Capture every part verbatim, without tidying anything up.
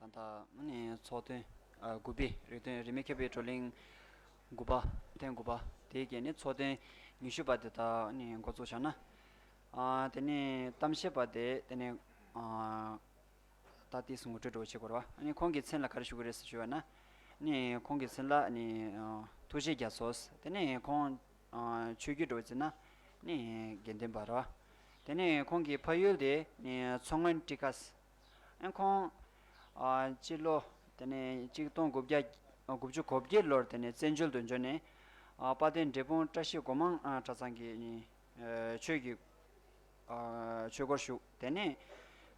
ད་ནི་ཚོགས་ཐུན་ཨ་དགུ་པའི་རིགས་མཐུན་རིས་མེད་མཁས་པའི་བགྲོ་གླེང་དགུ་པ། ཐེངས་དགུ་པ་དེའི་གི་ནི་ཚོགས་ཐུན་ཉི་ཤུ་པ་དེ་ད་ནི་འགོ་ཚུགས་བྱ་ན། ཨ་དེ་ནི་གཏམ་བཤད་པ་དེ་དེ་ནི་ཨ་ད་ཏིས་ངོ་སྤྲོད་འགྲོ་བྱེད་དགོས་ར་བ། ཨ་ནི་ཁོང་གི་མཚན་ལ་ག་རེ་ཞུ་དགོས་རེད་ཟེར་ཞུ་བ་ན། ནི་ཁོང་གི་མཚན་ལ་ནི་ཨ་ཐུགས་རྗེ་རྒྱ་མཚོ། དེ་ནི་ཁོང་ཨ་ཆོས་བརྒྱུད་འགྲོ་བྱེད་ན་ནི་དགེ་འདུན་པ་ར་བ། དེ་ནི་ཁོང་གི་ཕ་ཡུལ་དེ་ནི་མཚོ་སྔོན་ཊི་ཁ་སི། ཨ་ཁོང་ཨ་སྤྱི་ལོ་དེ་ནས་གཅིག་སྟོང་དགུ་བརྒྱ་དགུ་བཅུ་གོ་བརྒྱད་ལོར་དེ་ནས་བཙན་བྱོལ་དུ་འབྱོར་ནས། ཨ་དཔལ་ལྡན་འབྲས་སྤུངས་བཀྲ་ཤིས་སྒོ་མང་ཨ་གྲྭ་ཚང་གི་ནི་ཨ་ཆོས་ཀྱི་ཨ་ཆོས་སྒོར་ཞུགས། དེ་ནས་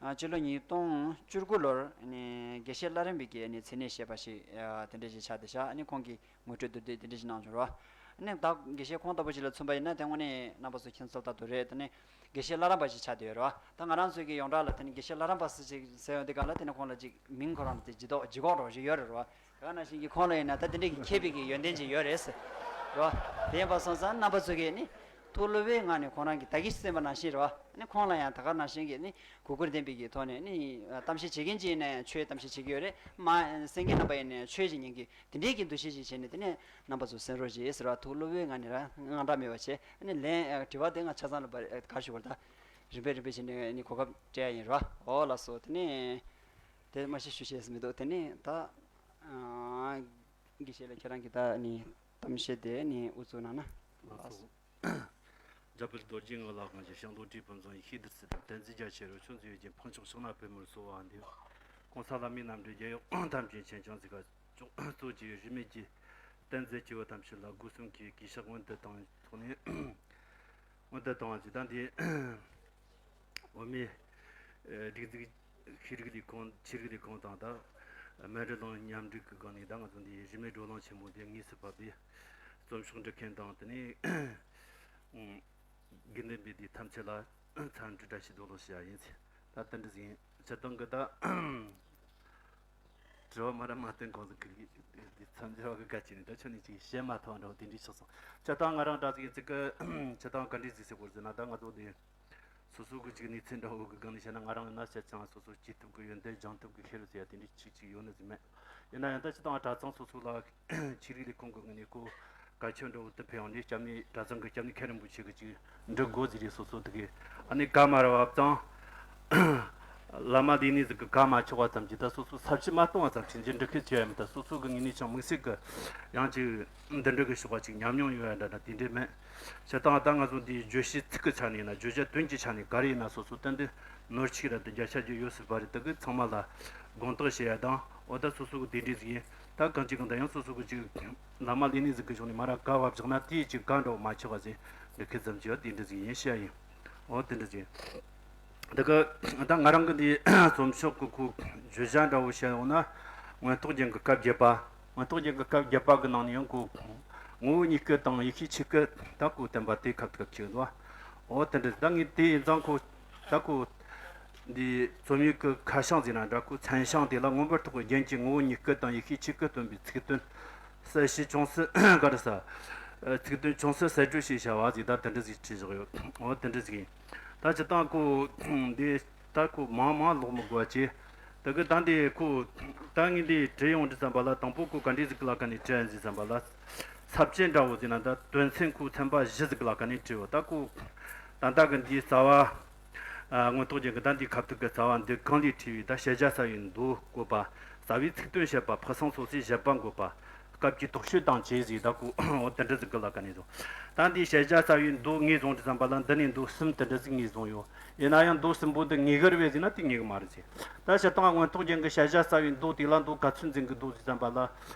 ཨ་སྤྱི་ལོ་ཉིས་སྟོང་བཅུ་དགུ་ལོར་ནི་དགེ་བཤེས་བླ་རིམ་པའི་གི་ནི་མཚན་གནས་བཞེས་པ་ཞིག་ཨ་དེ་འདྲ་ཞིག་ཆགས་བསྡད་ཤག་ཨ་ནི་ཁོང་གིས་ངོ་སྤྲོད་བསྡུར་དེབ་དེ་འདྲ་ཞིག་གནང་བྱུང་ར་བ། ཨ་ནི་ད་དགེ་བཤེས་ཁོང་ལྟ་བུ་ཞིག་ལ་མཚོན་པ་ཡིན་ན་དེ་དངོས་གནས་རྣམ་པ་ཚོ་མཁྱེན་གསལ་ལྟར་དུ་རེད། དེ་ནས་དགེ་བཤེས་བླ་རམས་པ་ཞིག་ཆགས་བསྡད་ཡོད་རེད་བ། ད་ང་རང་ཚོའི་གི་ཡོངས་གྲགས་ལ་དེ་ནི་དགེ་བཤེས་བླ་རམས་པ་ཟེར་ཅིག་ཟེར་ཡོང་དུས་སྒང་ལ་དེ་ནི་ཁོང་ལ་ཅིག་མིང་ཁོ་རང་ལ་དེ་ལྗིད་ལྡོག་ལྗིད་ཁོག་འདྲ་བོ་ཞིག་ཡོད་རེད་བ། དེ་ག་ནང་བཞིན་གྱི་ཁོང་ལ་ཡིན་ན་ད་དེ་འདྲས་ཀྱི་མཁས་པའི་གི་ཡོན་ཏན་ཅིག་ཡོད་རེད་ཟེར་རེད་བ། དེ་ཡིན་པ་སོང་ཙང་རྣམ་པ་ཚོ་གིས་ནི་ཐུགས་བློ་བའི་ངང་ནས་ཁོང་རང་གི་ད་གིན་གསན་པ་ནང་བཞིན་རེད་བ། ནི་ཁོང་ལ་ཡང་ད་ག་ནང་བཞིན་གྱི་ནི་གུས་བཀུར་ལྡན་པའི་གི་ཐོག་ནས་ནི་གཏམ་བཤད་བྱེད་མཁན་ཅིག་ཡིན་ན་ཡང་ཆོས་གཏམ་བཤད་བྱེད་ཀྱི་ཡོད་རེད། མ་གསན་མཁན་རྣམ་པ་ཡིན་ན་ཡང་ཆོས་ཅིག་ཉན་གྱི། དེ་འདྲའི་གི་འདུ་ཤེས་ཤིག་བྱས་ནས་དེ་ནས་རྣམ་པ་ཚོ་གསན་རོགས་བྱེད་ཟེར་བ། ཐུགས་བློ་བའི་ངང་ནས་རང་དངངས་སྐྲག་མེད་པ་བྱས། ཨ་ནི་ལན་ཨ་དྲི་བ་དེ་ང་ཆ་ཚང་ལ་བར་ཨ་ག་རེ་ཞུ་དགོས་རེད། ད་རིམ་པས་རིམ་པས་བྱས་ནས་ཨ་ནི་གོ་སྐབས་སྤྲད་ཡ་ཡིན་ར་བ། འོ་ལགས་སོ། དེ་ནས་དེ་མ་གཞི་ཞུ་བྱས་མི་འདུག་དེ་ནས་ད་ཨ་དགེ་བཤེས་ལགས་ཁྱེད་རང་གིས་ད་ཨ་ནི་གཏམ་བཤད་དེ་ཨ་ནི་དབུ་བཙུགས་གནང་ན་ལགས་སོ། འཇམ་དཔལ་རྡོ་རྗེ་ངག་ལ་དབང་ཞིང་། ཤིང་རྡོག་སྒྲིབ་བུམ་བཟང་ཡེ་ཤེས་བདུད་རྩི་དང་། དམ་ཚིག་རྒྱ་ཆེ་རོ་ཅོག་འཛིན་ཡོད་ཅིང་། འཕགས་མཆོག་ཕྱག་ན་པདྨོར་གསོལ་བ་འདེབས། གོང་ས་ལྷ་མིའི་རྣམ་འདྲེན་རྒྱལ་ཡུམ་ཐམས་ཅད་མཁྱེན་ཅིང་གཟིགས་པ་མཆོག་གཙོ་བྱས་པའི་རིས་མེད་ཀྱི་བསྟན་འཛིན་སྐྱེས་བུ་ཐམས་ཅད་ལ་སྒོ་གསུམ་གྱི་གུས་ཕྱག་སྔོན་དུ་བཏང་ཐོག་ནས་སྔོན་དུ་བཏང་བ་ཞིག་དང་། འདི་འོ་མའི་ཨ་སྒྲིག་འཛུགས་ཤེས་རིག་ལས་ཁུངས་ཆོས་རིག་ལས་ཁུངས་དང་ད་མཎྜལ་གླིང་མཉམ་འབྲེལ་གྱི་སྒང་ནས་ད་ང་ཚོ་འདི་རིས་མེད་བགྲོ་གླེང་ཆེན་མོ་འདི་དངོས་སུ་ཕེབས་པའི་རྩོམ་ཤོག་འབྲི་མཁན་དང་། དེ་ནས་དགེ་འདུན་པའི་སྡེ་ཐམས་ཅད་ལ་འཚམས་འདྲི་བཀྲ་ཤིས་བདེ་ལེགས་ཞུ་ཡ་ཡིན། ད་དེ་འདྲ་ཟིག་ཡིན། སྤྱིར་བཏང་གི་ད་དྲི་བ་མ་ར་མ་བཏོན་གོང་ཟིག་གི་འདི་མཚམས་སྦྱོར་བ་གི་ག་ཅི་ནས་ད་ཁྱོད་ནས་ཅིག་བཤད་མ་ཐུབ་འདྲ་བོ་དེ་འདྲའི་ཆགས་སོང་། སྤྱིར་བཏང་ང་རང་འདྲ་ཟིག་ཡིན་ཟིག་གི་སྤྱིར་བཏང་ག་འདྲ་ཟིག་ཟེར་དགོས་ཟེར་ན། ད་ང་ཚོ་འདི་སོ་སོ་གི་ཅིག་གནས་ཚུལ་འདྲ་བོ་གི་སྒང་ནས་བཤད་ན། ང་རང་ཡིན་ན་སྐྱིད་ཅང་སོ་སོ་སྐྱིད་ཐུབ་གི་ཡོན་ཏན་སྦྱང་ཐུབ་གི་ཤེས་རབ་ཟེར་ཡ་དེ་འདྲའི་ཅིག་ཅིག་ཡོད་ནི་ཟིག་མེད། ཡིན་ན་ཡང་ད་སྤྱིར་བཏང་གྲྭ་ཚང་སོ་སོ་ལ་ཆོས་རིག་ལས་ཁུངས་ཀྱི་ངོས་ནས་ཁོ་བཀའ་ཆོས་འདྲ་བོ་དེ་ཕེབས་ཡོང་ནས་སྐྱབས་གནས་གྲྭ་ཚང་གི་སྐྱབས་གནས་མཁན་རིན་པོ་ཆེ་གི་ཅིག་འབྲི་དགོས་ཟེར་རེད། སོ་སོ་དེ་གི་ཨ་ནི་བཀའ་མ་ར་བབས་ཙང་བླ་མ་ལས་སྣེ་ཟིག་གི་བཀའ་མ་ཆོག་པ་ཙམ་གྱིས་ད་སོ་སོ་ས་བཅད་མ་སྟོང་བ་ཙམ་གྱིས་འདི་འབྲི་ཁུལ་བྱས་ཡ་མིན། ད་སོ་སོ་གི་ངོས་ནས་ཀྱང་དམིགས་བསལ་གི་ཡང་ཅིག་འདི་འདྲ་གི་ཕྱོགས་པ་ཅིག་ཉམས་མྱོང་ཡོད་ཡ་འདྲ་འདྲ་དེ་འདྲས་མེད། བྱས་ཙང་ད་ང་ཚོ་འདིའི་བརྗོད་བྱའི་ཚིག་གི་ཆ་ནས་ཡིན་ན། བརྗོད་བྱ་དོན་གྱི་ཆ་ནས་ག་རེ་ཡིན་ན། སོ་སོ་ཏན་ཏན་ནོར་འཆུག་ར་དེ་བརྒྱ་ཆ་བརྒྱ་ཡོད་སྲིད་པ་རེད། དེ་གི་ཚང་མ་ལ་དགོངས་དག་བཞེས་ཡ་དང་། འོ་ད་སོ་སོ་གི་དེ་འདྲས་ཟིག་ཡིན། ད་གང་ཅི་གང་ལྟར་ཡང་སོ་སོ་གི་ཅིག་བླ་མ་ལས་སྣེ་ཟིག་གི་ཕྱོགས་ནས་མ་ར་བཀའ་བབས་བཞག་ན་དེའི་ཅིག་བཀའ་འདྲ་བོ་མ་ཆོག་པ་ཟིག་འདི་ཁུལ་ཙམ་གྱིས་དེ་འདྲས་ཟིག་ཡིན་བཤད་ཡིན། འོ་དེ་འདྲས་ཟིག་ཡིན། དེ་གི་ད་ང་རང་གི་འདི་རྩོམ་ཤོག་གི་ཁོ་བརྗོད་བྱ་འདྲ་བོ་བཤད་ཡོང་ན། མངོན་རྟོགས་རྒྱན་གྱི་སྐབས་བརྒྱད་པ། མངོན་རྟོགས་རྒྱན་གྱི་སྐབས་བརྒྱད་པ་གི་ནང་ནས་ཡང་ཁོ་ངོ་བོ་ཉིད་སྐུ་དང་ཡེ་ཤེས་ཆོས་སྐུ་ད་ཁོ་བསྟན་པ་དེ་ཁ་ཐུག་ཁྱེར་འདུག་འོ་དེ་འདྲ་ད་ངས་དེ་ཡིན་ཙང་ཁོ་ད་ཁོ་འདི་རྩོམ་ཡིག་གི་ཁ་བྱང་ཟེར་ན་འདྲ། ཁོ་མཚན་བྱང་དེ་ལ་མངོན་པར་རྟོགས་པའི་རྒྱན་གྱིས་ངོ་བོ་ཉིད་སྐུ་དང་ཡེ་ཤེས་ཆོས་སྐུ་སྟོན་པའི་ཚིག་དོན་གསལ་བྱེད་ཅུང་ཟད་ག་རེ་ཟ། ཚིག་དོན་ཅུང་ཟད་གསལ་བརྗོད་ཞེས་བྱ་བ་ཟེར་ད་དེ་འདྲ་ཟིག་བྲིས་བཞག་ཡོད། འོ་དེ་འདྲ་ཟིག་ཡིན། ད་སྤྱིར་བཏང་ཁོ་འདི་ད་ཁོ་མང་མང་ཀློག་མི་དགོས་པ་བྱས། དེ་གི་ད་འདི་ཁོ་ད་ངས་འདི་བྲིས་ཡོང་དུས་ཙམ་པ་ལ་དང་པོ་ཁོ་ག་འདྲས་ཟིག་གི་ལ་ཁ་ནས་བྲིས་ཡིན་ཟེར་ཙམ་པ་ལ། ས་བཅད་འདྲ་བོ་ཟེར་ན་ད་དོན་ཚན་ཁོ་ཚན་པ་བཞི་ཟིག་གི་ལ་ཁ་ནས་བྲིས་ཡོད། ད་ཁོ་ད་ལྟ་གི་འདིའི་རྩ་བ། ཨ་མངོན་རྟོགས་རྒྱན་གྱི་ད་འདིའི་ཁ་ཐུག་གི་རྩ་བ་འདི་གང་ལས་བྲིས་པའི་ད་ཞལ་བརྒྱ་རྩ་བའི་མདོ་བཀོད་པ། རྩ་བའི་ཚིག་དོན་བཤད་པ། ཕུན་སུམ་ཚོགས་སའི་བཞེད་པ་འགོད་པ། སྐབས་ཀྱི་དོགས་གཅོད་དང་བཅས་ཟེར་ད་ཁོ་འོ་དེ་འདྲ་ཟིག་གི་ལ་ཁ་ནས་བཟུང་། ད་འདི་ཞལ་བརྒྱ་རྩ་བའི་མདོ་ངོས་བཟུང་དུས་ཙམ་པ་ལ་འདི་ནས་མདོ་གསུམ་དེ་འདྲ་ཟིག་ངོས་བཟུང་ཡོད། ཡིན་ན་ཡང་མདོ་གསུམ་པོ་འདི་ངེས་ཀྱི་རེད་པས་ཟེར་ན་དེ་ངེས་ཀྱི་མ་རེད་ཟེར། ད་སྤྱིར་བཏང་མངོན་རྟོགས་རྒྱན་གྱི་ཞལ་བརྒྱ་རྩ་བའི་མདོ་དེ་ལ་མདོ་ག་ཚོད་འཛིན་གྱི་འདུག་ཟེར་ཙམ་པ་ལ།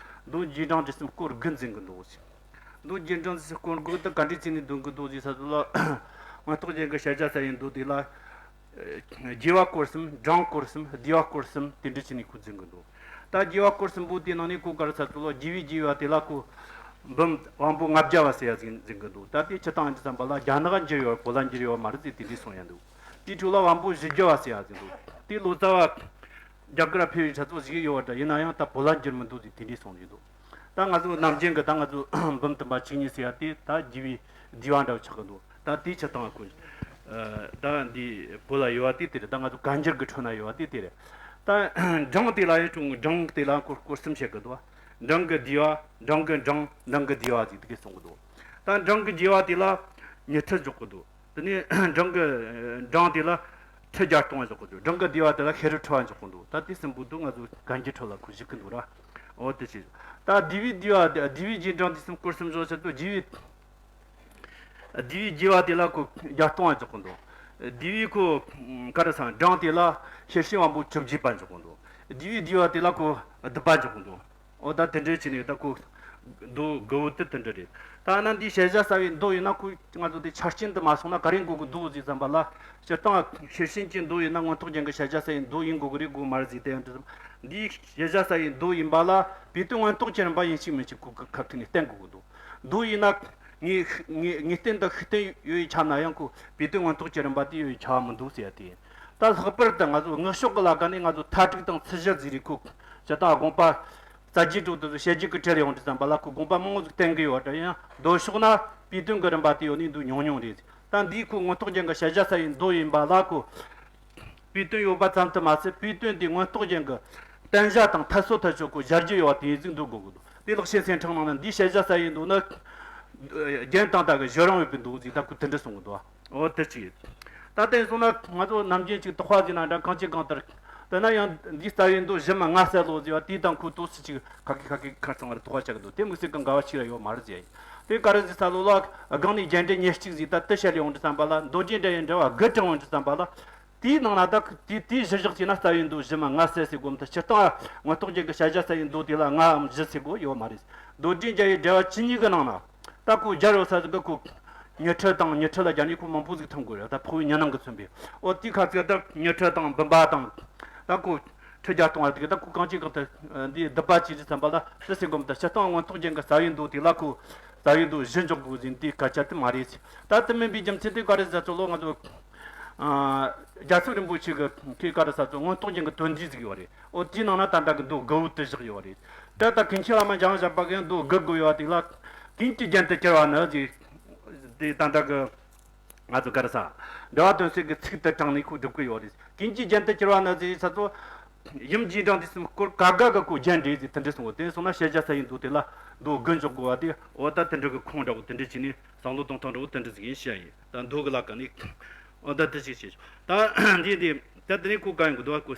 མདོ་རྗེས་འབྲང་འབྲིང་གསུམ་སྐོར་དགུ་འཛིན་གྱི་འདུག་ཟེར། མདོ་རྗེས་འབྲང་འབྲིང་གསུམ་སྐོར་དགུ་དེ་ག་འདྲས་བྱས་ནས་འདོན་གྱི་འདུག་ཟེར་ས་དེ་ལ། མངོན་རྟོགས་རྒྱན་གྱི་ཞལ་བརྒྱ་རྩ་བའི་མདོ་དེ་ལ། རྒྱས་པ་སྐོར་གསུམ། འབྲིང་སྐོར་གསུམ། བསྡུས་པ་སྐོར་གསུམ་དེ་འདྲ་བྱས་ནས་ཁོས་འཛིན་གྱི་འདུག་ད་རྒྱས་པ་སྐོར་གསུམ་པོ་དེའི་ནང་ནས་ཁོ་ག་རེ་ཟེར་ཚུལ་ལ། རྒྱས་པའི་རྒྱས་པ་དེ་ལ་ཁོ་འབུམ་དབང་པོ་ལྔ་བརྒྱ་པ་ཟེར་ཡ་ཟིག་འཛིན་གྱི་འདུག་ད་དེ་སྤྱིར་བཏང་འདི་ཙམ་པ་ལ་རྒྱ་ནག་འགྱུར་ཡོད་པ། བོད་ལ་འགྱུར་ཡོད་པ་མ་རེད་ཟེར་དེ་འདྲས་གསུང་ཡ་འདུག་དེའི་འཕྲོ་ལ་དབང་པོ་བཞི་བརྒྱ་པ་ཟེར་ཡ་ཟིག་འདུག་དེ་ལོ་ཙཱ་བ་རྒྱ་གར་ཕེབས་པའི་ཆ་ཚོགས་ཟིག་ཡོད་པ་འདྲ། ཡིན་ན་ཡང་ད་བོད་ལ་འགྱུར་མི་འདུག་ཟེར་དེ་འདྲས་གསུང་གི་འདུག་ད་ང་ཚོ་ནམ་རྒྱུན་གྱི་ད་ང་ཚོ་འབུམ་སྟོང་པ་བཅུ་གཉིས་ཟེར་ཡ་དེ་ད་རྒྱས་པའི་བསྡུས་པ་འདྲ་བོ་ཆགས་ཀྱི་འདུག་ད་དེའི་ཆ་ཚང་བ་ཁོ། ཨ་ད་འདི་བོད་ལ་ཡོད་པ་དེ་དེ་རེད། ད་ང་ཚོ་བཀའ་འགྱུར་གྱི་ཁྲོད་ན་ཡོད་པ་དེ་དེ་རེད། ད་འབྲང་དེ་ལ་ཡང་ཁྲོ་བོ་འབྲང་དེ་ལ་སྐོར་སྐོར་གསུམ་བཤད་གི་འདུག་འབྲང་གི་བསྡུས་པ། འབྲང་གི་འབྲང་། འབྲང་གི་བསྡུས་པ་ཟེར་དེ་གས་གསུང་གི་འདུག་ད་འབྲང་གི་བསྡུས་པ་དེ་ལ་ཉི་ཁྲི་འཇོག་གི་འདུག་དེ་ནས་འབྲང་གི་འབྲང་དེ་ལ་ཁྲི་བརྒྱ་སྟོང་བ་འཇོག་གི་འདུག་འབྲང་གི་བསྡུས་པ་དེ་ལ་ཤེར་ཕྲུག་ཁྲི་བ་འཇོག་གི་འདུག་ད་དེ་གསུམ་པོ་འདུག་ང་ཚོ་གན་རྒྱའི་ཁྲོད་ལ་ཁོ་བཞུགས་གི་འདུག་ར། འོ་དེ་བྱས། ད་བསྡུས་པའི་བསྡུས་པ་དེ། བསྡུས་པའི་རྗེས་འབྲང་དེ་གསུམ་སྐོར་གསུམ་བཞག་ཆེད་དུ་བསྡུས་པའི། བསྡུས་པའི་རྒྱས་པ་དེ་ལ་ཁོ་བརྒྱ་སྟོང་བ་འཇོག་གི་འདུག་བསྡུས་པའི་ཁོ་ག་རེ་ཟེར། འབྲང་དེ་ལ་ཤེར་ཕྱིན་དབང་པོ་བཅོ་བརྒྱད་པ་འཇོག་གི་འདུག་བསྡུས་པའི་བསྡུས་པ་དེ་ལ་ཁོ་བདུན་པ་འཇོག་གི་འདུག་འོ་ད་དེ་འདྲས་བྱས་ནས་ད་ཁོ་མདོ་དགུ་བོ་དེ་དེ་འདྲ་རེད། ད་ན་འདི་ཞལ་བཞག་ཟ་བའི་མདོ་ཡིན་ན་ཁོ་ང་ཚོ་དེ་ཆ་རྐྱེན་དུ་མ་སོང་ན་ག་རེ་འགོད་གི་འདུག་ཟེར་བསམ་པ་ལ། སྤྱིར་བཏང་ཤེར་ཕྱིན་གྱི་མདོ་ཡིན་ན་མངོན་རྟོགས་རྒྱན་གྱི་ཞལ་བཞག་ཟ་བའི་མདོ་ཡིན་དགོས་གི་རེད་དགོས་མ་རེད་ཟེར་དེ་ཡང་འདྲ། འདིའི་ཞལ་བཞག་ཟ་བའི་མདོ་ཡིན་པ་ལ་བེ་ཏོན་མངོན་རྟོགས་ཀྱི་རིམ་པ་ཡིན་གཅིག་མིན་གཅིག་ཁོ་གི་ཁ་ཐུག་ནས་བསྟན་དགོས་གི་འདུག་མདོ་ཡིན་ན། ངེས་ངེས་ངེས་གཏན་དུ་ཤུགས་བསྟན་ཡོད་པའི་ཆ་ན་ཡང་ཁོ་བེ་ཏོན་མངོན་རྟོགས་ཀྱི་རིམ་པ་དེ་ཡོད་པའི་ཆ་མི་འདུག་ཟེར་ཡ་དེ་ཡིན། ད་ལྷག་པར་དུ་ང་ཚོ་ངག་ཕྱོགས་ཀྱི་ལ་ཁ་ནས་ང་ཚོ་མཐའ་དྲུག་དང་ཚུལ་བཞི་ཟེར་རེད། ཁོ་སྤྱིར་བཏང་དགོངས་པ་རྩ་རྒྱུད་དྲུག་ཏུ་བཤད་རྒྱུད་ཀྱི་གྲལ་ཡོང་དུས་ཙམ་པ་ལ་ཁོ་དགོངས་པ་མང་བོ་ཟིག་བསྟན་གི་ཡོད་དྲ། ཡང་མདོ་ཕྱོགས་ན་བེ་ཏོན་གྱི་རིམ་པ་དེ་ཡོད་ནི་འདུག་ཉུང་ཉུང་རེད། ད་འདིའི་ཁོ་མངོན་རྟོགས་རྒྱན་གྱི་ཞལ་བཞག་ཟ་བའི་མདོ་ཡིན་པ་ལ་ཁོ། བེ་ཏོན་ཡོད་པ་ཙམ་དུ་མ་ཟད་བེ་ཏོན་དེ་མངོན་རྟོགས་རྒྱན་གྱི་བསྟན་བྱ་དང་ཐད་སོ་ཐད་ཆོད་ཁོ་སྦྱར་རྒྱུ་ཡོད་པ་དེ་ཟིག་འདུག་དགོས་ཀྱི་འདུག་དེ་ལག་ཤེས་སེང་ཕྲེང་ནང་ན་འདིའི་ཞལ་བཞག་ཟ་བའི་མདོ་ནི། རྒྱན་དང་དག་གི་གཞི་རང་ཡོད་པའི་མདོ་ཟིག་ད་ཁོ་དེ་འདྲ་གསུང་གི་འདུག་འོ་དེ་ཅིག་ད་དེ་སོང་ན་ང་ཚོ་ནམ་རྒྱུན་ཅིག་དོགས་པ་ཟིག་ན་འདྲ་གང་ཅི་གང་ལྟར། དེ་ན་ཡང་འདིའི་རྩ་བའི་མདོ་གཞི་མ་ལྔ་གསལ་ལོ་ཟེར་བ་དེའི་དང་ཁོ་ཏོག་ཙི་ཅིག་ཁ་ཁི་ཁ་ཁི་ཁ་ཚང་བར་དོགས་པ་བྱ་གི་འདུག་དེ་དམིགས་བསལ་གི་འགལ་བ་ཞིག་ལ་ཡོད་མ་རེད་ཟེར་ཡིན། དེ་ག་རེ་ཟེར་ས་ལོ་ལ་སྒང་ནས་རྒྱན་འགྲེལ་ཉེར་གཅིག་ཟིག་ད་དེ་བཤད་ལས་ཡོང་དུས་ཙམ་པ་ལ་མདོ་སྡེ་འགྲེལ་ཡི་འགྲེལ་བ་དགུ་དྲངས་ཡོང་དུས་ཙམ་པ་ལ། དེའི་ནང་ན་ད་དེ་དེའི་གཞི་བཞག་བྱས་ན་རྩ་བའི་མདོ་གཞི་མ་ལྔ་གསལ་ཟེར་གོ་མི་ཐུབ། སྤྱིར་བཏང་མངོན་རྟོགས་རྒྱན་གྱི་ཞལ་བཞག་ཟ་བའི་མདོ་དེ་ལ་ལྔའམ་བཞི་ཟེར་གོ་ཡོད་མ་རེད། མདོ་སྡེ་འགྲེལ་ཡི་འགྲེལ་བ་བཅུ་གཉིས་ཀྱི་ནང་ན་ད་ཁོ་སྦྱར་ཡོད་ས་ཟིག་གི་ཁོ་ཉི་ཁྲི་དང་ཉི་ཁྲི་ལ་སྦྱར་ནས་ཁོ་མང་པོ་ཟིག་ཐོན་དགོས་རེད། ད་འཕགས་པའི་ཉི་སྣང་གིས་མཚོན་པའི་འོ་དེའི་ཁ་ཚིག་ད་ཉི་ཁྲི་དང་བུམ་པ་དང་ད་ཁོ་ཁྲི་བརྒྱ་སྟོང་བ་དེ་གི་ད་ཁོ་གང་ཅི་གང་ལྟར་འདི་བསྡུ་བ་བྱེད་དུས་ཙམ་པ་ལ་དེ་ཟེར་གོ་མི་ཐུབ། སྤྱིར་བཏང་མངོན་རྟོགས་རྒྱན་གྱི་རྩ་བའི་མདོ་དེ་ལ་ཁོ་རྩ་བའི་མདོ་བཞི་འཇོག་དགོས་ཟིན་དེའི་སྐད་ཆ་དེ་མ་རེད། ད་དེ་མིན་པའི་རྒྱུ་མཚན་དེ་ག་རེ་ཟེར་ཚོ་ལོ་ང་ཚོ། རྒྱལ་ཚབ་རིན་པོ་ཆེ་གི་ཁོས་ག་རེ་ཟེར་ཚོ་མངོན་རྟོགས་རྒྱན་གྱི་དོན་བསྡུས་ཟིག་ཡོད་རེད། འོ་དེའི་ནང་ན་ད་ལྟ་གི་མདོ་དགུ་བོ་དེ་བཞག་ཡོད་རེད། ད་ལྟ་མཁན་ཆེན་བླ་མ་འཇམ་དབྱངས་བཞད་པ་གིས་མདོ་དགུ་བགོས་ཡོད་དེ་ལ་ཀུན་གྱི་རྒྱན་དུ་གྱུར་པ་ནི་ཟེར། དེ་ད་ལྟ་གི་ང་ཚོ་ག་རེ་ཟེར། འགྲེལ་བ་དོན་གསལ་གྱི་ཚིག་དེ་དྲངས་ནས་ཁོས་སྒྲུབ་ཀྱི་ཡོད་རེད། ཀུན་གྱི་རྒྱན་དུ་གྱུར་པ་ནི་ཟེར་ས་ཚོ། ཡུམ་རྗེས་འབྲང་དུས་གསུམ་སྐོར་ག་ག་གི་ཁོ་རྒྱན་འགྲེལ་ཟེར་དེ་འདྲ་གསུངས་པ་དེ་སོང་ན་ཞལ་བཞག་ཟ་བའི་མདོ་དེ་ལ་མདོ་དགུ་འཇོག་དགོས་པ་དེ་འོ་ད་དེ་འདྲ་གི་ཁུངས་འདྲ་བོ་དེ་འདྲ་བྱས་ནས་བསམ་བློ་གཏོང་སྟངས་འདྲ་བོ་དེ་འདྲ་ཟིག་ཡིན་བཤད་ཡིན། ད་མདོ་གི་ལ་ཀ་ནས་འོ་ད་དེ་ཞིག་བྱེད་ཆོག་ད་འདི་འདི་ད་དེ་ནས་ཁོ་ག་ཡོང་གི་འདུག་ག་ཁོ་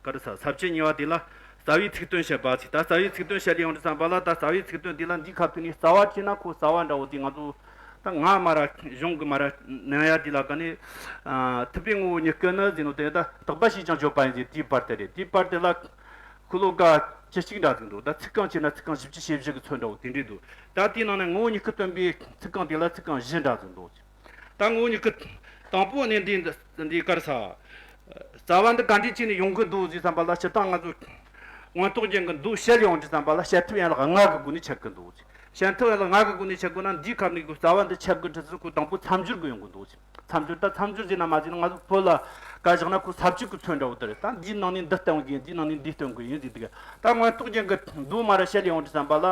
ག་རེ་ཟེར། ས་བཅད་གཉིས་པ་དེ་ལ་རྩ་བའི་ཚིག་དོན་བཤད་པ་ཟེར། ད་རྩ་བའི་ཚིག་དོན་བཤད་ལས་ཡོང་དུས་ཙམ་པ་ལ་ད་རྩ་བའི་ཚིག་དོན་དེ་ལ་འདིའི་ཁ་ཐུག་ནས་རྩ་བ་བྱས་ན་ཁོ་རྩ་བ་འདྲ་བོ་དེ་ང་ཚོ། ད་ང་མ་ར་གཞུང་གི་མ་ར་ནང་ཡ་དེ་ལ་ཀ་ནས། ཨ་ཐུབ་པའི་ངོ་བོ་ཉིད་སྐུ་ནི་ཟེར་ནོ་དེ་ད་དག་པ་ཞེས་ཀྱང་བརྗོད་པ་ཡིན་ཟེར་དེའི་བར་དེ་རེད། དེའི་བར་དེ་ལ་ཤོ་ལོ་ཀ་བཅུ་གཅིག་འདྲ་ཟིག་འདུག་ད་ཚིག་རྐང་བྱས་ན་ཚིག་རྐང་བཞི་བཅུ་ཞེ་བཞི་གི་ཚོད་འདྲ་བོ་དེ་འདྲས་འདུག་ད་དེའི་ནང་ནས་ངོ་བོ་ཉིད་སྐུ་སྟོན་པའི་ཚིག་རྐང་དེ་ལ་ཚིག་རྐང་བཞི་འདྲ་ཟིག་འདུག་ད་ངོ་བོ་ཉིད་སྐུ་དང་པོ་ནས་འདི་འདི་ག་རེ་ཟེར། རྩ་བ་འདི་ག་འདྲས་བྱས་ནས་ཡོང་གི་འདུག་ཟེར་བསམ་པ་ལ་སྤྱིར་བཏང་ང་ཚོ་མངོན་རྟོགས་རྒྱན་གྱི་མདོ་བཤད་ཡོང་དུས་ཙམ་པ་ལ་བཤད་ཐབས་ཡན་ལག་ལྔ་གི་སྒོ་ནས་འཆད་ཀྱི་འདུག་ཟེར། བཤད་ཐབས་ཡན་ལག་ལྔ་གི་སྒོ་ནས་འཆད་དགོས་ན་འདིའི་ཁ་ནས་ཀྱི་རྩ་བ་འདི་འཆད་དགོས་དུས་སུ་ཁོ་དང་པོ་མཚམས་སྦྱོར་གྱི་ཡོང་གི་འདུག་ཟེར། མཚམས་སྦྱོར་ད་མཚམས་སྦྱོར་ཟེར་ན་མ་ཟེར་ན་ང་ཚོ་བོད་ལ་བཀའ་བཞག་ན་ཁོ་ས་བཅད་ཀྱི་ཚོད་འདྲ་བོ་དེ་རེད། ད་འདིའི་ནང་ནས་འདི་སྟོན་དགོས་ཡིན། འདིའི་ནང་ནས་འདི་སྟོན་དགོས་ཡིན་ཟེར་དུས་ད་མངོན་རྟོགས་རྒྱན་གྱི་མདོ་མ་ར་བཤད་ཡོང་དུས་ཙམ་པ་ལ།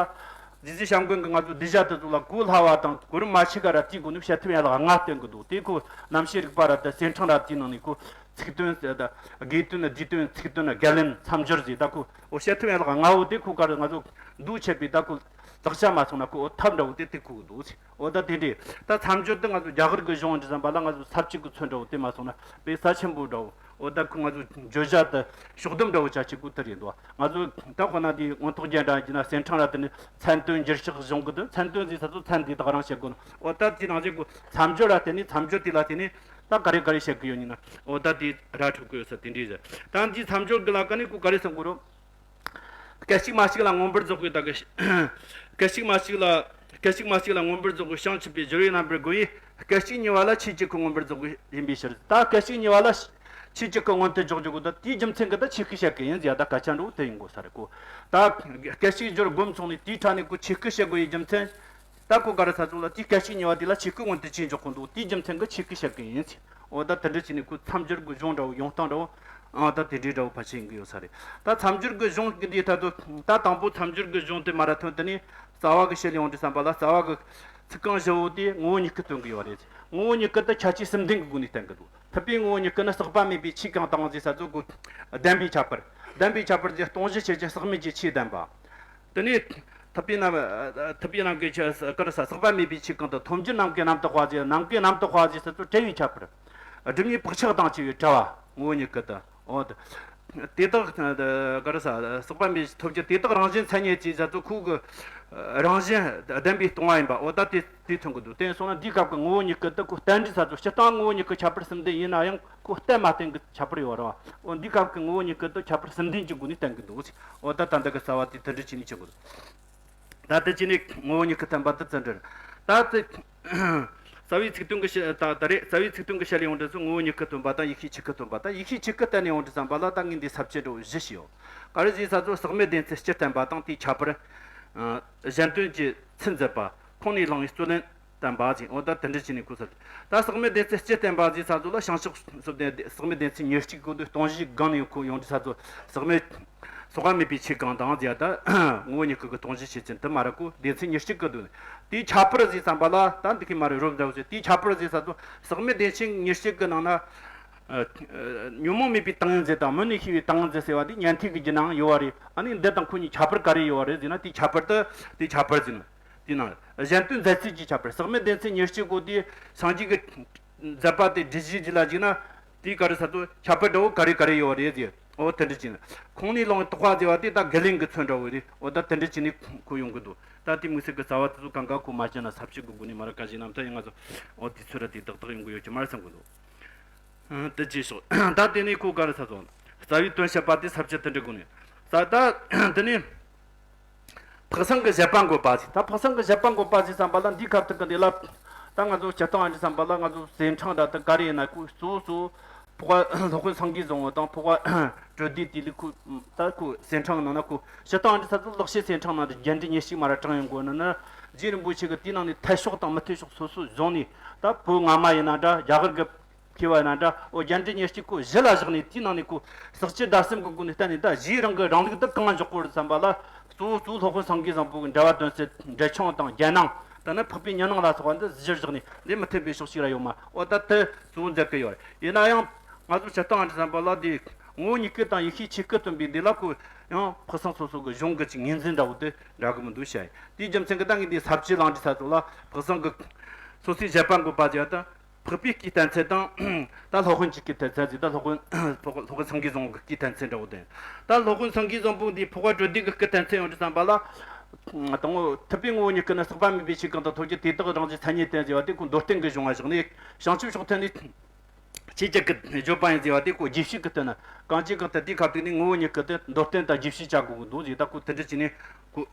རྗེ་བཙུན་བྱམས་མགོན་གྱིས་ང་ཚོ་གདུལ་བྱ་དེ་ཚོ་ལ་གོ་སླ་བ་དང་གོ་རིམ་མ་ཆད་ག་ར་དེའི་སྒོ་ནས་བཤད་ཐབས་ཡན་ལག་ལྔ་སྟོན་གྱི་འདུག་དེ་ཁོ་རྣམ་བཤད་རིག་པ་ར་དང་སེང་ཕྲེང་ར་དེའི་ནང་ནས་ཁོ་ཚིག་དོན་ཟེར་ད་དགོས་དོན་བསྡུས་དོན་ཚིག་དོན་བརྒལ་ལན་མཚམས་སྦྱོར་ཟེར་ད་ཁོ་འོ་བཤད་ཐབས་ཡན་ལག་ལྔ་བོ་དེ་ཁོ་ག་ར་ང་ཚོ་མདོ་འཆད་པའི་ད་ཁོ་ལག་ཆ་མ་སོང་ན་ཁོ་འོ་ཐབས་འདྲ་བོ་དེ་དེ་ཁོ་གི་འདུག་འོ་ད་དེ་འདྲས་ད་མཚམས་སྦྱོར་དེ་ང་ཚོ་རྒྱ་གར་གྱི་གཞུང་འདི་བསམ་པ་ལ་ང་ཚོ་ས་བཅད་ཀྱི་ཚོད་འདྲ་བོ་དེ་མ་སོང་ན་དཔེ་ས་ཆེན་པོ་འདྲ་བོ། འོ་ད་ཁོ་ང་ཚོ་བརྗོད་བྱ་དེ་ཕྱོགས་བསྡོམས་འདྲ་བོ་བྱ་བྱེད་དགོས་དེ་རེད་འདུག་ང་ཚོ་ད་ཁོ་ན་དེ་མངོན་རྟོགས་རྒྱན་འདྲ་ཡིན་ན་སེང་ཕྲེང་ར་དེ་ནི་མཚན་དོན་འགྱུར་ཕྱག་གཞུང་གི་དོན་མཚན་དོན་ཟེར་ས་ཚོ་མཚན་དེ་དག་རང་བཤད་དགོས་ན། འོ་ད་དེ་ནང་བཞིན་ཁོ་མཚམས་སྦྱོར་ལ་བརྟེན་ནས་མཚམས་སྦྱོར་དེ་ལ་བརྟེན་ནས་ད་ག་རེ་ག་རེ་བཤད་གི་ཡོད་ཡིན་ན། འོ་ད་དེ་ར་འཕྲོད་གི་ཡོད་ས་དེ་འདྲས་ཟེར། ད་འདིའི་མཚམས་སྦྱོར་གི་ལ་ཀ་ནས་ཁོ་ག་རེ་གསུང་གི་རོ། སྐད་ཅིག་མ་གཅིག་ལ་མངོན་པར་རྫོགས་པའི་ད་གི། སྐད་ཅིག་མ་གཅིག་ལ། སྐད་ཅིག་མ་གཅིག་ལ་མངོན་པར་རྫོགས་པའི་བྱང་ཆུབ་པའི་སྦྱོར་བའི་རྣམ་པར་རྒོལ་བས་སྐད་ཅིག་གཉིས་པ་ལ་ཆོས་ཅན་གྱི་མངོན་པར་རྫོགས་པའི་ཡིན་པའི་ཕྱིར། ད་སྐད་ཅིག་གཉིས་པ་ལ་ཆོས་ཅན་གྱི་མངོན་དུ་འཇོག་རྒྱུ་གོ་ད་དེའི་རྒྱུ་མཚན་གྱི་ད་ཆོས་སྐུ་བཤད་གི་ཡིན་ཟེར་ཡ་ད་སྐད་ཆ་འདྲ་བོ་དེ་ཡིན་དགོས་ས་རེད་གོ་ད་སྐད་ཅིག་སྦྱོར་སྒོམ་སོང་ནས་དེའི་ཕྲ་ནས་གོ་ཆོས་སྐུ་བཤད་དགོས་པའི་རྒྱུ་མཚན། ད་གོ་ག་རེ་ས་ཚོ་ལ་དེའི་སྐད་ཅིག་གཉིས་པ་དེ་ལ་ཆོས་སྐུ་མངོན་དུ་ཅི་འཇོག་གོ་འདུག་དེའི་རྒྱུ་མཚན་གྱི་ཆོས་སྐུ་བཤད་གི་ཡིན། འོ་ད་དེ་འདྲ་བྱས་ནས་ཁོ་མཚམས་སྦྱོར་གྱི་གཞུང་འདྲ་བོ་ཡོང་སྟངས་འདྲ་བོ། ཨ་ད་དེ་འདྲའི་འདྲ་བོ་ཕལ་ཆེར་ཡིན་གྱི་ཡོད་ས་རེད། ད་མཚམས་སྦྱོར་གྱི་གཞུང་གི་འདིའི་ཐད་དུ་ད་དང་པོ་མཚམས་སྦྱོར་གྱི་གཞུང་དེ་མ་ར་ཐོན་དེ་ནས་རྩ་བ་གི་བཤད་ཡོང་དུས་བསམ་པ་ལ་རྩ་བ་གི་ཚིག་རྐང་བཞི་བོ་དེ་ངོ་བོ་ཉིད་སྐུ་སྟོན་གྱི་ཡོད་རེད། ངོ་བོ་ཉིད་སྐུ་དེ་ཁྱད་ཆོས་གསུམ་ལྡན་གྱི་སྒོ་ནས་བསྟན་གྱི་འདུག་ཐུབ་པའི་ངོ་བོ་ཉིད་སྐུ་ནི། ཟག་པ་མེད་པའི་ཆོས་གང་དང་ཟེར་ས་ཚོ་གོ། བདེན་པའི་ཁྱད་པར། བདེན་པའི་ཁྱད་པར་ཟེར་སྟོང་གཞི་ཆོས་ཅན། ཟག་མེད་ཀྱི་ཆོས་བདེན་པ། དེ་ནས་ཐུབ་པའི་ནམ། ཐུབ་པའི་ནམ་མཁའི་ཆོས་ག་རེ་ཟ། ཟག་པ་མེད་པའི་ཆོས་གང་དང་། ཐོབ་བྱར་ནམ་མཁའི་རྣམ་རྟོག་པ་ཟེར། ནམ་མཁའི་རྣམ་རྟོག་པ་ཟེར་ས་ཚོ་བྲལ་བའི་ཁྱད་པར། སྒྲིབ་གཉིས་བག་ཆགས་དང་བཅས་པའི་བྲལ་བ་ངོ་བོ་ཉིད་སྐུ་དང་། འོ་དེ། དེ་དག་ག་རེ་ཟ། ཟག་པ་མེད་ཐོབ་བྱར་དེ་དག་རང་བཞིན་མཚན་ཉིད་ཅེས་བྱ་ཚོ་ཁོ་གི་རང་བཞིན་བདེན་པས་སྟོང་བ་ཡིན་པ། འོ་ད་དེ་དེ་མཚོན་གྱི་འདུག་དེ་སོང་ན་འདིའི་སྐབས་ཀྱི་ངོ་བོ་ཉིད་སྐུ་དེ་ཁོ་རྟེན་འབྲེལ་ས་ཚོ། སྤྱིར་བཏང་ངོ་བོ་ཉིད་སྐུ་ཁྱད་པར་གསུམ་ལྡན་ཡིན་ན་ཡང་ཁོ་རྟེན་མ་བརྟེན་གྱི་ཁྱད་པར་ཡོད་རེད་བ། འོ་འདིའི་སྐབས་ཀྱི་ངོ་བོ་ཉིད་སྐུ་དེ་ཁྱད་པར་གསུམ་ལྡན་གྱི་སྒོ་ནས་བསྟན་གྱི་འདུག་འོ་ད་ད་འདི་གི་རྩ་བ་དེ་དེ་འདྲ་བྱས་ནས་བྱེད་དགོས། ད་དེ་བྱས་ནས་ངོ་བོ་ཉིད་སྐུ་བསྟན་པ་དེ་བརྩི་འགྲེལ། ད་དེ། རྩ་བའི་ཚིག་དོན་གྱི་ཞལ། ད་ད་རེས་རྩ་བའི་ཚིག་དོན་གྱི་ཞལ་ལས་ཡོང་དུས་སུ་ངོ་བོ་ཉིད་སྐུ་སྟོན་པ་དང་ཡེ་ཤེས་ཆོས་སྐུ་སྟོན་པ་དང་། ཡེ་ཤེས་ཆོས་སྐུ་བསྟན་ནས་ཡོང་དུས་ཙམ་པ་ལ་ད་ངས་འདི་ས་བཅད་འདྲ་བོ་བཞི་ཞུས་ཡོད། ག་རེ་ཟེར་ས་ཚོ། ཟག་མེད་བདེན་ཚིག་སྤྱིར་བསྟན་པ་དང་དེའི་ཁྱད་པར། ཨ། གཞན་དོན་གྱི་ཚིག་མཛད་པ། ཁོང་ནས་བླངས་པའི་རྩོད་ལན་བསྟན་པ་ཟེར། འོ་ད་དེ་འདྲ་བྱས་ནས་གོ་ས། ད་ཟག་མེད་བདེན་ཚིག་སྤྱིར་བསྟན་པ་ཟེར་ས་ཚོ་ལ་བྱང་ཆུབ་སོ་བདུན། ཟག་མེད་བདེན་ཚིག་ཉེར་གཅིག་གོ་དུས་སྟོང་གཞིའི་སྒང་ནས་ཁོ་ཡོང་དུས་ས་ཚོ། ཟག་མེད། ཟག་པ་མེད་པའི་ཆོས་གང་དང་ཟེར་ཡ་ད། ངོ་བོ་ཉིད་སྐུ་གི་སྟོང་གཞི་ཆོས་ཅན་དེ་མ་རེད་གོ། བདེན་ཚིག་ཉེར་གཅིག་གི་དོན། དེའི་ཁྱད་པར་ཟེར་ཙམ་པ་ལ་ད་འདི་གི་མ་རེད། རོབ་འདྲ་བོ་ཟེར། དེའི་ཁྱད་པར་ཟེར་ས་ཚོ། ཟག་མེད་བདེན་ཚིག་ཉེར་གཅིག་གི་ནང་ན། ཨ། ཨ། ཉོན་མོངས་མེད་པའི་ཏིང་ངེ་འཛིན་དང་མུ་ནས་ཤེས་པའི་ཏིང་ངེ་འཛིན་ཟེར་བ་འདི་ཉན་ཐོས་ཀྱི་རྒྱུད་ནའང་ཡོད་བ་རེད། ཨ་ནི་འདི་དང་ཁོ་གཉིས་ཁྱད་པར་ག་རེ་ཡོད་བ་རེད་ཟེར་ན། དེའི་ཁྱད་པར་དེ། དེའི་ཁྱད་པར་ཟེར་ན། དེའི་ནང་གཞན་དོན་མཛད་ཚུལ་གྱི་ཁྱད་པར། ཟག་མེད་བདེན་ཚིག་ཉེར་གཅིག་གོ་དེ་སངས་རྒྱས་ཀྱི་མཛད་པ་དེ་སྒྲུབ་བྱེད་རྒྱུད་ལ་གཞིགས་ན། དེའི་ག་རེ་ཟེར་ཚོ། ཁྱད་པར་འདྲ་བོ་ག་རེ་ག་རེ་ཡོད་རེད་ཟེར། འོ་དེ་འདྲ་བྱས་ནས། ཁོང་ནས་བླངས་པའི་རྟོག་པ་ཟེར་བ་དེ་ད་དགེ་ལེགས་ཀྱི་ཚུལ་འདྲ་བོ་རེད། འོ་ད་དེ་འདྲ་བྱས་ནས་ཁོ་ཡོང་གི་འདུག་ད་དེ་དམིགས་བསལ་གྱི་རྩ་བ་དེ་ཚོ་གང་ག་ཁོ་མ་བྱས་ན་ས་བཅད་ཀྱི་སྒོ་ནས་མ་ར་བཀའ་བཞིན་རྣམ་ཐར་ཡིན་ང་ཚོ། འོ་དེ་ཚོ་ར་དེ་ཏག་ཏག་ཡོང་གི་ཡོད་ཀྱི་མ་རེད་བསམ་གི་འདུག་ཨང་། དེ་བྱས་ཤོག་ད་དེ་ནས་ཁོ་ག་རེ་ཟེར་ཚོ། རྩ་བའི་དོན་བཤད་པ་དེ་ས་བཅད་དེ་འདྲ་སྒོ་ནས། ད་ད་དེ་ནས། འཕགས་སེང་གི་བཞེད་པ་འགོད་པ་ཟེར། ད་འཕགས་སེང་གི་བཞེད་པ་འགོད་པ་ཟེར་བསམ་པ་ལ་འདིའི་ཁ་ཐུག་གི་འདི་ལ། ད་ང་ཚོ་སྤྱིར་བཏང་ཨ་འདྲ་བསམ་པ་ལ་ང་ཚོ་ཟས་འཕྲང་འདྲ་དེ་ག་རེ་ཡིན་ན་ཁོ་གཙོ་བོ་གཙོ་བོ། འཕགས་པ་སློབ་དཔོན་སངས་རྒྱས་བཟང་པོ་དང་འཕགས་པ་བཀྲ་ཤིས་བདེ་ལེགས་ཁོ། ད་ཁོ་ཟས་འཕྲང་ནང་ན་ཁོ་སྤྱིར་བཏང་ཨ་འདྲ་བསམ་ཚོ་ལག་ཤེས་ཟས་འཕྲང་ནང་དུ་རྒྱན་འདྲེ་ཉེར་གཅིག་མ་ར་དྲངས་ཡོང་དགོས་ན་ན། རྗེ་རིན་པོ་ཆེ་གི་དེའི་ནང་ནས་འཐད་ཕྱོགས་དང་མི་འཐད་ཕྱོགས་སོ་སོ་བཟུང་ནས། ད་བོད་སྔ་མ་ཡིན་ན་འདྲ། རྒྱ་གར་གི་མཁས་པ་ཡིན་ན་འདྲ། འོ་རྒྱན་འདྲེ་ཉེར་གཅིག་ཁོ་གཞི་ལ་བཞག་ནས་དེའི་ནང་ནས་ཁོ་ཟག་བཅས་བདག་གསུམ་གྱི་སྒོ་ནས་བསྟན་ནས། ད་གཞིའི་རང་གི་རང་ལུགས་འདི་གང་འཇོག་དགོས་རེད་བསམ་པ་ལ། གཙོ་བོ་གཙོ་བོ་སློབ་དཔོན་སངས་རྒྱས་བཟང་པོ་གི་འགྲེལ་པ་དོན་གསལ་འགྲེལ་ཆུང་དང་རྒྱན་སྣང་། ད་ནི་འཕགས་པའི་ཉི་སྣང་ལ་སོགས་པ་འདི་གཞིར་བཞག་ནས་ལས་མི་མཐུན་པའི་ཕྱོགས་གཅིག་ར་ཡོད་མ། འོ་ད་དེ་གཙོ་བོ་མཛད་ཀྱི་ཡོད་རེད། ཡིན་ན་ཡང་ང་ཚོ་སྤྱིར་བཏང་ཨ་འདྲ་བསམ་པ་ལ་དེ་ངོ་བོ་ཉིད་སྐུ་དང་ཡེ་ཤེས་ཆོས་སྐུ་སྟོན་པའི་འདི་ལ་ཁོ་ཡང་འཕགས་སེང་སོ་སོ་གི་གཞུང་གི་ཅིག་ངོས་འཛིན་འདྲ་བོ་དེ་འདྲ་གི་མི་འདུག་བཤད་ཡིན། དེའི་རྒྱུ་མཚན་གྱིས་ད་ངས་འདི་ས་བཅད་བླངས་འདྲི་ས་ཚོ་ལ་འཕགས་སེང་གི་སོ་སོའི་བཞེད་པ་འགོད་པ་ཟེར་བ་དང་། འཕགས་པའི་སྐུའི་གཏན་ཚད་དང་། ད་སློབ་དཔོན་གྱི་སྐུའི་གཏན་ཚད་ཟེར། ད་སློབ་དཔོན་སློབ་དཔོན་སངས་རྒྱས་བཟང་པོ་གི་སྐུའི་གཏན་ཚད་འདྲ་བོ་དེ། ད་སློབ་དཔོན་སངས་རྒྱས་བཟང་པོ་འདིའི་འཕགས་པ་བཀྲ་ཤིས་བདེ་ལེགས་སྐུའི་གཏན་ཚད་ཡོང་དུས་བསམ་པ་ལ། དང་པོ་ཐུབ་པའི་ངོ་བོ་ཉིད་སྐུ་ནི། ཟག་པ་མེད་པའི་ཆོས་གང་དང་། ཐོབ་བྱར་དེ་དག་རང་བཞིན་མཚན་ཉིད་བསྟན་ཟེར་བ་དེ་ཁོ་མདོར་བསྟན་གྱི་གཞུང་ང་བཞག་ནས། བྱང་ཆུབ་མཆོག་ཐུན་ནི། ཆོས་ཅིག་གི་བརྗོད་པ་ཡིན་ཟེར་བ་དེ་ཁོ་རྗེས་བཤད་ཀྱི་དོན་ན། གང་ཅི་གང་ལྟར་དེའི་ཁ་ཐུག་ནས་ངོ་བོ་ཉིད་སྐུ་དེ་མདོར་བསྟན་དང་རྗེས་བཤད་བྱ་དགོས་ཀྱི་འདུག་ཟེར། ད་ཁོ་དེ་འདྲ་བྱས་ནས་ཁོ་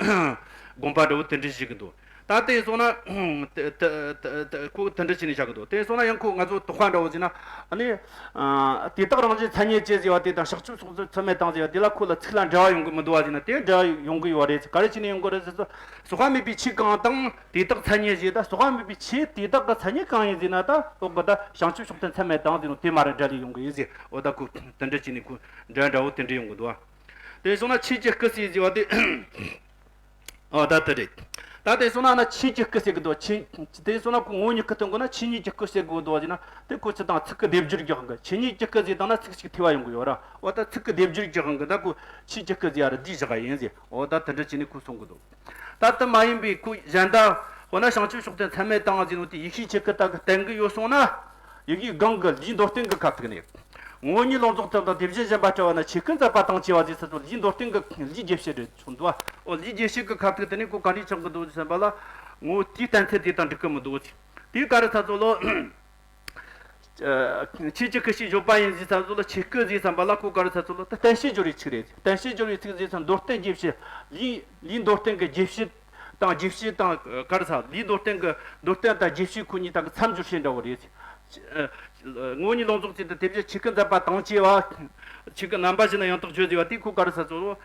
དགོངས་པ་འདྲ་བོ་དེ་འདྲ་བཞེས་ཀྱི་འདུག་ད་དེ་སོང་ན་དེ་དེ་དེ་དེ་ཁོ་དེ་འདྲ་བྱས་ནས་བཞག་གི་འདུག་དེ་སོང་ན་ཡང་ཁོ་ང་ཚོ་དོགས་པ་འདྲ་བོ་ཟེར་ན། ཨ་ནི། ཨ། དེ་དག་རང་བཞིན་མཚན་ཉིད་ཅེས་ཟེར་བ་དེ་དང་བྱང་ཆུབ་མཆོག་ཐུན་མཚམས་མེད་དང་ཟེར་བ་དེ་ལ་ཁོ་ལ་ཚིག་ལ་འབྲེལ་བ་ཡོང་གི་མི་འདུག་བ་ཟེར་ན། དེ་འབྲེལ་བ་ཡོང་གི་ཡོད་རེད། ག་རེ་བྱས་ནས་ཡོང་གི་རེད་ཟེར་ཚོ། ཟག་པ་མེད་པའི་ཆོས་གང་དང་དེ་དག་མཚན་ཉིད་ཟེར། ད་ཟག་པ་མེད་པའི་ཆོས་དེ་དག་གི་མཚན་ཉིད་གང་ཡིན་ཟེར་ན། ད་འོ་གི་ད་བྱང་ཆུབ་མཆོག་ཐུན་མཚམས་མེད་དང་ཟེར་ནོ་དེ་མ་ར་འབྲེལ་ལས་ཡོང་གི་ཡིན་ཟེར། འོ་ད་ཁོ་དེ་འདྲ་བྱས་ནས་ཁོ་འབྲེལ་འདྲ་བོ་དེ་འདྲ་ཡོང་གི་འདུག་བ། དེ་སོང་ན་ཆོས་ཀྱི་སྐུ་ཟེར་ཟེར་བ་དེ། འོ་ད་དེ་རེད། ད་དེ་སོང་ན་ན་ཆོས་ཀྱི་སྐུ་ཟེར་གི་འདུག་ཆོས། དེ་སོང་ན་ཁོ་ངོ་བོ་ཉིད་སྐུ་སྟོན་དགོས་ན་ཆོས་ཉིད་ཀྱི་སྐུ་ཟེར་དགོས་འདུག་ཟེར་ན། དེ་ཁོ་ཚིག་དང་ཚིག་གི་སྡེབ་སྦྱོར་གྱི་དབང་གིས། ཆོས་ཉིད་ཀྱི་སྐུ་ཟེར་བཏང་ན་ཚིག་གཅིག་འཐུས་པ་ཡོང་གི་ཡོད་ར། འོ་ད་ཚིག་གི་སྡེབ་སྦྱོར་གྱི་དབང་གིས་ད་ཁོ་ཆོས་ཀྱི་སྐུ་ཟེར་ཡ་ར་འདི་བཞག་ག་ཡིན་ཟེར། འོ་ད་དེ་འདྲ་བྱས་ནས་ཁོ་གསུང་གི་འདུག་ད་དེ་མ་ཡིན་པའི་ཁོ་གཞན་དག་འོ་ན་བྱང་ཆུབ་མཆོག་ཐུན་མཚམས་མེད་དང་ཟེར་ནོ་དེ་ཡེ་ཤེས་ཆོས་སྐུ་དག་གི་བསྟན་གི་ཡོད་སོང་ན། ཡི་གེའི་སྒང་གི་ལུས་མདོར་བསྟན་གྱི་ཁ་ཐུག་ནས། ངོ་བོ་ཉིད་ལོངས་རྫོགས་ཐུན་དང་དེ་བཞིན་གཞན་པ་བྲལ་བ་ན་ཆོས་སྐུ་མཛད་པ་དང་བཅས་པ་ཟེར་ས་ཚོ་ལུས་མདོར་བསྟན་གྱི་ལུས་རྗེས་བཤད་རེད་ཆོག་འདུག་བ། འོ་ལུས་རྗེས་བཤད་ཀྱི་ཁ་ཐུག་དེ་ནས་ཁོ་ག་འདྲས་ཆགས་ཀྱི་འདུག་ཟེར་བ་ལ། ངོ་བོ་དེའི་གཏན་ཚད་དེ་དང་འགྲིག་གི་མི་འདུག་ཟེར། དེའི་ག་རེ་ས་ཚོ་ལོ། ཆོས་ཀྱི་སྐུ་ཞེས་བརྗོད་པ་ཡིན་ཟེར་ས་ཚོ་ལ་ཆོས་སྐུ་ཟེར་བསམ་པ་ལ་ཁོ་ག་རེ་ས་ཚོ་ལོ། ད་བསྟན་བྱའི་སྦྱོར་བའི་ཚིག་རེད། བསྟན་བྱའི་སྦྱོར་བའི་ཚིག་ཟེར་ས་མདོར་བསྟན་རྗེས་བཤད་ལུས་ལུས་མདོར་བསྟན་གྱི་རྗེས་བཤད། དང་རྗེས་བཤད་དང་ག་རེ་ཟ། ལུས་མདོར་བསྟན་གྱི་མདོར་བསྟན་དང་རྗེས་བཤད་ཁོ་གཉིས་དག་གི་མཚམས་སྦྱོར་བྱེད་འདྲ་བོ་རེད། ངོ་བོ་ཉིད་ལོངས་རྫོགས་ཚུལ་དང་དེ་བཞིན་ཆོས་སྐུ་མཛད་པ་དང་བཅས་པ། ཆོས་སྐུ་རྣམ་པ་བཞི་ནི་ཡང་དག་བརྗོད་ཟེར་བ་དེ་ཁོ་ག་རེ་ཟ་ཚོ།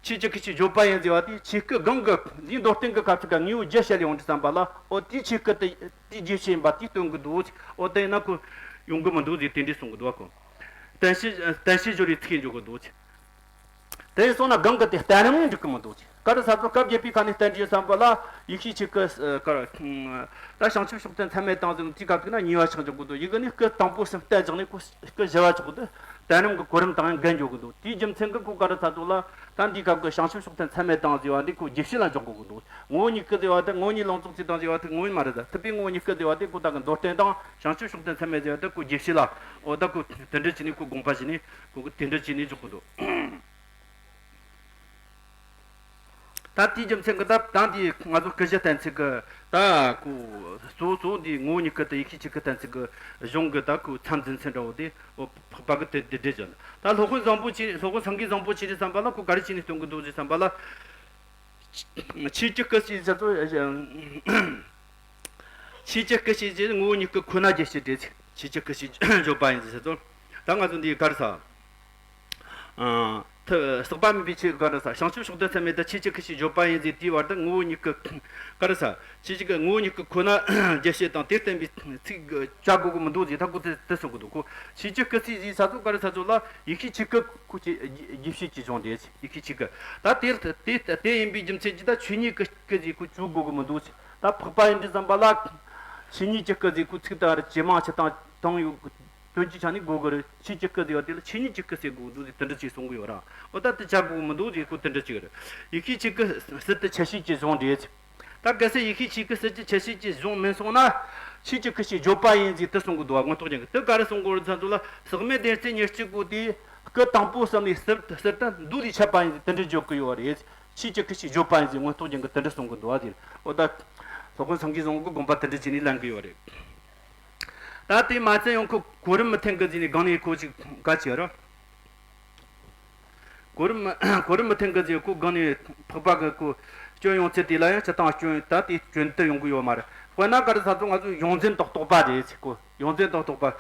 ཆོས་ཀྱི་སྐུ་ཞེས་བརྗོད་པ་ཡིན་ཟེར་བ་དེ་ཆོས་སྐུ་སྒང་གི་ལུས་མདོར་བསྟན་གྱི་ཁ་ཐུག་ག་དངོས་པོ་བརྗོད་བྱ་ལས་འོང་དུས་ཙམ་པ་ལ་འོ་དེའི་ཆོས་སྐུ་དེ་དེའི་རྗེས་བཤད་ཡིན་པ་དེ་སྟོན་གྱི་འདུག་འོ་དེ་ཡིན་ན་ཁོ་ཡོང་གི་མི་འདུག་ཟེར་དེ་འདྲས་གསུང་གི་འདུག་བ་ཁོ། བསྟན་བྱའི་བསྟན་བྱའི་སྦྱོར་བའི་ཚིག་འཇོག་གི་འདུག་དེ་སོང་ན་སྒང་གི་དེ་བསྟན་རིམ་ནི་འགྲིག་གི་མི་འདུག་ག་རེ་ཟེར་ཚོ་སྐབས་བརྒྱད་པའི་ཁ་ནས་བསྟན་རྒྱུ་བསམ་པ་ལ་ཡེ་ཤེས་ཆོས་སྐུ་ཨ་ག་རེ་ད་བྱང་ཆུབ་མཆོག་ཏུ་མཚན་མེད་བཏང་ཟིན་དུས་སྐབས་དེ་ན་གཉིས་པ་ཆགས་འཇོག་གི་འདུག་ཡི་གེ་ནི་སྐུ་དང་པོ་གསུམ་བསྟན་བཞག་ནས་སྐུ་སྐུ་བཞི་བ་ཆགས་འདུག་དོན་རིམ་གྱི་གོ་རིམ་དང་ཡང་འགལ་འཇོག་གི་འདུག་དེའི་རྒྱུ་མཚན་གྱིས་ཁོ་ག་རེ་ཟེར་ཚོ་ལ་ད་འདིའི་སྐབས་ཀྱི་བྱང་ཆུབ་མཆོག་ཏུ་མཚན་མེད་བཏང་ཟེར་བ་འདི་ཁོ་རྒྱས་བཤད་ལ་འཇོག་དགོས་ཀྱི་འདུག་ངོ་བོ་ཉིད་སྐུ་ཟེར་བ་དེ་ངོ་བོ་ཉིད་ལོངས་སུ་སྤྱོད་བཏང་ཟེར་བ་དེ་ངོ་བོ་ཉིད་མ་རེད། ད་ཐུབ་པའི་ངོ་བོ་ཉིད་སྐུ་ཟེར་བ་དེ་ཁོ་ད་གི་མདོར་བསྟན་དང་བྱང་ཆུབ་མཆོག་ཏུ་མཚན་མེད་ཟེར་བ་དེ་ཁོ་རྒྱས་བཤད་ལ་འོ་ད་ཁོ་དེ་འདྲ་བྱས་ནས་ཁོ་དགོངས་པ་བཞེས་ནས་ཁོ་གི་དེ་འདྲ་བྱས་ནས་འཇོག་གི་འདུག་ད་དེའི་རྒྱུ་མཚན་གྱིས་ད་ད་འདི་ང་ཚོ་སྐུ་བཞི་བསྟན་ཚུལ་གྱི་ད་ཁོ་གཙོ་བོ་གཙོ་བོ་འདི་ངོ་བོ་ཉིད་སྐུ་དང་ཡེ་ཤེས་ཆོས་སྐུ་བསྟན་ཚུལ་གྱི་གཞུང་གི་ད་ཁོ་མཚམས་འཛིན་ཚུལ་འདྲ་བོ་དེ་འོ་འཕགས་པ་གི་དེ་དེ་འདྲ་བྱས། ད་སློབ་དཔོན་བཟང་པོ་ཆེ་སློབ་དཔོན་སངས་རྒྱས་བཟང་པོ་ཆེ་རེད་བསམ་པ་ལ་ཁོ་ག་རེ་བྱས་ནས་སྟོན་གྱི་འདུག་ཟེར་བསམ་པ་ལ། ཆོས་ཀྱི་སྐུ་ཞེས་ཟེར་ཚོ། ཆོས་ཀྱི་སྐུ་ཞེས་ཟེར་ངོ་བོ་ཉིད་སྐུ་ཁོ་ན་རྒྱས་བཤད་དེ་ཆོས་ཀྱི་སྐུ་ཞེས་བརྗོད་པ་ཡིན་ཟེར་ཚོ། ད་ང་ཚོ་འདི་ག་རེ་ཟ། ཨ། ཐ་ཟག་པ་མེད་པའི་ཆོས་ག་རེ་ཟ། བྱང་ཆུབ་མཆོག་ཏུ་མཚན་མེད་དུ་ཆོས་ཀྱི་སྐུ་ཞེས་བརྗོད་པ་ཡིན་ཟེར་དེའི་བར་དུ་ངོ་བོ་ཉིད་སྐུ་ག་རེ་ཟ། ཆོས་ཀྱི་ངོ་བོ་ཉིད་སྐུ་ཁོ་ན་རྒྱས་བཤད་དང་དེ་བསྟན་པའི་ཚིག་བྱ་དགོས་ཀྱི་མི་འདུག་ཟེར་ད་ཁོ་དེ་དེ་གསུང་གི་འདུག་ཁོ་ཆོས་ཀྱི་སྐུ་ཞེས་ཟེར་ས་ཚོ་ག་རེ་ཟ་ཚོ་ལ་ཡེ་ཤེས་ཆོས་སྐུ་ཁོ་ཆོས་རྒྱས་བཤད་ཀྱི་གཞུང་དེ་ཡེ་ཤེས་ཆོས་སྐུ། ད་དེ་དེ་དེ་ཡིན་པའི་རྒྱུ་མཚན་གྱིས་ད་ཆོས་ཉིད་ཀྱི་སྐུ་ཞེས་ཁོ་བརྗོད་དགོས་ཀྱི་མི་འདུག་ཟེར། ད་འཕགས་པ་ཡིན་དུས་ཙམ་པ་ལ་ཆོས་ཉིད་ཀྱི་སྐུ་ཟེར་ཁོ་ཚིག་དེ་ཇེ་མང་ཇེ་ཐང་བཏང་ཡོད། དོན་གྱི་ཆ་ནས་དགོས་ཀྱི་རེད། ཆོས་ཀྱི་སྐུ་ཟེར་བ་དེ་ལ་ཆོས་ཉིད་ཀྱི་སྐུ་ཟེར་དགོས་འདུག་ཟེར་དེ་འདྲ་ཅིག་གསུང་གི་ཡོད་ར། འོ་ད་དེ་བྱ་དགོས་མི་འདུག་ཟེར་ཁོ་དེ་འདྲ་ཅིག་རེད། ཡེ་ཤེས་ཆོས་སྐུ་ཟེར་དེ་ཆ་ཤས་ཀྱི་གཞུང་རེད། ད་གལ་སྲིད་ཡེ་ཤེས་ཆོས་སྐུ་ཟེར་གྱི་ཆ་ཤས་ཀྱི་གཞུང་མིན་སོང་ན། ཆོས་ཀྱི་སྐུ་ཞེས་བརྗོད་པ་ཡིན་ཟེར་དེ་གསུང་གི་འདུག་བ། མངོན་རྟོགས་རྒྱན་གྱི་དེ་ག་རེ་གསུང་གི་ཡོད་ཟེར་ཚོ་ལ་ཟག་མེད་བདེན་བརྩེ་ཉེར་གཅིག་པོ་དེ་སྐུ་དང་པོ་གསུམ་ནས་ཟུར་ཟུར་དུ་འདུ་ལས་འཆད་པ་ཡིན་ཟེར་དེ་འདྲ་བརྗོད་ཀྱི་ཡོད་རེད། ཆོས་ཀྱི་སྐུ་ཞེས་བརྗོད་པ་ཡིན་ཟེར་མངོན་རྟོགས་རྒྱན་གྱི་དེ་འདྲ་གསུང་གི་འདུག་བ་ཟེར། འོ་ད། སློབ་དཔོན་སངས་རྒྱས་བཟང་པོ་གི་དགོངས་པ་དེ་འདྲ་བྱས་ནས་ལེན་གི་ཡོད་རེད། ད་དེ་མ་ཚད་ཡང་ཁོ་གོ་རིམ་མི་མཐུན་གི་ཟེར་ནས་སྒང་ནས་ཁོ་ཅིག་ག་ཅིག་ར། གོ་རིམ་གོ་རིམ་མི་མཐུན་གི་ཟེར་ཁོ་སྒང་ནས་འཕགས་པ་གི་ཁོ་སྐྱོན་ཡོང་ཚད་དེ་ལ་ཡང་སྤྱིར་བཏང་སྐྱོན་ད་དེ་སྐྱོན་དུ་ཡོང་གི་ཡོད་མ་རེད། དཔེར་ན་ག་རེ་ཟེར་ཚོ་ང་ཚོ་ཡོངས་འཛིན་དང་རྟོག་པ་རེད་ཟེར་ཁོ་ཡོངས་འཛིན་དང་རྟོག་པ།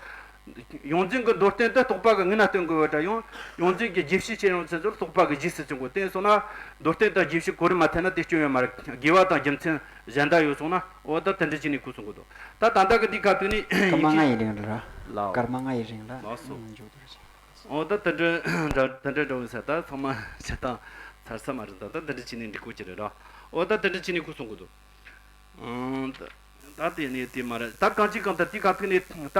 ཡོངས་འཛིན་གྱི་མདོར་བསྟན་དུ་རྟོག་པ་གི་ངོས་ན་སྟོན་དགོས་པ་འདྲ་ཡང་ཡོངས་འཛིན་གྱི་རྒྱས་བཤད་བྱེད་ཡོང་ཚུལ་ཚོར་རྟོག་པ་གི་རྗེས་སུ་བྱུང་དགོས། དེ་སོང་ན་མདོར་བསྟན་དང་རྒྱས་བཤད་གོ་རིམ་མ་མཐུན་ན་དེ་སྐྱོན་ཡོད་མ་རེད། དགེ་བ་དང་རྒྱུ་མཚན་གཞན་དག་ཡོད་སོང་ན་འོ་ད་དེ་འདྲ་བྱས་ནས་ཁོ་གསུང་གི་འདུག་ད་ད་ལྟ་གི་འདི་ག་དུས་ནས་སྐར་མ་ལྔ་ཡི་རིང་ལ་ར། ལའོ། སྐར་མ་ལྔ་ཡི་རིང་ལ་ལགས་སོ། ཨ་མཇུག་བསྡུ་རེད། འོ་ད་དེ་འདྲ་འདྲ་དེ་འདྲ་འདྲ་བོ་ཡིན་ས། ད་ཚང་མ་བྱེད་སྟངས་ཚར་ས་མ་རེད། ད་ད་དེ་འདྲ་བྱས་ནས་འགྲིག་གོ་གི་རེད་ར། འོ་ད་དེ་འདྲ་བྱས་ནས་ཁོ་གསུང་གི་འདུག་ཨང་། ད་ད་དེ་ནས་དེ་མ་རེད། ད་གང་ཅི་གང་ལྟར་དེ་ག་ཐུག་ནས་ད་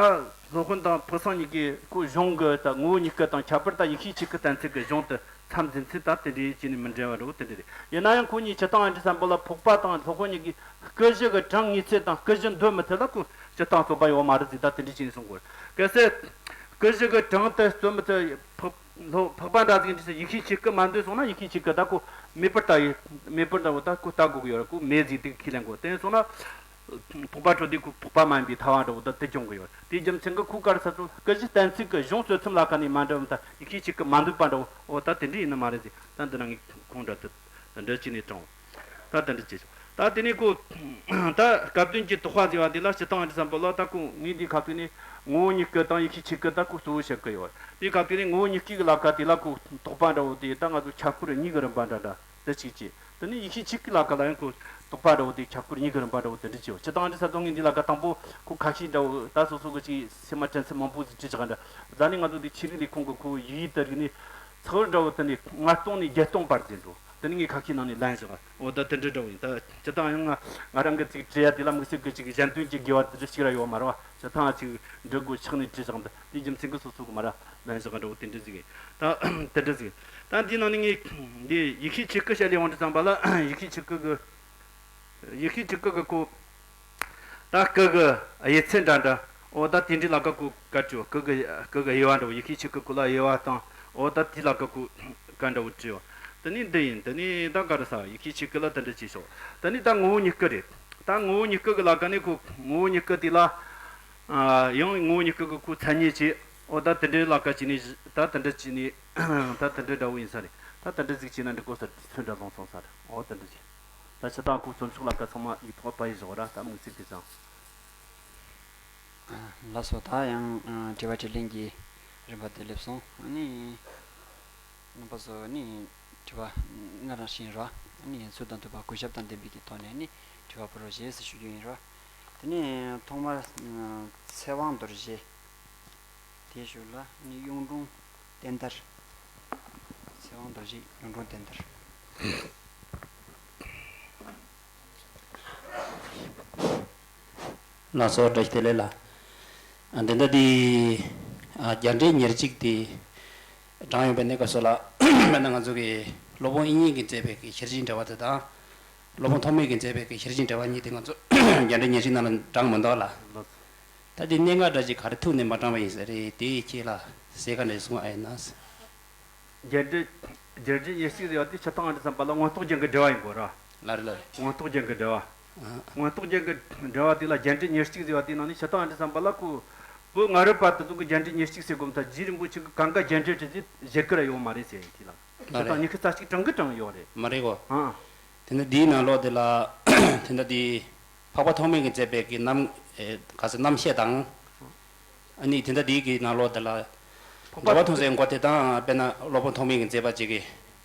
སློབ་དཔོན་དང་ཕུགས་བསམ་གཉིས་ཀས་ཁོ་གཞུང་གི་ད་ངོ་བོ་ཉིད་སྐུ་དང་ཁྱད་པར་ད་ཡེ་ཤེས་ཆོས་སྐུ་བསྟན་ཚུལ་གྱི་གཞུང་དུ་མཚམས་འཛིན་ཚུལ་ད་དེ་འདྲའི་བྱས་ནས་མི་འདྲ་བ་འདྲ་བོ་དེ་འདྲ་རེད། ཡིན་ན་ཡང་ཁོ་གཉིས་སྤྱིར་བཏང་ཨ་འདྲི་བསམ་པ་ལ་འཕགས་པ་དང་སློབ་དཔོན་གཉིས་ཀས་སྐུ་བཞི་གི་གྲངས་ངེས་ཚུལ་དང་སྐུ་བཞི་འདོད་མི་ཐུབ་ལ་ཁོ་སྤྱིར་བཏང་རྩོད་པ་ཡོད་མ་རེད་ཟེར་ད་དེ་འདྲའི་བྱས་ནས་གསུང་དགོས་རེད། གལ་སྲིད་སྐུ་བཞི་གི་གྲངས་དེ་རྩོད་མི་ཐུབ་འཕགས་ལྷོ་འཕགས་པ་འདྲ་ཟིག་འདྲི་ས་ཡེ་ཤེས་ཆོས་སྐུ་མ་འདོད་སོང་ན་ཡེ་ཤེས་ཆོས་སྐུ་ད་ཁོ་མེད་པར་ལྟ་ཡི་མེད་པར་འདྲ་བོ་ད་ཁོ་ལྟ་དགོས་ཀྱི་ཡོད་རེད། ཁོ་མེད་ཟིག་དེ་ཁས་ལེན་དགོས། དེ་སོང་ན་འཕགས་པ་ཁྲོ་དེ་ཁོ་འཕགས་པ་མ་ཡིན་པའི་ཐལ་བ་འདྲ་བོ་ད་དེ་སྦྱོང་གི་ཡོད་རེད། དེའི་རྒྱུ་མཚན་གྱིས་ཁོ་ག་རེ་ཟེར་ཚོ་སྐུ་བཞི་བསྟན་ཚུལ་གྱི་གཞུང་རྩོད་མཚམས་ལ་ཁ་ནས་མ་འདྲ་བ་ད་ཡེ་ཤེས་ཆོས་སྐུ་མ་འདོད་པ་འདྲ་བོ་འོ་ད་དེ་འདྲ་ཡིན་ནི་མ་རེད་ཟེར། ད་འདི་ན་ངས་ཁོང་འདྲ་དེ་འདྲ་བྱས་ནས་དྲངས། ད་དེ་འདྲ་བྱས་ཤོག་ད་དེ་ནས་ཁོ་ད་སྐབས་དོན་གྱི་རྟོག་པ་ཟེར་བ་དེ་ལ་སྤྱིར་བཏང་ཨ་འདྲི་བསམ་པ་ལ་ད་ཁོ་ངས་འདིའི་ཁ་ཐུག་ནས་ངོ་བོ་ཉིད་སྐུ་དང་ཡེ་ཤེས་ཆོས་སྐུ་ད་ཁོ་གཙོ་བོ་བཤད་ཀྱི་ཡོད། དེའི་ཁ་ཐུག་ནས་ངོ་བོ་ཉིད་སྐུ་གི་ལ་ཁ་དེ་ལ་ཁོ་རྟོག་པ་འདྲ་བོ་དེ་ད་ང་ཚོ་ཁྱབ་ཁུར་གཉིས་ཀྱི་རིམ་པ་འདྲ་འདྲ་དེ་གཅིག་བྱས། དེ་ནས་ཡེ་ཤེས་ཆོས་སྐུ་ལ་ཁ་ལ་ཡང་ཁོ་རྟོག་པ་འདྲ་བོ་དེ་ཁྱབ་ཁུར་གཉིས་ཀྱི་རིམ་པ་འདྲ་བོ་དེ་འདྲ་བྱས་ཡོད། སྤྱིར་བཏང་ཨ་འདྲི་བསམ་ཚོ་ངས་འདི་ལ་ཁ་དང་པོ་ཁོ་ཁ་ཤས་འདྲ་བོ་ད་སོ་སོ་གི་ཅིག་སེམས་མ་དྲན་ཚུལ་མང་པོ་ཟིག་བྲིས་བཞག་འདྲ། ད་ནི་ང་ཚོ་འདི་ཆོས་རིག་ལས་ཁུངས་ཀྱི་ཡི་གེ་དེ་རིག་ནས་ཚགས་པར་འདྲ་བོ་དེ་ནས་ལྔ་སྟོང་ནས་བརྒྱད་སྟོང་བར་ཟིན་འགྲོ། དེ་ནི་ངས་ཁ་ཤས་ནང་ནས་ལེན་བཞག་འོ་ད་དེ་འདྲ་འདྲ་བོ་ཡིན། ད་སྤྱིར་བཏང་ཡང་ང་ང་རང་གི་ཅིག་བྲིས་ཡ་དེ་ལ་དམིགས་བསལ་གྱི་ཅིག་གཞན་དོན་གྱི་དགེ་བ་དེ་འདྲ་ཞིག་ར་ཡོད་མ་རེད་བ། སྤྱིར་བཏང་ཅིག་འབྲི་དགོས་ཆགས་ནས་བྲིས་བཞག་འདི་དེའི་རྒྱུ་མཚན་གྱིས་སོ་སོ་གི་མ་ར་ལེན་བཞག་འདྲ་བོ་དེ་འདྲ་ཟིག་ཡིན། ད་དེ་འདྲ་ཟིག་ཡིན། ད་འདིའི་ནང་ནས་ངས་འདི་ཡེ་ཤེས་ཆོས་སྐུ་བཤད་ལས་འོང་དུས་ཙམ་པ་ལ་ཡེ་ཤེས་ཆོས་སྐུ་གི་ཡེ་ཤེས་ཆོས་སྐུ་གི་ཁོ། ད་སྐུ་གི་དབྱེ་ཚད་འདྲ་འདྲ། འོ་ད་དེ་འདྲའི་ལ་ཁ་ཁོ་བཀའ་བཅོ་སྐུ་གི་སྐུ་གི་དབྱེ་བ་འདྲ་བོ་ཡེ་ཤེས་ཆོས་སྐུ་ཁོ་ལ་དབྱེ་བ་དང་འོ་ད་དེའི་ལ་ཁ་ཁོ་བཀའ་འདྲ་བོ་བྲིས་བ། དེ་ནས་འདི་ཡིན། དེ་ནས་ད་ག་རེ་ཟ་ཡེ་ཤེས་ཆོས་སྐུ་ལ་དེ་འདྲ་བྱས་ཤོག་དེ་ནས་ད་ངོ་བོ་ཉིད་སྐུ་རེད། ད་ངོ་བོ་ཉིད་སྐུ་གི་ལ་ཁ་ནས་ཁོ་ངོ་བོ་ཉིད་སྐུ་དེ་ལ་ཡང་ངོ་བོ་ཉིད་སྐུ་གི་ཁོ་མཚན་ཉིད་བྱས། འོ་ད་དེ་འདྲའི་ལ་ཁ་བྱས་ནས་ད་དེ་འདྲ་བྱས་ནས་ད་དེ་འདྲ་འདྲ་བོ་ཡིན་ས་རེད། ད་དེ་འདྲ་ཟིག་བྱས་ན་འགྲིག་གོ་ས་རེད། ཚོད་འདྲ་ལོང་སོང་ས་རེད། འོ་དེ་འདྲ་བྱས། ད་སྤྱིར་བཏང་ཁོ་རྩོམ་ཤོག་ལ་ཁ་ཚང་མ་ཡིག་ཐོག་པ་ཡིས་བཞག་ར་ད་དམིགས་བསལ་དེ་ཙང་། ལགས་སོ། ད་ཡང་དྲི་བ་དྲིས་ལན་གྱི་རིམ་པ་དེ་སླེབས་སོང་། ཨ་ནི་རྣམ་པ་ཚོ་ནི་དྲི་བ་སྔར་རང་བཞིན་ར་ཨ་ནི་ཚུལ་དང་མཐུན་པ་གུས་ཞབས་དང་ལྡན་པའི་གི་ཐོག་ནས་ནི་དྲི་བ་ཕུལ་རོགས་ཞེས་ཞུ་རྒྱུ་ཡིན་ར། དེ་ནས་ཐོག་མར་ཚེ་དབང་རྡོ་རྗེ། དེའི་ཞོར་ལ་ནི་གཡུང་དྲུང་བསྟན་དར། ཚེ་དབང་རྡོ་རྗེ་གཡུང་དྲུང་བསྟན་དར། ལགས་སོ། བཀྲ་ཤིས་བདེ་ལེགས་ལགས། ཨ་འདི་ལྟ་འདི་ཨ་རྒྱ་འགྲེལ་ཉེར་གཅིག་དེ་དྲངས་ཡོད་པའི་གནས་སྐབས་སུ་ལ། དཔེར་ན་ང་ཚོ་གི་སློབ་དཔོན་དབྱིག་གཉེན་གྱིས་མཛད་པའི་གི་ཤེར་ཕྱིན་འགྲེལ་པ་དེ་དང་། སློབ་དཔོན་ཐོགས་མེད་ཀྱིས་མཛད་པའི་གི་ཤེར་ཕྱིན་འགྲེལ་པ་གཉིས་དེ་ང་ཚོ་རྒྱ་འགྲེལ་ཉེར་གཅིག་ནང་ལ་དྲངས་མི་འདུག་ལ། ད་དེ་གནད་འགག་འདྲ་ཞིག་ག་རེ་ཐུག་ནས་མ་དྲངས་པ་ཡིན་ས་རེད་དེ། ཁྱེད་ལ་གསལ་ཁ་འདྲ་གསུང་ཨ་ཡིན་ན། རྒྱ་འགྲེལ། རྒྱ་འགྲེལ་ཉེར་གཅིག་ཟེར་བ་དེ་སྤྱིར་བཏང་ཨ་འདྲ་བསམ་པ་ལ་མངོན་རྟོགས་རྒྱན་གྱི་འགྲེལ་པ་ཡིན་དགོས་ར། ལ་རེད་ལ་རེད། མངོན་རྟོགས་རྒྱན་གྱི་འགྲེལ་པ། ཨ། མངོན་རྟོགས་རྒྱན་གྱི་འགྲེལ་པ་དེ་ལ་རྒྱ་འགྲེལ་ཉེར་གཅིག་ཟེར་བ་དེ་ནང་ནས་སྤྱིར་བཏང་ཨ་འདྲ་བསམ་པ་ལ་ཁོ། བོད་སྔ་རབས་པ་དེ་ཚོ་གི་རྒྱ་འགྲེལ་ཉེར་གཅིག་ཟེར་དགོས་མ་ཐག་རྗེ་རིན་པོ་ཆེ་གི་གང་ག་རྒྱ་འགྲེལ་དེ་ཟེར་རྒྱ་གར་ཡོད་མ་རེད་ཟེར་ཡིན་དེ་ལ། ལ་སྤྱིར་བཏང་རེད། ཉི་ཤུ་རྩ་གཅིག་གྲངས་གི་གྲངས་ཡོད་རེད། མ་རེད་གོ། ཨ། དེ་ནས་འདིའི་ནང་ལོགས་དེ་ལ། དེ་འདྲ་དེ། འཕགས་པ་ཐོགས་མེད་ཀྱིས་མཛད་པའི་གི་རྣམ། ཨེ། ག་ཚོད་རྣམ་བཤད་དང་། ཨ་ནི་དེ་འདྲ་དེའི་གི་ནང་ལོགས་དེ་ལ། འཕགས་པ། འགྲེལ་པ་ཐོབ་ཚད་འགོད་དེ་དང་དཔེར་ན་སློབ་དཔོན་ཐོགས་མེད་ཀྱིས་མཛད་པ་ཅིག་གི་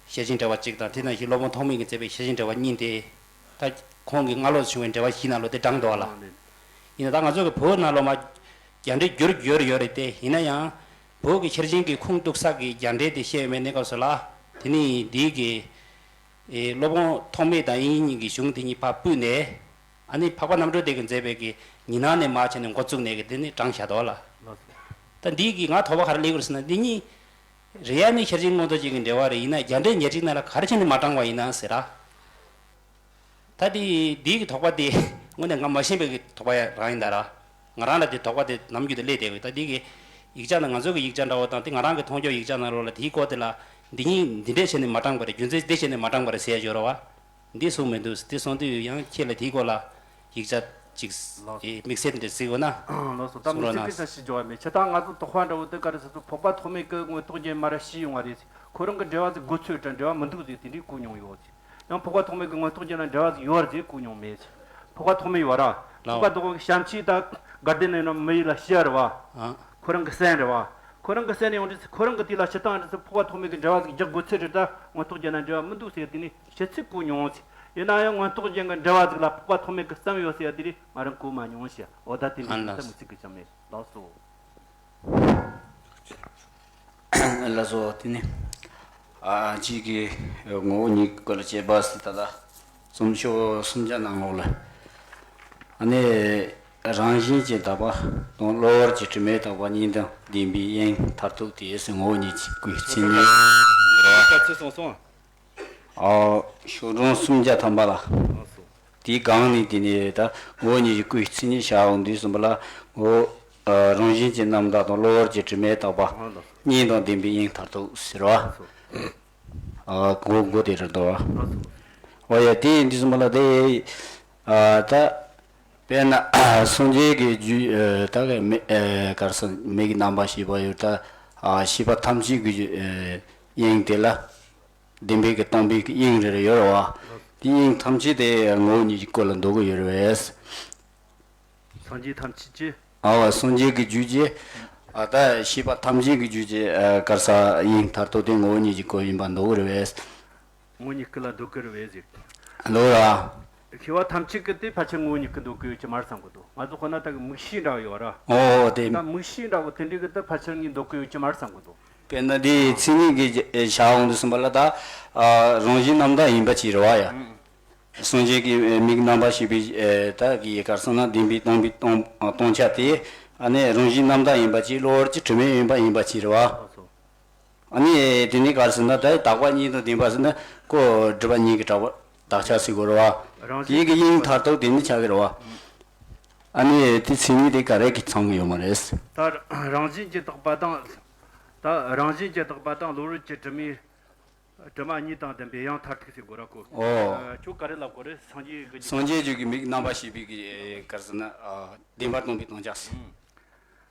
ཤེར་ཕྱིན་འགྲེལ་པ་གཅིག་དང་། དེ་ནང་བཞིན་སློབ་དཔོན་ཐོགས་མེད་ཀྱིས་མཛད་པའི་ཤེར་ཕྱིན་འགྲེལ་པ་གཉིས་དེ། ད་ཁོང་གི་སྔ་ལོགས་སུ་བྱུང་བའི་འགྲེལ་པ་བཞིའི་ནང་ལོགས་དེ་དྲངས་འདུག་བ་ལ། ཡིན་ན་ད་ང་ཚོ་གི་བོད་ནང་ལོགས་མ། རྒྱ་འགྲེལ་བསྒྱུར་བསྒྱུར་ཡོད་རེད་དེ། ཡིན་ན་ཡང་། བོད་ཀྱི་ཤེར་ཕྱིན་གྱི་ཁུངས་གཏུགས་ས་གི་རྒྱ་འགྲེལ་དེ་བཤད་ཡོད་མེད་གནས་སྐབས་སུ་ལ། དེ་ནི་འདིའི་གི། ཨེ། སློབ་དཔོན་ཐོགས་མེད་དང་དབྱིག་གཉེན་གྱི་གཞུང་དེ་གཉིས་ཕར་ཕུད་ནས། ཨ་ནི་འཕགས་པ་རྣམ་གྲོལ་སྡེ་གིས་མཛད་པའི་གི་ཉི་སྣང་ནས་མར་བྱས་ནས་འགོ་བཙུགས་ནས་གི་དེ་ནི་དྲངས་བཞག་འདུག་ལ། ལགས་སོ། ད་འདི་གི་ང་དོགས་པ་ག་རེ་སླེབས་ཀྱི་རེད་ཟེར་ན། འདི་གཉིས་རེད་ཡ་ནི་ཤེར་ཕྱིན་མངོན་རྟོགས་རྒྱན་གྱི་འགྲེལ་པ་རེད། ཡིན་ན་རྒྱ་འགྲེལ་ཉེར་གཅིག་ནང་ལ་ག་རེ་བྱས་ནས་མ་དྲངས་པ་ཡིན་ན་ཟེར་ར། ད་འདི་འདི་གི་དོགས་པ་དེ་དངོས་གནས་ང་མ་ཤེས་པའི་གི་དོགས་པ་རང་ཡིན་ད་ར། ང་རང་ལ་དེ་དོགས་པ་དེ་ནམ་རྒྱུན་དུ་སླེབས་བསྡད་ཡོད། ད་འདི་གི་ཡིག་ཆ་ནང་ང་ཚོ་གི་ཡིག་ཆ་འདྲ་བོ་དང་དེ་ང་རང་གི་མཐོང་ཕྱོགས་ཡིག་ཆ་ནང་ལོགས་ལ་དེའི་སྐོར་དེ་ལ་འདི་གཉིས་འདི་འདྲས་བྱས་ནས་མ་དྲངས་པ་རེད། རྒྱུ་མཚན་འདི་བྱས་ནས་མ་དྲངས་པ་རེད་ཟེར་ཡ་ཡོད་རེད་བ། འདི་གསུངས་མི་འདུག། འདི་གསུངས་དུས་ཡང་ཁྱེད་ལ་དེའི་སྐོར་ལ་ཡིག་ཆ་ཅིག་ལགས། ཨེ། དམིགས་བསལ་འདྲ་གཟིགས་དགོས་ན། ལགས་སོ། ད་གསུང་རོགས་གནང་། དམིགས་བསལ་གྱི་ས་ཞིག་འཇོག་པ་མེད། ཆ་ཚང་ང་ཚོ་དོགས་པ་འདྲ་བོ་དེ་ག་རེ་ཟེར་ཚོ། འཕགས་པ་ཐོགས་མེད་ཀྱིས་མངོན་རྟོགས་རྒྱན་མར་ཕྱེས་ཡོང་བ་རེད། ཁོ་རང་གི་འགྲེལ་པ་ཟིག་དགོས་ཚོད་དྲན། འགྲེལ་པ་མི་འདུག་ཟེར་དེ་འདྲས་གོ་མྱོང་ཡོད། ཡང་འཕགས་པ་ཐོགས་མེད་ཀྱི་མངོན་རྟོགས་རྒྱན་ལ་འགྲེལ་པ་ཟིག་ཡོད་རེད་ཟེར་གོ་མྱོང་མེད། འཕགས་པ་ཐོགས་མེད་ཡོད་ར། ལགས། འཕགས་པ་ཐོགས་མེད་ཀྱི་བྱམས་ཆོས་ད་དགའ་ལྡན་ནས་ན་མི་ཡུལ་ལ་ཤར་བ། ཨ། ཁོ་རང་གི་སེམས་རེད་བ། ཁོ་རང་གི་སེམས་ནས་ཡོང་དུས་ཁོ་རང་གི་དེ་ལ་ཕྱི་ཐང་རེད་ཟེར། འཕགས་པ་ཐོགས་མེད་ཀྱི་འགྲེལ་པ་ཟིག་རྒྱག་དགོས་ཚོད་རེད། ད་མངོན་རྟོགས་རྒྱན་ལ་འགྲེལ་པ་མི་འདུག་ཟེར་དེ་ནི་ཤེས་ཚད་གོ་མྱོང་ཟེར། ཡིན་ན་ཡང་མངོན་རྟོགས་རྒྱན་གྱི་འགྲེལ་པ་ཟིག་ལ་འཕགས་པ་ཐོགས་མེད་ཀྱི་བསམ་ཡོད་ཟེར་ཡ་དེ་རེད། ང་རང་གོ་མ་མྱོང་ཟེར། འོ་ད་དེ་འདྲ་ཨ་ཡིན་ད་ལགས། མི་ཚིག་གི་བྱམས་མེད། ལགས་སོ། ལགས་སོ། དེ་ནི། ཨ། གཅིག་གི་ངོ་བོ་ཉིད་ཀྱི་སྐོར་ལ་དཔྱད་པ་ཟེར། ད་ལྟ་རྩོམ་ཤོག་སུམ་བརྒྱ་ནང་ལོགས་ལ། ཨ་ནི། རང་བཞིན་གྱིས་དག་པ་དང་གློ་བུར་གྱི་དྲི་མས་དག་པ་གཉིས་དང་ལྡན་པའི་དབྱིངས་མཐར་ཐུག་དེ་ཟེར། ངོ་བོ་ཉིད་ཀྱི་སྐུའི་མཚན་ཉིད། ད་ཚིག་གསུངས་སོང་། ཨ། ཤོག་གྲངས་སུམ་བརྒྱ་ཐམ་པ་ལ། ལགས་སོ། དེའི་སྒང་ནས་དེ་ནས་ད་ངོ་བོ་ཉིད་ཀྱི་སྐུའི་མཚན་ཉིད་བྱ་འོང་དུས་ཙམ་པ་ལ། ངོ་བོ། ཨ། རང་བཞིན་གྱིས་རྣམ་དག་དང་གློ་བུར་གྱི་དྲི་མས་དག་པ། ཨ། ལགས་སོ། གཉིས་དང་ལྡན་པའི་དབྱིངས་མཐར་ཐུག་ཟེར་བ། ལགས་སོ། ཨ། མགོ་མགོ་དེ་རེད་འདུག་བ། ལགས་སོ། འོ་ཡ། དེ་ཡིན་དུས་ཙམ་པ་ལ་དེ། ཨ། ད་དཔེར་ན་སངས་རྒྱས་ཀྱི་རྒྱུད། ཨ། ད་ག་མི། ཨ། ག་རེ་ཟེར། མིག་རྣམ་པར་ཤེས་པ་ཡོད། ད། ཨ། ཤེས་པ་ཐམས་ཅད་ཀྱི་རྒྱུད། ཨ། དབྱིངས་དེ་ལ། བདེན་པའི་གི་སྟོང་པའི་གི་དབྱིངས་རེ་རེ་ཡོད་རེད་བ། དེ་དབྱིངས་ཐམས་ཅད་དེ་ངོ་བོ་ཉིད་ཀྱི་སྐུ་ལ་འདོགས་ཀྱི་ཡོད་རེད་བས། སངས་རྒྱས་ཐམས་ཅད་ཀྱི། ཨ་བ། སངས་རྒྱས་ཀྱི་རྒྱུད་ཀྱི། ཨ། ད་ཤེས་པ་ཐམས་ཅད་ཀྱི་རྒྱུད་ཀྱི། ཨ། ག་རེ་ཟེར། དབྱིངས་མཐར་ཐུག་དེ་ངོ་བོ་ཉིད་ཀྱི་སྐུ་ཡིན་པ་འདོགས་ཀྱི་རེད་བས། ངོ་བོ་ཉིད་སྐུ་ལ་འདོགས་ཀྱི་རེད་བས་ཟེར། ལོ་ར། ཤེས་པ་ཐམས་ཅད་ཀྱིས་དེ་ཕལ་ཆེར་ངོ་བོ་ཉིད་སྐུ་འདོགས་ཀྱི་ཡོད་ཀྱི་མ་རེད་བསམ་གྱི་འདུག། ང་ཚོ་དཔེར་ན་ད་གི་མིག་ཤེས་འདྲ་བོ་ཡོད་ར། ཨོ་དེ། ད་མིག་ཤེས་འདྲ་བོ་དེ་འདྲའི་གི་ད་ཕལ་ཆེར་ངས་འདོགས་ཀྱི་ཡོད་ཀྱི་མ་རེད་བསམ་གྱི་འདུག། དཔེར་ན་དེའི་མཚན་ཉིད་ཀྱི་བྱ་འོང་དུས་ཙམ་པ་ལ་ད། ཨ། རང་བཞིན་རྣམ་དག་ཡིན་པ་ཅིག་རེད་བ་ཡ། ཨང་། སངས་རྒྱས་ཀྱི་མིག་རྣམ་པར་ཤེས་པའི། ཨེ། ད་གི་ག་རེ་ཟེར་ན་བདེན་པའི་སྟོང་པའི་སྟོང་། སྟོང་ཆ་དེ། ཨ་ནི་རང་བཞིན་རྣམ་དག་ཡིན་པ་ཅིག། གློ་བུར་གྱི་དྲི་མས་ཡིན་པ་ཡིན་པ་ཅིག་རེད་བ། ལགས་སོ། ཨ་ནི་དེ་ནི་ག་རེ་ཟེར་ན། ད་དག་པ་གཉིས་དང་ལྡན་པ་ཟེར་ན་ཀོ་སྒྲིབ་པ་གཉིས་ཀྱི་དག་པ་དག་ཆ་ཟེར་དགོས་རེད་བ། རང་བཞིན། དེ་གི་དབྱིངས་མཐར་ཐུག་དེ་ནི་ཆགས་ཀྱི་རེད་བ། ཨ་ནི་དེ་མཚན་ཉིད་དེ་ག་རེ་གིས་ཚང་གི་ཡོད་མ་རེད། ད་རང་བཞིན་གྱིས་དག་པ་དང་། ད་རང་བཞིན་གྱིས་དག་པ་དང་གློ་བུར་གྱི་དྲི་མས། དྲི་མ་གཉིས་དང་ལྡན་པའི་དབྱིངས་མཐར་ཐུག་ཟེར་དགོས་ར་ཁོ། ཨོ། ཨ། ཁྱོད་ག་རེ་ལབ་དགོས་རེད། སངས་རྒྱས་ཀྱི། སངས་རྒྱས་རྒྱུད་ཀྱི་མིག་རྣམ་པར་ཤེས་པའི་གི་ག་རེ་ཟེར་ན། ཨ། བདེན་པ་སྟོང་པའི་སྟོང་ཆ་ཟེར། ཨང་།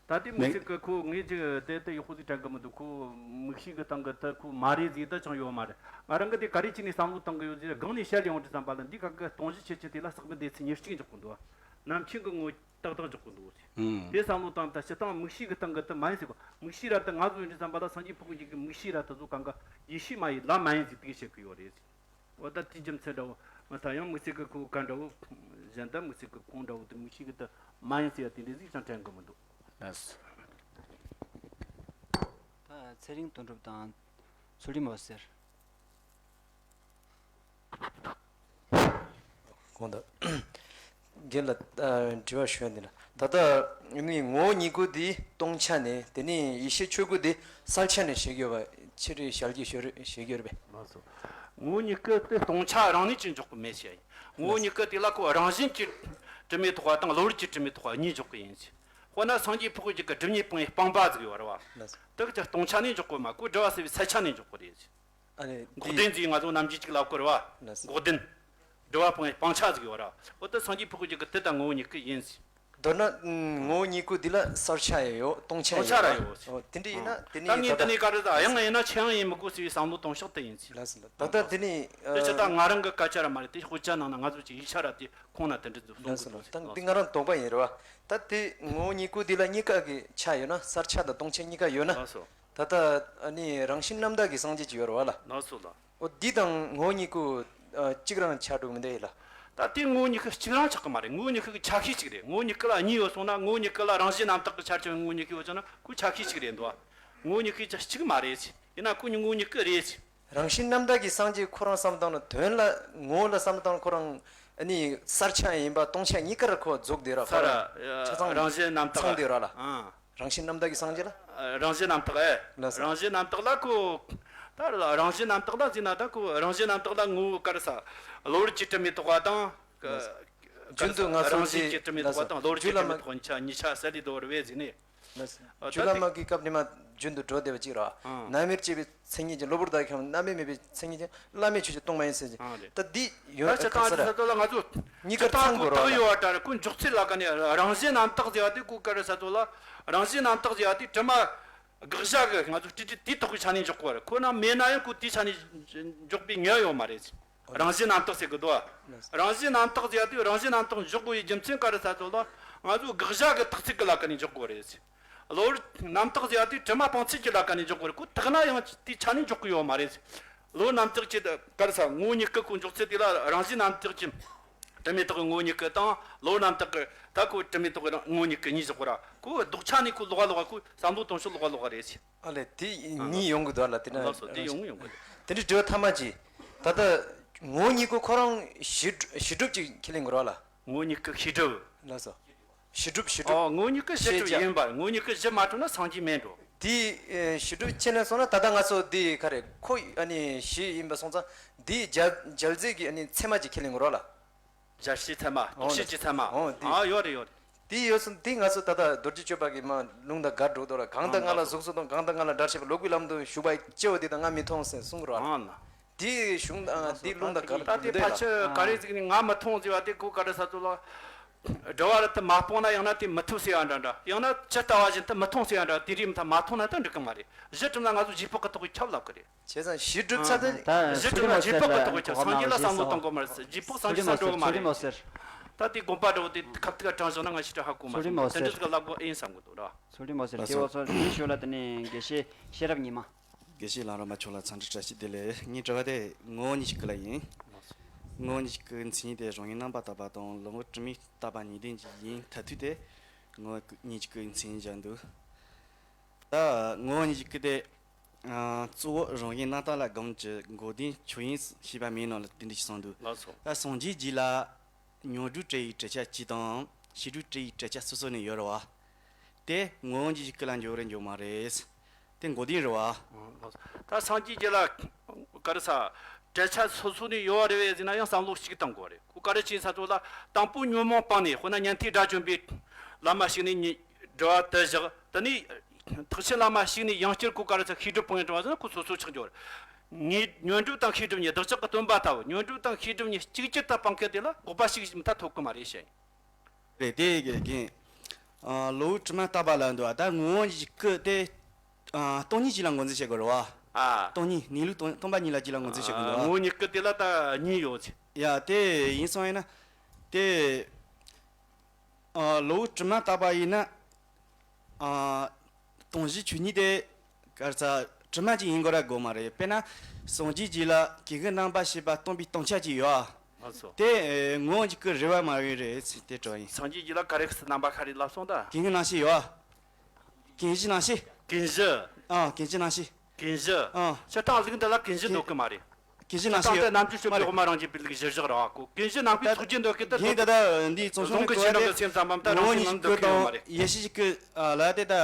ད་དེ་མི་མིག་ཚིག་གི་ཁོ་ངས་ཅིག་དེ་དེ་ཡག་པོ་ཟིག་དྲན་གི་མི་འདུག། ཁོ་མིག་ཤེས་ཀྱི་སྟེང་གི་དེ་ཁོ་མ་རེད་ཟིག་ད་ཅང་ཡོད་མ་རེད། ང་རང་གི་དེ་ག་རེ་བྱས་ནས་བསམ་བློ་བཏང་གི་ཡོད་ཟེར་སྒང་ནས་བཤད་ཡོང་དུས་ཙམ་པ་ལ། འདི་ག་གི་སྟོང་གཞི་ཆོས་ཅན་དེ་ལ་ཟག་མེད་སྡེ་ཚན་ཉེར་གཅིག་འཇོག་གི་འདུག། རྣམ་མཁྱེན་གྱི་ངོ་བོ་ཏག་ཏག་འཇོག་གི་འདུག་ཟེར། ཨང་། དེ་བསམ་བློ་བཏང་། ད་སྤྱིར་བཏང་མིག་ཤེས་ཀྱི་སྟེང་གི་དེ་མ་ཡིན་ཟེར་གོ། མིག་ཤེས་ར་དེ་ང་ཚོ་ཡིན་དུས་ཙམ་པ་ལ་སངས་རྒྱས་ཕོ་རྒྱས་ཀྱི་མིག་ཤེས་ར་དེ་ཚོ་གང་ག་ཡེ་ཤེས་མ་ཡིན་ལམ་མ་ཡིན་ཟེར་དེ་བཤད་གི་ཡོད་རེད་ཟེར། འོ་ད་དེའི་རྒྱུ་མཚན་འདྲ་བོ། ང་ད་ཡང་མིག་ཚིག་གི་ཁོ་ག་འདྲ་བོ། གཞན་དག་མིག་ཚིག་གི་ཁོང་འདྲ་བོ་དེ་མིག་ཤེས་ཀྱི་དེ་མ་ཡིན་ཟེར་ཡ་དེ་འདྲ་ཟིག་ཀྱང་དྲན་གི་མི་འདུག། ལགས་སོ། ད་ཚེ་རིང་དོན་གྲུབ་དང་ཚུལ་ཁྲིམས་འོད་ཟེར། གོང་དུ་རྒན་ལ་དྲི་བ་ཞུ་ཡ་འདི་ལ། ད་ལྟ་ནི་ངོ་བོ་ཉིད་སྐུ་དེ་སྟོང་ཆ་ནས། དེ་ནས་ཡེ་ཤེས་ཆོས་སྐུ་དེ་གསལ་ཆ་ནས་བཤད་ཀྱི་ཡོད་པ། ཕྱི་རོལ་ཞལ་གྱིས་བཞེས་རོགས་བྱེད་ཀྱི་ཡོད་རེད་པས། ལགས་སོ། ངོ་བོ་ཉིད་སྐུ་དེ་སྟོང་ཆ་རང་ལུགས་ཀྱིས་འཇོག་གི་མེད་ཟེར་ཡ་ཡིན། ངོ་བོ་ཉིད་སྐུ་དེ་ལ་ཁོ་རང་བཞིན་གྱིས་དྲི་མེད་རྟོགས་པ་དང་བློ་རིག་གིས་དྲི་མེད་རྟོགས་པ་གཉིས་འཇོག་གི་ཡིན་ཟེར། དཔེར་ན་སངས་རྒྱས་ཕུར་ཁུ་རྒྱུད་ཀྱི་སྒྲིབ་གཉིས་སྤངས་པའི་སྤངས་པ་ཟིག་ཡོད་རེད་པ། ལགས་སོ། དེ་གི་སྟོང་ཆ་ནས་འཇོག་གི་མ། ཁོ་སྒྲིབ་པ་སེལ་བའི་གསལ་ཆ་ནས་འཇོག་གི་རེད་ཟེར། ཨ་ནི་འགོག་བདེན་ཟེར་ང་ཚོ་ནམ་རྒྱུན་གཅིག་ལབ་དགོས་རེད་པ། ལགས་སོ། འགོག་བདེན། སྒྲིབ་པ་སྤངས་པའི་སྤང་བྱ་ཟིག་ཡོད་ར། འོ་ད་སངས་རྒྱས་ཕུར་ཁུ་རྒྱུད་ཀྱི་དེ་ད་ངོ་བོ་ཉིད་སྐུ་ཡིན་ཟེར། མདོར་ན་ཨུམ་ངོ་བོ་ཉིད་སྐུ་འདི་ལ་གསལ་ཆ་ཡང་ཡོད། སྟོང་ཆ་ཡང་ཡོད། སྟོང་ཆ་ར་ཡོད། ཨོ་དེ་འདྲ་ཡིན་ན་དེ་ད་ནི་ངས་ད་འདི་ནས་ལྟ། ག་རེ་ད་ཡང་ཡིན་ན་ཆེ་ཡང་ཡིན་མི་དགོས་ཟེར་བའི་བསམ་བློ་གཏོང་ཕྱོགས་དེ་ཡིན་ཟེར། ལགས་སོ། ད་ལྟ་དེ་ནི་དེ་ཅི་ད་ང་རང་གི་སྐད་ཆ་ར་མ་རེད། དེ་དཔེ་ཆ་ནང་ན་ང་ཚོ་གི་ཡིག་ཆ་ར་དེ་ཁོང་ན་དེ་འདྲ་ཚོ་གསུང་ལགས་གི་སོ། འདུག་ལགས་སོ། ད་ཟེར། འདི་ང་རང་དོགས་པ་ཡིན་རེད་པ། ད་དེ་ངོ་བོ་ཉིད་སྐུ་འདི་ལ་གཉིས་ཀ་གི་ཆ་ཡོད་ན། གསལ་ཆ་དང་སྟོང་ཆ་གཉིས་ཀ་ཡོད་ན། ལགས་སོ། ད་ལྟ་ཨ་ནི་རང་བཞིན་རྣམ་དག་གི་སངས་རྒྱས་ཅིག་ཡོད་རེད་པ་ལ། ལགས་སོ་ལགས། འོ་འདི་དང་ངོ་བོ་ཉིད་སྐུ་ཨ་གཅིག་རང་ཆགས་འགྲོ་མི་འདུག་ཡ་ལ། ད་དེ་ངོ་བོ་ཉིད་སྐུ་གཅིག་རང་ཆགས་ཀྱི་མ་རེད། ངོ་བོ་ཉིད་སྐུ་གི་ཆ་ཤས་གཅིག་རེད། ངོ་བོ་ཉིད་སྐུ་ལ་གཉིས་ཡོད་སོང་ན། ངོ་བོ་ཉིད་སྐུ་ལ་རང་བཞིན་རྣམ་དག་གི་ཆ་ཤས་ངོ་བོ་ཉིད་སྐུ་ཡོད་སོང་ན་ཁོ་ཆ་ཤས་གཅིག་རེད་འདུག། ངོ་བོ་ཉིད་སྐུ་ཆ་གཅིག་མ་རེད། ཡིན་ན་ཁོ་ཉིད་ངོ་བོ་ཉིད་སྐུ་རེད། རང་བཞིན་རྣམ་དག་གི་སངས་རྒྱས་ཁོ་རང་བསམ་བཏང་ན། དོན་ལ་ངོ་བོ་ལ་བསམ་བཏང་ཁོ་རང་ཨ་ནི་གསལ་ཆ་ཡིན་པ་སྟོང་ཆ་གཉིས་ཀར་ཁོ་རྫོགས་བསྡད་ར། ཁོ་རང་ཆ་ཚང་རང་བཞིན་རྣམ་དག་ཚང་བསྡད་ར་ལ། ཨང་། རང་བཞིན་རྣམ་དག་གི་སངས་རྒྱས་ལ། རང་བཞིན་རྣམ་དག་ཨེ། ལགས་སོ། རང་བཞིན་རྣམ་དག་ལ་ཁོ། ད་རང་བཞིན་རྣམ་དག་ལ་ཟེར་ན་ད་ཁོ་རང་བཞིན་རྣམ་དག་ལ་ངོ་བོ་ག་རེ་ཟ། བློ་རིག་གིས་དྲི་མེད་རྟོགས་པ་དང་། ལགས་སོ། རྒྱུན་དུ་ང་ཚོ་རང་བཞིན་གྱིས་དྲི་མེད་རྟོགས་པ་དང་། ལགས་སོ། བློ་རིག་གིས་དྲི་མེད་རྟོགས་པ་གཉིས་ཆ་གཉིས་ཆ་ཟེར་ལེ་དོ་རེ་བས་ཟེར་ནས། ལགས་སོ། ཨ་ད་རྒྱུད་བླ་དེ་མ་གི་སྐབས་ནས་མ་རྒྱུན་དུ་འགྲོ་བསྡད་པ་ཅིག་ར། ཨང་། རྣམ་དབྱེར་བཅས་པའི་མཚན་ཉིད་ཀྱི། གློ་བུར་དག་གམ་རྣམ་དབྱེ་མེད་པའི་མཚན་ཉིད་ཀྱི། བླ་མེད་ཆོས་ཅན། སྟོང་པ་ཡིན་ཟེར་གྱི། ཨང་རེད། ད་འདི་ཡོད། ད་སྤྱིར་བཏང་ག་ས་རེད། ས་ཐོག་ལ་ང་ཚོ་གཉིས་ཀ་སྤྱིར་བཏང་ཚང་དགོས་ར་ལ། ཁོ་དག་ཡོད་པ་འདྲ་རེད། ཁོ་འཇོག་ཚུལ་ལ་ཀ་ནས་རང་བཞིན་རྣམ་དག་ཟེར་བ་དེ་ཁོ་ག་རེ་ས་ཐོག་ལ། རང་བཞིན་རྣམ་དག་ཟེར་བ་དེ་དྲི་མ་དགག་བྱ་གི་ང་ཚོ་སྤྲོས་བྲལ་དེའི་ཐོག་གི་ཆ་ནས་འཇོག་དགོས་པ་རེད། ཁོ་ན་མེད་ན་ཡང་ཁོ་དེའི་ཆ་ནས་འཇོག་པའི་ཉེན་ཡོད་མ་རེད། རང་བཞིན་རྣམ་དག་ཟེར་གི་འདུག་བ། རང་བཞིན་རྣམ་དག་ཟེར་ཡ་དེ་རང་བཞིན་རྣམ་དག་འཇོག་དགོས་པའི་རྒྱུ་མཚན་ག་རེ་ས་ཐོག་ལ། ང་ཚོ་དགག་བྱ་གི་དག་ཚིག་གི་ལ་ཀ་ནས་འཇོག་དགོས་རེད། བློ་རྣམ་དག་ཟེར་ཡ་དེ་དྲི་མ་སྤང་ཚུལ་གྱི་ལ་ཀ་ནས་འཇོག་དགོས་རེད། ཁོ་དག་ན་ཡང་དེའི་ཆ་ནས་འཇོག་གི་ཡོད་མ་རེད། བློ་རྣམ་དག་གི་ག་རེ་ས་ངོ་བོ་ཉིད་སྐུ་ཁོ་འཇོག་ཚུལ་དེ་ལ་རང་བཞིན་རྣམ་དག་གི་དྲི་མེད་རྟོགས་པའི་ངོ་བོ་ཉིད་སྐུ་དང་། བློ་རྣམ་དག་གི་ད་ཁོ་དྲི་མེད་རྟོགས་པའི་ངོ་བོ་ཉིད་སྐུ་གཉིས་འཇོག་གི་ར། ཁོ་ལྡོག་ཆ་ནས་ཁོ་ལོགས་ཀ་ལོགས་ཀ་ཁོ་བསམ་བློ་གཏོང་ཕྱོགས་ལོགས་ཀ་ལོགས་ཀ་རེད། ཨ་ལས་དེ་གཉིས་ཡོང་གི་འདུག་ལ། དེ་ན་ལགས་སོ། དེ་ཡོང་གི་ཡོང་གི། དེ་འདྲའི་དྲི་བ་ཐ་མ་ཅིག། ད་ལྟ་ངོ་བོ་ཉིད་སྐུ་ཁོ་རང་གཞི་གཞི་སྒྲུབ་ཅིག་ཁས་ལེན་དགོས་ར་ལ། ངོ་བོ་ཉིད་སྐུ་ཤེས་སྒྲུབ། ལགས་སོ། གཞི་སྒྲུབ་གཞི་སྒྲུབ། ཨོ་ངོ་བོ་ཉིད་སྐུ་གཞི་ཤེས་སྒྲུབ་བྱ་ཡིན་པ། ངོ་བོ་ཉིད་སྐུ་གཞི་མ་གྲུབ་ན་སངས་རྒྱས་མེད་འགྲོ། དེ་ཨེ་གཞི་སྒྲུབ་ཁས་ལེན་སོང་ན། ད་ལྟ་ང་ཚོ་འདི་ག་རེ་ཁོ་ཨ་ནི་གཞི་ཡིན་པ་སོང་ཙང་། འདིའི་རྒྱལ་རྒྱལ་རྩེ་གི་ཨ་ནི་ཚད་མ་ཅིག་ཁས་ལེན་དགོས་ར་ལ། རྒྱལ་སྲས་ཚད་མ། ཨོ་རྟོགས་བྱེད་ཀྱི་ཚད་མ། ཨོ་འདི། ཨ་ཡོད་རེད་ཡོད་རེད། དེ་ཡོད་སོང་། དེ་ང་ཚོ་ད་ལྟ་རྡོ་རྗེ་གཅོད་པ་གི་མ་ལུང་དང་འགལ་འགྲོ་དོ་ར། གང་དང་གང་ལ་གཟུགས་སུ་ལྟ་བ། གང་དང་གང་ལ་དགྲར་བྱེད་པ། ལོག་པའི་ལམ་དུ་ཞུགས་པ་སྐྱེ་བོ་དེ་དང་ང་མི་མཐོང་ཟེར་གསུང་གི་ར། ཨང་ན། དེ་གཞུང་དང་དེ་ལུང་དང་འགལ་ད་དེ་འདུག་ཕལ་ལ། ཆེར་ག་རེ་ཟིག་ནི་ང་མི་མཐོང་ཟེར་བ་དེ་ཁོ་ག་རེ་ས་ཚོ་ལ། སྒྲུབ་པ་ར་དེ་མ་སྤངས་ན་ཡང་ན་དེ་མི་ཐུབ་ཟེར་བ་འདྲ་འདྲ། ཡང་ན་ཇི་ལྟ་བ་བཞིན་དུ་མི་མཐོང་ཟེར་བ་འདྲ། དེ་རིགས་མི་ཐ་མ་མཐོང་ན་ད་འགྲིག་གི་མ་རེད། གཞི་གྲུབ་ན་ང་ཚོ་རྗེས་དཔག་གི་ཐོག་གི་ཁྱབ་ལབ་གི་རེད། བྱས་ཙང་གཞི་སྒྲུབ་ཚར་དུས། ད་གཞི་གྲུབ་ན་རྗེས་དཔག་གི་ཐོག་གི་ཁྱབ། སངས་རྒྱས་ལ་བསམ་བློ་གཏོང་དགོས་མ་རེད། རྗེས་དཔག་སངས་རྒྱས་ས་འགྲོ་གི་མ་རེད། ད་དེ་དགོངས་པ་འདྲ་བོ་དེ་ཁ་ཐུག་ག་དྲངས་བཞག་ན་ང་ཞེ་དྲག་ཧ་གོ་མ་སོང་། དེ་འདྲ་ཟིག་ལབ་དགོས་ཨེ་ཡིན་བསམ་གི་འདུག་ར། ཚུལ་ཁྲིམས་འོད་ཟེར། ལགས་སོ། དེ་བ་སོ་དེའི་ཞོར་ལ་དེ་ནས་དགེ་བཤེས་ཤེས་རབ་ཉི་མ། དགེ་བཤེས་ལམ་རིམ་པ་མཆོག་ལ་འཚམས་འདྲི་བཀྲ་ཤིས་བདེ་ལེགས། ངའི་དྲི་བ་དེ་ངོ་བོ་ཉིད་ཀྱི་སྐུ་ལ་ཡིན། ངོ་བོ་ཉིད་ཀྱི་མཚན་ཉིད་དེ་རང་བཞིན་རྣམ་པར་དག་པ་དང་བློ་ངོར་དྲི་མས་བཏབ་པ་གཉིས་ལྡན་གྱི་ཡིན་མཐར་ཐུག་དེ་ངོ་བོ་ཉིད་ཀྱི་སྐུའི་མཚན་ཉིད་བཞག་འདུག། ད་ངོ་བོ་ཉིད་ཀྱི་སྐུ་དེ་ཨ་གཙོ་བོ་རང་བཞིན་རྣམ་དག་ལ་སྒོམ་གྱི་འགོག་བདེན་ཆོས་དབྱིངས་ཞེས་པ་མིང་ནང་ལ་དེ་འདྲ་ཞིག་གསུངས་འདུག། ལགས་སོ། ད་སངས་རྒྱས་རྗེས་ལ་ཉོན་སྒྲིབ་བྲལ་བའི་གྲུབ་ཆ་གཅིག་དང་། ཤེས་སྒྲིབ་བྲལ་བའི་གྲུབ་ཆ་སོ་སོ་ནས་ཡོད་རེད་བ། དེ་ངོ་བོ་ཉིད་ཀྱི་སྐུ་ལ་འཇོག་རེད་འཇོག་མ་རེད། དེ་འགོག་བདེན་རེད་བ། ད་སངས་རྒྱས་རྗེས་ལ་ག་རེ་ཟ། གྲུབ་ཆ་སོ་སོ་ནས་ཡོད་རེད་བས་ཟེར་ན་ཡང་བསམ་བློ་གཅིག་བཏང་དགོས་རེད། ཁོ་ག་རེ་བྱས་ས་ཚོ་ལ་དང་པོ་ཉོན་མོངས་སྤངས་ནས། དཔེར་ན་ཉན་ཐོས་དགྲ་བཅོམ་པའི་བླ་མ་ཞིག་ནས་ཉི་སྒྲུབ་པ་དུ་བཞག། དེ་ནས་ཐེག་ཆེན་བླ་མ་ཞིག་ནས་ཡང་བསྐྱར་ཁོ་ག་རེ་ཟ། ཤེས་སྒྲིབ་སྤངས་ཡོད་རེད་བ་ཟེར་ན་ཁོ་སོ་སོ་ཆགས་འགྱོ་རེད། ངས་ཉོན་སྒྲིབ་དང་ཤེས་སྒྲིབ་གཉིས་བདག་ཅག་གི་སྟོན་པ་ལྟ་བུ། ཉོན་སྒྲིབ་དང་ཤེས་སྒྲིབ་གཉིས་གཅིག་གྱུར་དུ་སྤངས་མཁན་དེ་ལ་འགོག་པ་ཞིག་མི་ཐ་ཐོབ་གི་མ་རེད་ཞེས། རེད། དེ་གི་རྒན། ཨ་བློ་ཡུལ་དྲི་མ་དག་པ་ལ་འདུག་ཨ། ད་ངོ་བོ་ཉིད་ཀྱི་སྐུ་དེ་ཨ་སྟོང་ཉིད་ཅིག་ལ་ངོས་འཛིན་བྱེད་དགོས་རེད་བ། ཨ། སྟོང་ཉིད། གནས་ལུགས་སྟོང་སྟོང་པ་ཉིད་ལ་ཅིག་ལ་ངོས་འཛིན་བྱེད་དགོས་འདུག་ཨ། ངོ་བོ་ཉིད་སྐུ་དེ་ལ་ད་གཉིས་ཡོད་ཟེར། ཡ་དེ་ཡིན་སོང་ཡིན་ན་དེ་ཨ་བློ་ཡུལ་དྲི་མ་དག་པ་ཡིན་ན། ཨ་སྟོང་གཞི་ཆོས་ཉིད་དེ་ག་རེ་ཟ། དྲི་མ་ཅིག་ཡིན་དགོས་ར་དགོས་མ་རེད། དཔེར་ན་སངས་རྒྱས་རྗེས་ལ་སྐུ་གི་རྣམ་པར་ཤེས་པ་སྟོང་པའི་སྟོང་ཆ་ཅིག་ཡོད་ཨ། ལགས་སོ། དེ་ངོ་བོ་ཉིད་ཀྱི་རེད་བ་མ་རེད་ཟེར་དེ་དྲི་བ་ཡིན། སངས་རྒྱས་རྗེས་ལ་ག་རེ་གི་རྣམ་པ་ག་རེ་ལབ་སོང་ད། ཀུན་གཞི་རྣམ་ཤེས་ཡོད་ཨ། ཀུན་གཞི་རྣམ་ཤེས། ཀུན་གཞི། ཨ་ཀུན་གཞི་རྣམ་ཤེས། ཀུན་གཞི། ཨ་སྤྱིར་བཏང་ལུགས་འདི་ལ་ཀུན་གཞི་འདུག་གི་མ་རེད། ཀུན་གཞི་རྣམ་ཤེས་ཡོད་མ་རེད། རྣམ་བཅུ་སྤྱོད་པའི་དབུ་མ་རང་རྒྱུད་པའི་ལུགས་གཞིར་བཞག་ར་བ་ཀོ། ཀུན་གཞི་རྣམ་ཤེས་ད་ཚོགས་ཀྱི་འདོད་སྐད་དེ་ཡིན་ད་ལྟ་འདིའི་ཙུང་ཆུང་གི་ཁོ་ལ་དེ་ད་ངོ་བོ་ཉིད་ཀྱི་སྐུ་དང་ཡེ་ཤེས་ཀྱི་སྐུ་ལ་དེ་ད་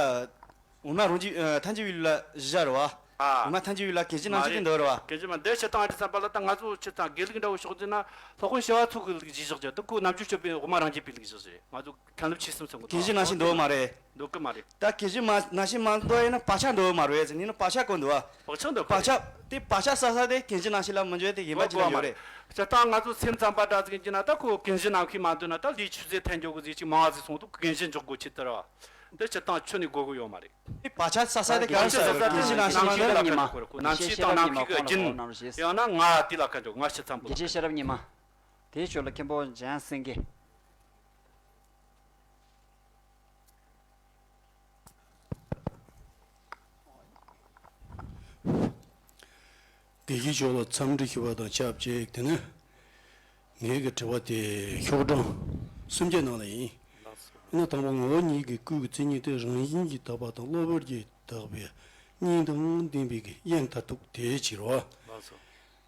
དབུ་མ་རང་རྒྱུད་ཐལ་འགྱུར་བའི་ལུགས་ལ་གཞི་བཞག་ར་བ། ཨ། དབུ་མ་ཐལ་འགྱུར་བའི་ལུགས་ཀུན་གཞི་རྣམ་ཤེས་ཀྱི་འདོད་ར་བ། ཀུན་གཞི་མ་འདི་སྤྱིར་བཏང་ཨ་ཅི་བསམ་པ་ལ་ད་ང་ཚོ་སྤྱིར་བཏང་དགེ་ལུགས་འདྲ་བོ་ཕྱོགས་འཛིན་ན་སློབ་དཔོན་ཞི་བ་འཚོ་གི་ལུགས་གཞིར་བཞག་རྒྱུ་དེ་ཁོ་རྣམ་བཅུ་སྤྱོད་པའི་དབུ་མ་རང་རྒྱུད་པའི་ལུགས་གཞིར་བཞག་རེད། ང་ཚོ་མཁན་སློབ་ཆོས་གསུམ་ཚང་གི་ཀུན་གཞི་རྣམ་ཤེས་འདོད་མ་རེད། འདོད་གི་མ་རེད། ད་ཀུན་གཞི་མ་རྣམ་ཤེས་མ་འདོད་ཡིན་ན་བག་ཆགས་འདོད་མ་རེད་ཟེར་ནི་ན་བག་ཆགས་ཀོ་འདོད་བ། བག་ཆགས་འདོད་པ་བག་རེད། ཆགས་དེ་བག་ཆགས་ས་ས་དེ་ཀུན་གཞི་རྣམ་ཤེས་ལ་མི་འཇོག་དེ་ཡིན་པ་གོ་ཅི་ན་གོ་ཡོད་མ་རེད། རེད། སྤྱིར་བཏང་ང་ཚོ་སེམས་ཙམ་པ་འདྲ་ཟིག་ཡིན་གྱི་ན་ད་ཁོ་ཀུན་གཞི་རྣམ་ཤེས་མ་འདོད་ན་ད་ལུས་ཆོས་ཟེར་ཐལ་འགྱུར་གི་ཟིག་ཅིག་མང་བ་ཟིག་སོང་དུས་ཀུན་གཞི་འཇོག་དགོས་ཆེད་དུ་ར་བ། འདི་སྤྱིར་བཏང་ཁྱོན་ནས་དགོས་གི་ཡོད་མ་རེད། དེ་བག་ཆགས་ས་ས་དེ་ག་རེ་ས་ཀུན་གཞི་རྣམ་ཤེས་མ་འདོད་ན་ཉི་མ། རྣམ་ཤེས་དང་རྣམ་ཤེས་ཀྱི་རྒྱུན། ཡང་ན་ང་དེ་ལ་ཁ་འཇོག་ང་སྤྱི་ཙམ་པོ་རྒྱལ་སྲས་ཤེས་རབ་ཉི་མ། དེའི་ཞོར་ལ་མཁན་པོ་འཇམ་དབྱངས་སེང་གེ། དགེ་བཤེས་མཆོག་ལ་འཚམས་འདྲི་ཞུ་བ་དང་ཆབས་ཅིག་དེ་ནི་ངེད་ཀྱི་དྲི་བ་དེ་ཤོག་གྲངས་སུམ་བརྒྱ་ནང་ལ་ཡིན། ཨ་ནི་དང་པོ་ངོ་བོ་ཉིད་ཀྱི་སྐུ་གི་མཚན་ཉིད་དེ་རང་བཞིན་གྱིས་དག་པ་དང་གློ་བུར་གྱིས་དག་པའི་གཉིས་དང་ལྡན་པའི་གི་དབྱིངས་མཐར་ཐུག་དེའི་ཕྱིར་རོ།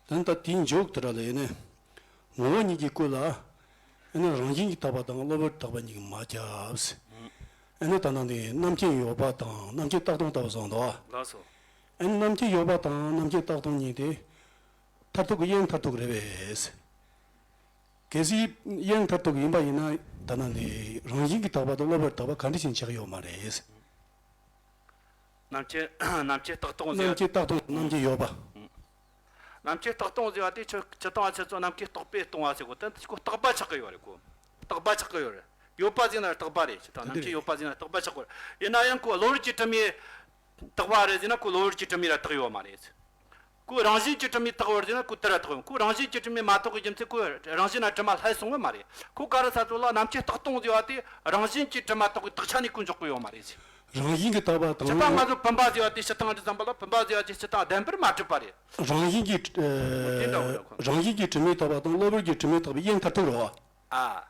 ད་ལྟ་དེའི་མཇུག་དེ་ར་ལ་ཡིན་ནི། ངོ་བོ་ཉིད་ཀྱི་སྐུ་ལ། ཨེ་ནི་རང་བཞིན་གྱིས་དག་པ་དང་གློ་བུར་དག་པ་གཉིས་ཀྱིས་མ་ཁྱབ། ཨེ་ནི་ད་ནང་དེ་རྣམ་མཁྱེན་ཡོད་པ་དང་རྣམ་མཁྱེན་རྟག་སྟོང་ལྟ་བུ་བཟང་དོ། ལགས་སོ། ཨེ་ནི་རྣམ་མཁྱེན་ཡོད་པ་དང་རྣམ་མཁྱེན་རྟག་སྟོང་གཉིས་དེ། མཐར་ཐུག་གི་དབྱིངས་མཐར་ཐུག་རེད་པས། གལ་སྲིད་དབྱིངས་མཐར་ཐུག་ཡིན་པ་ཡིན་ན་ད་ནང་དེ་རང་བཞིན་གྱིས་དག་པ་དང་གློ་བུར་དག་པ་ག་འདྲ་ཞིག་ཆགས་ཡོད་མ་རེད། རྣམ་མཁྱེན་རྣམ་མཁྱེན་རྟག་སྟོང་ཟེར་བ། རྣམ་མཁྱེན་རྟག་སྟོང་རྣམ་མཁྱེན་ཡོད་པ། རྣམ་མཁྱེན་རྟག་སྟོང་ཟེར་བ་དེ་ཁྱོད་ཁྱོད་དང་ཁྱེད་ཚོ་རྣམ་མཁྱེན་རྟོག་པས་སྟོང་བ་ཟེར་གོ། དེ་ཁོ་རྟག་པ་ཆགས་ཀྱི་ཡོད་རེད་གོ། རྟག་པ་ཆགས་ཀྱི་ཡོད་རེད། ཡོད་པ་ཟེར་ན་རྟག་པ་རེད། ཁྱེད་དང་རྣམ་མཁྱེན་ཡོད་པ་ཟེར་ན་རྟག་པ་ཆགས་ཀྱི་ཡོད་རེད། ཡིན་ན་ཡང་ཁོ་གློ་བུར་གྱི་དྲི་མས་རྟག་པ་རེད་ཟེར་ན་ཁོ་གློ་བུར་གྱི་དྲི་མས་ར་རྟག་ཡོད་མ་རེད། ཁོ་རང་བཞིན་གྱི་དྲི་མས་རྟག་པ་རེད་ཟེར་ན་ཁོ་དེ་ར་རྟག་ཡོད། ཁོ་རང་བཞིན་གྱི་དྲི་མས་མ་རྟག་པའི་རྒྱུ་མཚན་ཁོ་རང་བཞིན་ན་དྲི་མ་ལྷད་སོང་གི་མ་རེད། ཁོ་ག་རེ་ཟེར་ཚོ་ལ་རྣམ་མཁྱེན་རྟག་སྟོང་ཟེར་བ་དེ་རང་བཞིན་གྱི་དྲི་མ་རྟག་པའི་རྟགས་ཆ་ནས་ཁོ་འཇོག་གི་ཡོད་མ་རེད། རང་བཞིན་གྱིས་དག་པ་དང་། ཁྱེད་ལྟ་ང་ཚོ་བུམ་པ་ཟེར་བ་དེ་སྤྱིར་བཏང་འདི་ཙམ་པ་ལ་བུམ་པ་ཟེར་བ་དེ་སྤྱིར་བཏང་བདེན་པར་མ་གྲུབ་པ་རེད། རང་བཞིན་གྱིས། དེ་འདྲ་བོ་རེད་ཁོ། རང་བཞིན་གྱིས་དྲི་མས་དག་པ་དང་གློ་བུར་གྱི་དྲི་མས་དག་པའི་དབྱིངས་མཐར་ཐུག་རེད་བ། ཨ།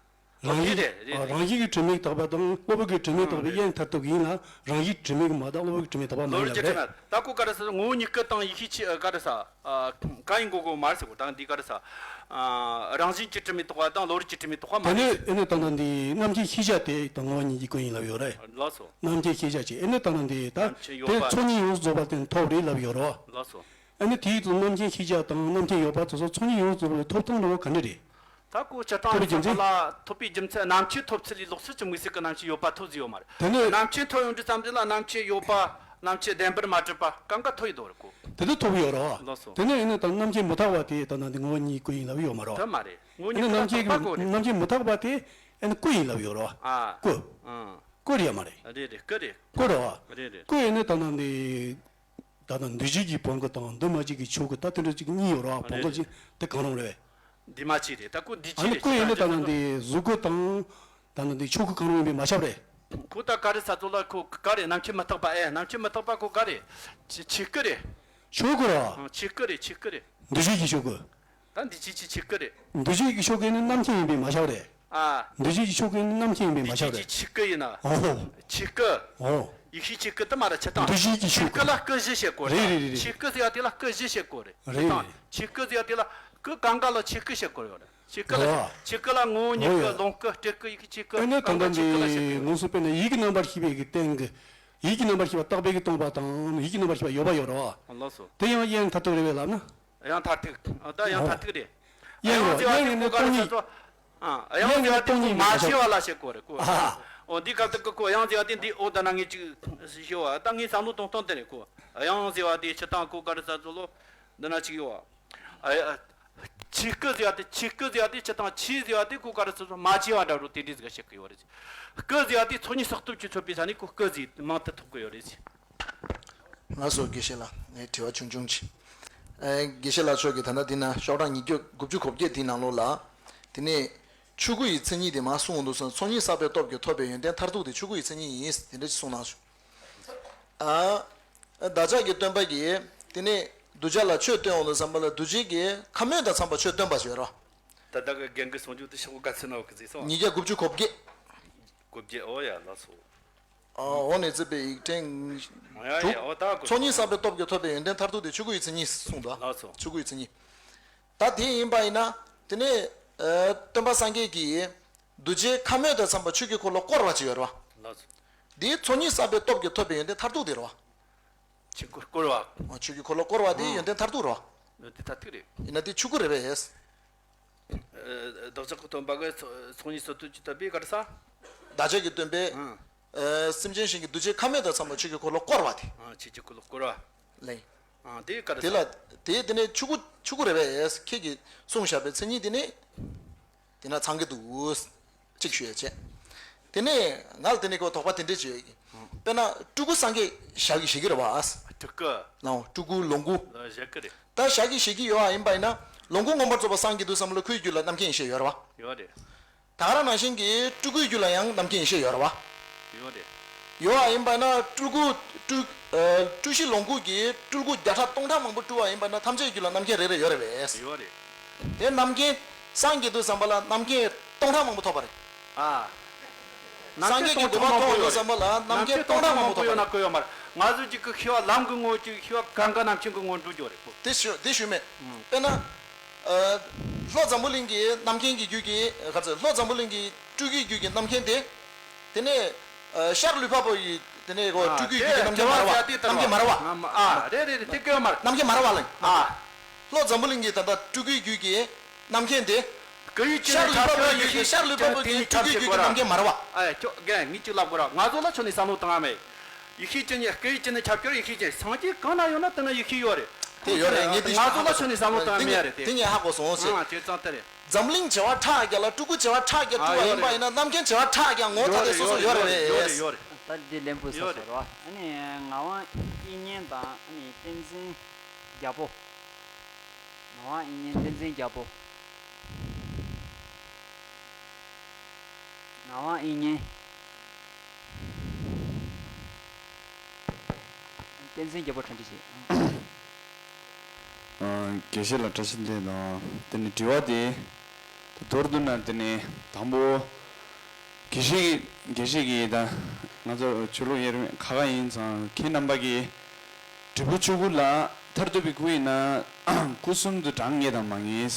རང་བཞིན། རེད་རེད་རེད། རང་བཞིན་གྱི་དྲི་མས་དག་པ་དང་གློ་བུར་གྱི་དྲི་མས་དག་པའི་དབྱིངས་མཐར་ཐུག་ཡིན་ལ་རང་བཞིན་དྲི་མས་མ་དག་གློ་བུར་གྱི་དྲི་མས་དག་པ་མ་ཡིན་ལ་རེད། ད་ཁོ་ག་རེ་ཟེར་ངོ་བོ་ཉིད་སྐུ་དང་ཡེ་ཤེས་ཆོས་ག་རེ་ཟེར། གང་ཡིན་གོ་གོ་མ་རེད་ཟེར་གོ། ད་འདི་ག་རེ་ཟེར། རང་བཞིན་གྱི་དྲི་མས་རྟག་པ་དང་གློ་བུར་གྱི་དྲི་མས་རྟག་པ་མ་རེད་ཟེར། དེ་ནས་ཨེ་ནས་ད་ལྟ་འདི་རྣམ་མཁྱེན་ཤེས་བྱ་དེ་དང་ངོ་བོ་ཉིད་ཀྱི་སྐུ་ཡིན་ལབ་ཡོད་རེད། ལགས་སོ། རྣམ་མཁྱེན་ཤེས་བྱ་ཅིག་ཨེ་ནས་ད་ལྟ་འདི་ད་རྣམ་མཁྱེན་ཡོད་པ། དེ་ཚོགས་གཉིས་ཡོངས་སུ་རྫོགས་པ་དེ་ཐོབ་རེད་ལབ་ཡོད་རེད། ལགས་སོ། ཨེ་ནས་དེའི་ཚོ་རྣམ་མཁྱེན་ཤེས་བྱ་དང་རྣམ་མཁྱེན་ཡོད་པ་དེ་ཚོ་ཚོགས་གཉིས་ཡོངས་སུ་རྫོགས་པའི་ཐོབ་ཐང་འདྲ་བོ་ག་འདྲ་རེད། ད་ཁོ་སྤྱིར་བཏང་ཐོབ་པའི་རྒྱུ་མཚན། ལ་ཐོབ་པའི་རྒྱུ་མཚན་རྣམ་མཁྱེན་ཐོབ་ཚུལ་ལས་ལོགས་ཚུལ་གྱི་དམིགས་བསལ་གྱི་རྣམ་མཁྱེན་ཡོད་པ་ཐོབ་ཟིན་ཡོད་མ་རེད། དེ་ནས་རྣམ་མཁྱེན་ཐོབ་ཡོང་དུས་ཙམ་དེ་ལ་རྣམ་མཁྱེན་ཡོད་པ། རྣམ་མཁྱེན་བདེན་པར་མ་གྲུབ་པ་གང་ག་ཐོབ་ཡོད་དོ་རེད་གོ། དེ་དུས་ཐོབ་ཡོད་རེད་བ། ལགས་སོ། དེ་ནས་ཨེ་ནས་ད་རྣམ་མཁྱེན་མི་རྟག་པ་དེ་ད་ནང་དེ་ངོ་བོ་ཉིད་སྐུ་ཡིན་ལབ་ཡོད་མ་རེད། དེ་མ་རེད། ངོ་བོ་ཉིད་ཨེ་ནས་རྣམ་མཁྱེན་མི་རྟག་པ་གོ་རེད། རྣམ་མཁྱེན་མི་རྟག་པ་དེ་ཨེ་ནས་སྐུ་ཡིན་ལབ་ཡོད་རེད་བ། ཨ། སྐུ། ཨང་། སྐུ་རེད་ཡ་མ་རེད། རེད་རེད། སྐུ་རེད། སྐུ་རེད་བ། རེད་རེད། སྐུ་ཡིན་ནི་ད་ནང་དེ། ད་ལྟ་འདུ་བྱེད་ཀྱི་བོང་གུ་དང་འདུ་མ་བྱེད་ཀྱི་ཆོས་སྐུ་ད་དེ་འདྲ་ཅིག་གཉིས་ཡོད་རེད་བ། བོང་གུ་ཅིག་དེ་གང་རུང་རེད། འདུས་མ་བྱས་རེད། ད་ཁོ་འདུས་བྱས་རེད། ཨ་ནི་སྐུ་ཡིན་ན་ད་ལྟ་འདི་གཟུགས་སྐུ་དང་ད་ལྟ་འདི་ཆོས་སྐུ་གང་རུང་ཡིན་པས་མ་ཁྱབ་རེད། ཁོ་ད་ག་རེ་ས་ཚོ་ལ་ཁོ་ག་རེ་རྣམ་མཁྱེན་མི་རྟག་པ། ཨེ་རྣམ་མཁྱེན་མི་རྟག་པ་ཁོ་ག་རེ། ཆོས་སྐུ་རེད། ཆོས་སྐུ་རེད་བ། ཆོས་སྐུ་རེད། ཆོས་སྐུ་རེད། འདུ་བྱེད་ཀྱི་ཆོས་སྐུ། ད་འདུས་བྱས་ཀྱི་ཆོས་སྐུ་རེད། འདུ་བྱེད་ཀྱི་ཆོས་སྐུ་ནི་རྣམ་མཁྱེན་ཡིན་པས་མ་ཁྱབ་རེད། ཨ། འདུ་བྱེད་ཀྱི་ཆོས་སྐུ་ནི་རྣམ་མཁྱེན་ཡིན་པས་མ་ཁྱབ་རེད། འདུས་བྱས་ཀྱི་ཆོས་སྐུ་ཡིན་ན། ཨོ་ཧོ། ཆོས་སྐུ། ཨོ། ཡེ་ཤེས་ཆོས་སྐུ་དེ་མ་རེད། ཆོས་དང་། འདུ་བྱེད་ཀྱི་ཆོས་སྐུ། ཆོས་སྐུ་ལ་སྐུ་བཞི་བཤད་དགོས་རེད། རེད་རེད་རེད། ཆོས་སྐུ་ཟེར་བ་དེ་ལ་སྐུ་བཞི་བཤད་དགོས་རེད། རེད་དང་། རེད། ཆོས་སྐུ་ཟེར་བ་དེ་ལ་སྐུ་གང་ག་ལ་ཆོས་སྐུ་བཤད་དགོས་ཡོད་རེད། ཆོས་སྐུ་ལ། ཨོ། ཆོས་སྐུ་ལ་ངོ་བོ་ཉིད་སྐུ། ཨོ་ཡ། ལོངས་སྐུ། སྤྲུལ་སྐུ། ཡེ་ཤེས་ཆོས་སྐུ། ཨེ་ནས་ད་གང་ག་ལྟ་ཆོས་སྐུ་ལ་བཤད་དགོས་རེད། འདི་ངོ་སོ་དཔེར་ན་ཡིད་ཀྱི་རྣམ་པར་ཤེས་པའི་གི་སྟེང་གི། ཡིད་ཀྱི་རྣམ་པར་ཤེས་པ་རྟག་པའི་གི་སྟོང་པ་དང་ཡིད་ཀྱི་རྣམ་པར་ཤེས་པ་ཡོད་པ་ཡོད་རེད་བ། ལགས་སོ། དེ་ཡང་དབྱིངས་མཐར་ཐུག་རེད་པས་ལབ་ན། ཡང་མཐར་ཐུག་ཨ། ད་ཡང་མཐར་ཐུག་རེད། དབྱིངས། དབྱིངས་ཟེར་བ་དེ་དབྱིངས་ནི་ཁོ་ག་རེ་སྟོང་ཉིད། ཟེར་ཚོ། ཨ། དབྱིངས་ཟེར་བ་དེ་ཁོ་མ་སྐྱེས་པ་ལ་བཤད་དགོས་རེད་ཁོ། ཨ། འོ་འདི་སྐབས་དུ་ཁོ་དབྱིངས་ཟེར་བ་དེ་འདི་འོ་ད་ན་ངས་ཅིག་ཞུ་བ་ད་ངའི་བསམ་བློ་གཏོང་སྟངས་དེ་རེད་ཁོ། དབྱིངས་ཟེར་བ་དེ་སྤྱིར་བཏང་ཁོ་ག་རེ་ཟེར་ཚོ་ལོ། འདི་ན་ཅིག་ཡོད་བ། ཨ། ཆོས་སྐུ་ཟེར་བ་དེ། ཆོས་སྐུ་ཟེར་བ་དེ་སྤྱིར་བཏང་ཆོས་ཟེར་བ་དེ་ཁོ་ག་རེ་ཟེར་ཚོ་མ་སྐྱེས་པ་འདྲ་བོ་དེ་འདྲའི་ཟིག་བཤད་གི་ཡོད་རེད། སྐུ་ཟེར་བ་དེ་ཚོགས་གཉིས་གསལ་སྟོབས་ཀྱིས་མཚོན་པའི་ས་ནས་ཁོ་སྐུ་ཟེར་མིང་དེ་ཐོགས་གི་ཡོད་རེད། ལགས་སོ། དགེ་བཤེས་ལགས། ངས་དྲི་བ་ཆུང་ཆུང་ཅིག་ཨེ། དགེ་བཤེས་ལགས་མཆོག་གིས་ད་ལྟ་འདི་ན་ཤོག་གྲངས་ཉིས་བརྒྱ་དགུ་བཅུ་གོ་བརྒྱད་དེའི་ནང་ལོགས་ལ། དེ་ནས་ཆོས་སྐུ་ཡི་མཚན་ཉིད་དེ་མར་གསུངས་འདུག་ཟེར། ཚོགས་གཉིས་བསགས་པའི་སྟོབས་ཀྱིས་ཐོབ་པའི་ཡོན་ཏན་མཐར་ཐུག་དེ་ཆོས་སྐུ་ཡི་མཚན་ཉིད་ཡིན་ཟེར་དེ་འདྲ་ཞིག་གསུངས་གནང་བྱུང་། ཨ། བདག་ཅག་གི་སྟོན་པ་གིས་དེ་ནས་གདུལ་བྱ་ལ་ཆོས་སྟོན་འོང་དུས་ཙམ་པ་ལ་གདུལ་བྱའི་གི་ཁམས་མོས་དང་འཚམས་པ་ཆོས་སྟོན་པ་ཞིག་ཡོད་རེད། ད་ལྟ་གི་རྒན་གྱི་གསུང་རྒྱུ་དེ་ཤོག་ག་ཚོད་ན་འོ་གི་ཟིག་སོང་། ཉིས་བརྒྱ་དགུ་བཅུ་གོ་བརྒྱད། གོ་བརྒྱད། ཨོ་ཡ་ལགས་སོ། ཨ། འོག་ནས་བརྩིས་པའི་ཡིག་ཕྲེང་ཨོ་ཡ་དྲུག་ཡ། ཨོ་ད་གོ། ཚོགས་གཉིས་བསགས་པའི་སྟོབས་ཀྱིས་ཐོབ་པའི་ཡོན་ཏན་མཐར་ཐུག་དེ་ཆོས་སྐུ་ཡི་མཚན་ཉིད་གསུངས་འདུག་ལགས་སོ། ཆོས་སྐུ་ཡི་མཚན་ཉིད། ད་དེ་ཡིན་པ་ཡིན་ན། དེ་ནས་ཨ་སྟོན་པ་སངས་རྒྱས་ཀྱིས་གདུལ་བྱའི་ཁམས་མོས་དང་འཚམས་པ་ཆོས་ཀྱི་འཁོར་ལོ་བསྐོར་བ་ཅིག་ཡོད་རེད་བ། ལགས་སོ། འདིའི་ཚོགས་གཉིས་བསགས་པའི་སྟོབས་ཀྱིས་ཐོབ་པའི་ཡོན་ཏན་མཐར་ཐུག་དེ་རེད་བ། ཆོས་ཀྱི་འཁོར་བསྐོར་བ། ཨ་ཆོས་ཀྱི་འཁོར་ལོ་བསྐོར་བ་དེ་ཨང་། ཡོན་ཏན་མཐར་ཐུག་རེད་བ། ཡོན་ཏན་མཐར་ཐུག་རེད། ཡིན་ན་དེ་ཆོས་སྐུ་རེད་པས། ཨ་བདག་ཅག་གི་སྟོན་པ་གིས་ཚོགས་གཉིས་སུ་དུ་ཅི་ལྟ་བུའི་ག་རེ་ཟ། བདག་ཅག་གི་སྟོན་པས། ཨང་། ཨ་སེམས་ཅན་གཞན་གྱི་གདུལ་བྱའི་ཁམས་མོས་དང་འཚམས་པ་ཆོས་ཀྱི་འཁོར་ལོ་བསྐོར་བ་དེ། ཨང་། ཆོས་ཀྱི་འཁོར་ལོ་བསྐོར་བ། ལེ། ཨང་། དེ་ག་རེ་དེ་ཟ། ལ་དེ་དེ་ནས་ཆོས་སྐུ་ཆོས་སྐུ་རེད་པས། ཁྱེད་ཀྱིས་གསུངས་བཞག་པའི་མཚན་ཉིད་དེ་ནི། དེ་ན་ཚང་གི་འདུག་གཅིག་ཞུ་ཡ་བྱས། དེ་ནས་ང་ལ་དེ་ནས་ཁོ་དོགས་པ་དེ་འདྲས་བྱས་ཡོད་ཀྱི། དཔེར་ན་སྤྲུལ་སྐུ་སངས་རྒྱས་ཞག་གི་བཞེད་ཀྱི་རེད་བ། སྤྲུལ་སྐུ། ལའོ་སྤྲུལ་སྐུ་ལོངས་སྐུ། ལ་བཞེད་ཀྱི་རེད། ད་ཞག་གི་བཞེད་ཀྱི་ཡོད་པ་ཡིན་པ་ཡིན་ན། ལོངས་སྐུ་མངོན་པར་རྫོགས་པར་སངས་རྒྱས་དུས་ཙམ་ལ་སྐུའི་རྒྱུད་ལ་རྣམ་མཁྱེན་ཡེ་ཤེས་ཡོད་རེད་བ། ཡོད་རེད། ད་ག་རང་ནང་བཞིན་གྱི་སྤྲུལ་སྐུའི་རྒྱུད་ལ་ཡང་རྣམ་མཁྱེན་ཡེ་ཤེས་ཡོད་རེད་བ། ཡོད་རེད། ཡོད་པ་ཡིན་པ་ན་སྤྲུལ་སྐུ་སྤྲུལ་ཨ་སྤྲུལ་གཞི་ལོངས་སྐུ་གིས་སྤྲུལ་སྐུ་བརྒྱ་ཕྲག་སྟོང་ཕྲག་མང་པོ་སྤྲུལ་བ་ཡིན་པ་ན་ཐམས་ཅད་རྒྱུད་ལ་རྣམ་མཁྱེན་རེ་རེ་ཡོད་རེད་པས། ཡོད་རེད། དེ་རྣམ་མཁྱེན་སངས་རྒྱས་དུས་ཙམ་པ་ལ་རྣམ་མཁྱེན་སྟོང་ཕྲག་མང་པོ་ཐོབ་པ་རེད། ཨ། རྣམ་སངས་རྒྱས་ཀྱི་གོ་འཕང་ཐོབ་ཡོང་དུས་ཙམ་པ་ལ་རྣམ་མཁྱེན་སྟོང་ཕྲག་མང་པོ་ཐོབ་པ་རེད། ཡོད་ན་ཡོད་མ་རེད། ང་ཚོ་གཅིག་གི་ཤེས་པ་ལམ་གྱི་ངོ་བོ་གཅིག་ཤེས་པ་གང་ག་རྣམ་མཁྱེན་གྱི་ངོ་བོ་འགྲོ་རྒྱུ་རེད་ཁོ། དེ་ཞུ་དེ་ཞུས་མེད། དཔེར་ན། ཨ། ལྷོ་འཛམ་བུ་གླིང་གི་རྣམ་མཁྱེན་གྱི་རྒྱུད་ཀྱི་ག་ཚོད་ལྷོ་འཛམ་བུ་གླིང་གི་སྤྲུལ་སྐུའི་རྒྱུད་ཀྱི་རྣམ་མཁྱེན་དེ། དེ་ནས་ཨ་ཤར་ལུས་འཕགས་པོ་ཡི་དེ་ནས་ཨ་སྤྲུལ་སྐུའི་རྒྱུད་ཀྱི་རྣམ་མཁྱེན་མ་རེད་བ། རྣམ་མཁྱེན་མ་རེད་བ། ཨ་རེད་རེད་རེད། དེ་སྐྱོན་མ་རེད། རྣམ་མཁྱེན་མ་རེད་བ་ལ། ཨ། ལྷོ་འཛམ་བུ་གླིང་གི་ད་ལྟ་སྤྲུལ་སྐུའི་རྒྱུད་ཀྱི་རྣམ་མཁྱེན་དེ། སྐུ་ཡི་ཅི་ནས་ཤར་ལུས་འཕགས་པོ་ཡི་ཤར་ལུས་འཕགས་པོ་གི་སྤྲུལ་སྐུའི་རྒྱུད་ཀྱི་རྣམ་མཁྱེན་མ་རེད་བ། ཨ་ཁྱོད་རྒན་ངས་གཅིག་ལབ་དགོས་ར། ང་ཚོ་ལ་ཁྱོད་ནས་བསམ་བློ་བཏང་ཡ་མེད། ཡེ་ཤེས་ཅན་ནི་སྐུ་ཡི་ཅན་ནི་ཁྱབ་སྐྱོར་ཡེ་ཤེས་ཅན་སངས་རྒྱས་གང་ན་ཡོད་ན་དེ་ན་ཡེ་ཤེས་ཡོད་རེད། དེ་ཡོད་རེད། ངས་དེ་ང་ཚོ་ལ་ཁྱོད་ནས་བསམ་བློ་བཏང་མེད་རེད་དེ། དེ་ངས་ཧ་གོ་སོང་ཟེར། ཨ་དེ་ཙང་དེ་རེད། འཛམ་གླིང་བྱེ་བ་ཕྲག་བརྒྱ་ལ་སྤྲུལ་སྐུ་བྱེ་བ་ཕྲག་བརྒྱ་ཨ་སྤྲུལ་བ་ཡོད་ཡིན་པ་རེད། ཡིན་ན་རྣམ་མཁྱེན་བྱེ་བ་ཕྲག་བརྒྱ་ངོ་ཐ་དད་སོ་སོ་ཡོད་རེད། ཡོད་རེད་ཡོད་རེད། ད་འདི་ལན་པོ་ཡོད་སོ་སོ་རེད། རེད་བ། ཨ་ནི་ངག་དབང་དབྱིག་གཉེན་དང་ཨ་ནི་བསྟན་འཛིན་རྒྱལ་པོ། ངག་དབང་དབྱིག་གཉེན་བསྟན་འཛིན་རྒྱལ་པོ། ངག་དབང་དབྱིག་གཉེན། བསྟན་འཛིན་རྒྱལ་པོ་གྲ་སྒྲིག་བྱེད། ཨ། དགེ་བཤེས་ལ་བཀྲ་ཤིས་བདེ་ལེགས་དང་། དེ་ནས་དྲི་བ་དེ། ད་མདོར་བསྡུ་ན་དེ་ནས་དང་པོ། དགེ་བཤེས་དགེ་བཤེས་ཀྱིས་ད་ང་ཚོ་ཆོས་ལུགས་དབྱེར་མེད་ཁ་ཁ་ཡིན་ཙང་ཁྱེད་རྣམ་པ་གིས་འབྲས་བུ་ཆོས་སྐུ་ལ་མཐར་ཐུག་པའི་སྐུ་ཡིན་ན་སྐུ་གསུམ་དུ་གྲངས་ངེས་དང་མ་ངེས།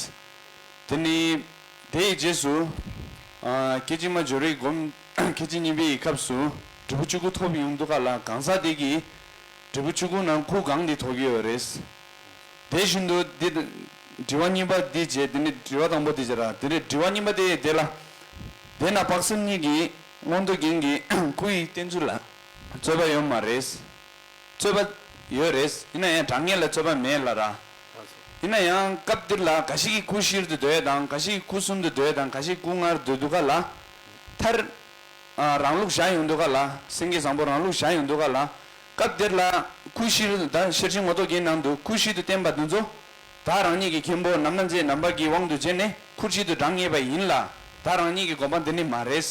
དེ་ནི་དེ་ཡི་རྗེས་སུ། ཨ། སྐད་ཅིག་མ་སྦྱོར་བའི་སྒོམ་སྐད་ཅིག་གཉིས་པའི་སྐབས་སུ་འབྲས་བུ་ཆོས་སྐུ་ཐོབ་ཡོང་དུས་ག་ལ་གང་ཟག་དེ་གིས་འབྲས་བུ་ཆོས་སྐུ་ནང་སྐུ་གང་དེ་ཐོབ་ཀྱི་ཡོད་རེད། དེ་བཞིན་དུ་འདི་དྲི་བ་གཉིས་པ་འདི་བྱས། དེ་ནི་དྲི་བ་དང་པོ་དེ་བྱས་ར། དེ་ནི་དྲི་བ་གཉིས་པ་དེ་དེ་ལ། དེ་ན་དཔག་བསམ་གཉིས་ཀྱི་མངོན་རྟོགས་རྒྱན་གྱི་སྐུ་ཡི་བསྟན་ཚུལ་ལ་རྩོད་པ་ཡོད་མ་རེད། རྩོད་པ་ཡོད་རེད། ཡིན་ན་ཡང་གྲངས་ངེས་ལ་རྩོད་པ་མེད་ལ་ར། ཡིན་ན་ཡང་སྐབས་འདིར་ལ་འགའ་ཞིག་གིས་སྐུ་བཞིར་དུ་འདོད་དང་། འགའ་ཞིག་གིས་སྐུ་གསུམ་དུ་འདོད་དང་། འགའ་ཞིག་གིས་སྐུ་ལྔར་འདོད་འདུག་ག་ལ། མཐར། ཨ། རང་ལུགས་བཞག་ཡོང་དུས་ག་ལ། སེང་གེ་བཟང་པོ་རང་ལུགས་བཞག་ཡོང་དུས་ག་ལ། སྐབས་འདིར་ལ་སྐུ་བཞིར་དུ། ད་ཤེར་ཕྱིན་ངོ་ཐོག་རྒྱན་ནང་དུ་སྐུ་བཞིར་དུ་བསྟན་པ་འདི་ཚོ། བདག་རང་ཉིད་ཀྱི་མཁན་པོ་རྣམ་སྣང་མཛད་རྣམ་པ་གི་དབང་དུ་བྱས་ནས་སྐུ་བཞིར་དུ་གྲངས་ངེས་པ་ཡིན་ལ། བདག་རང་ཉིད་ཀྱི་དགོངས་པ་འདི་ནི་མ་རེད།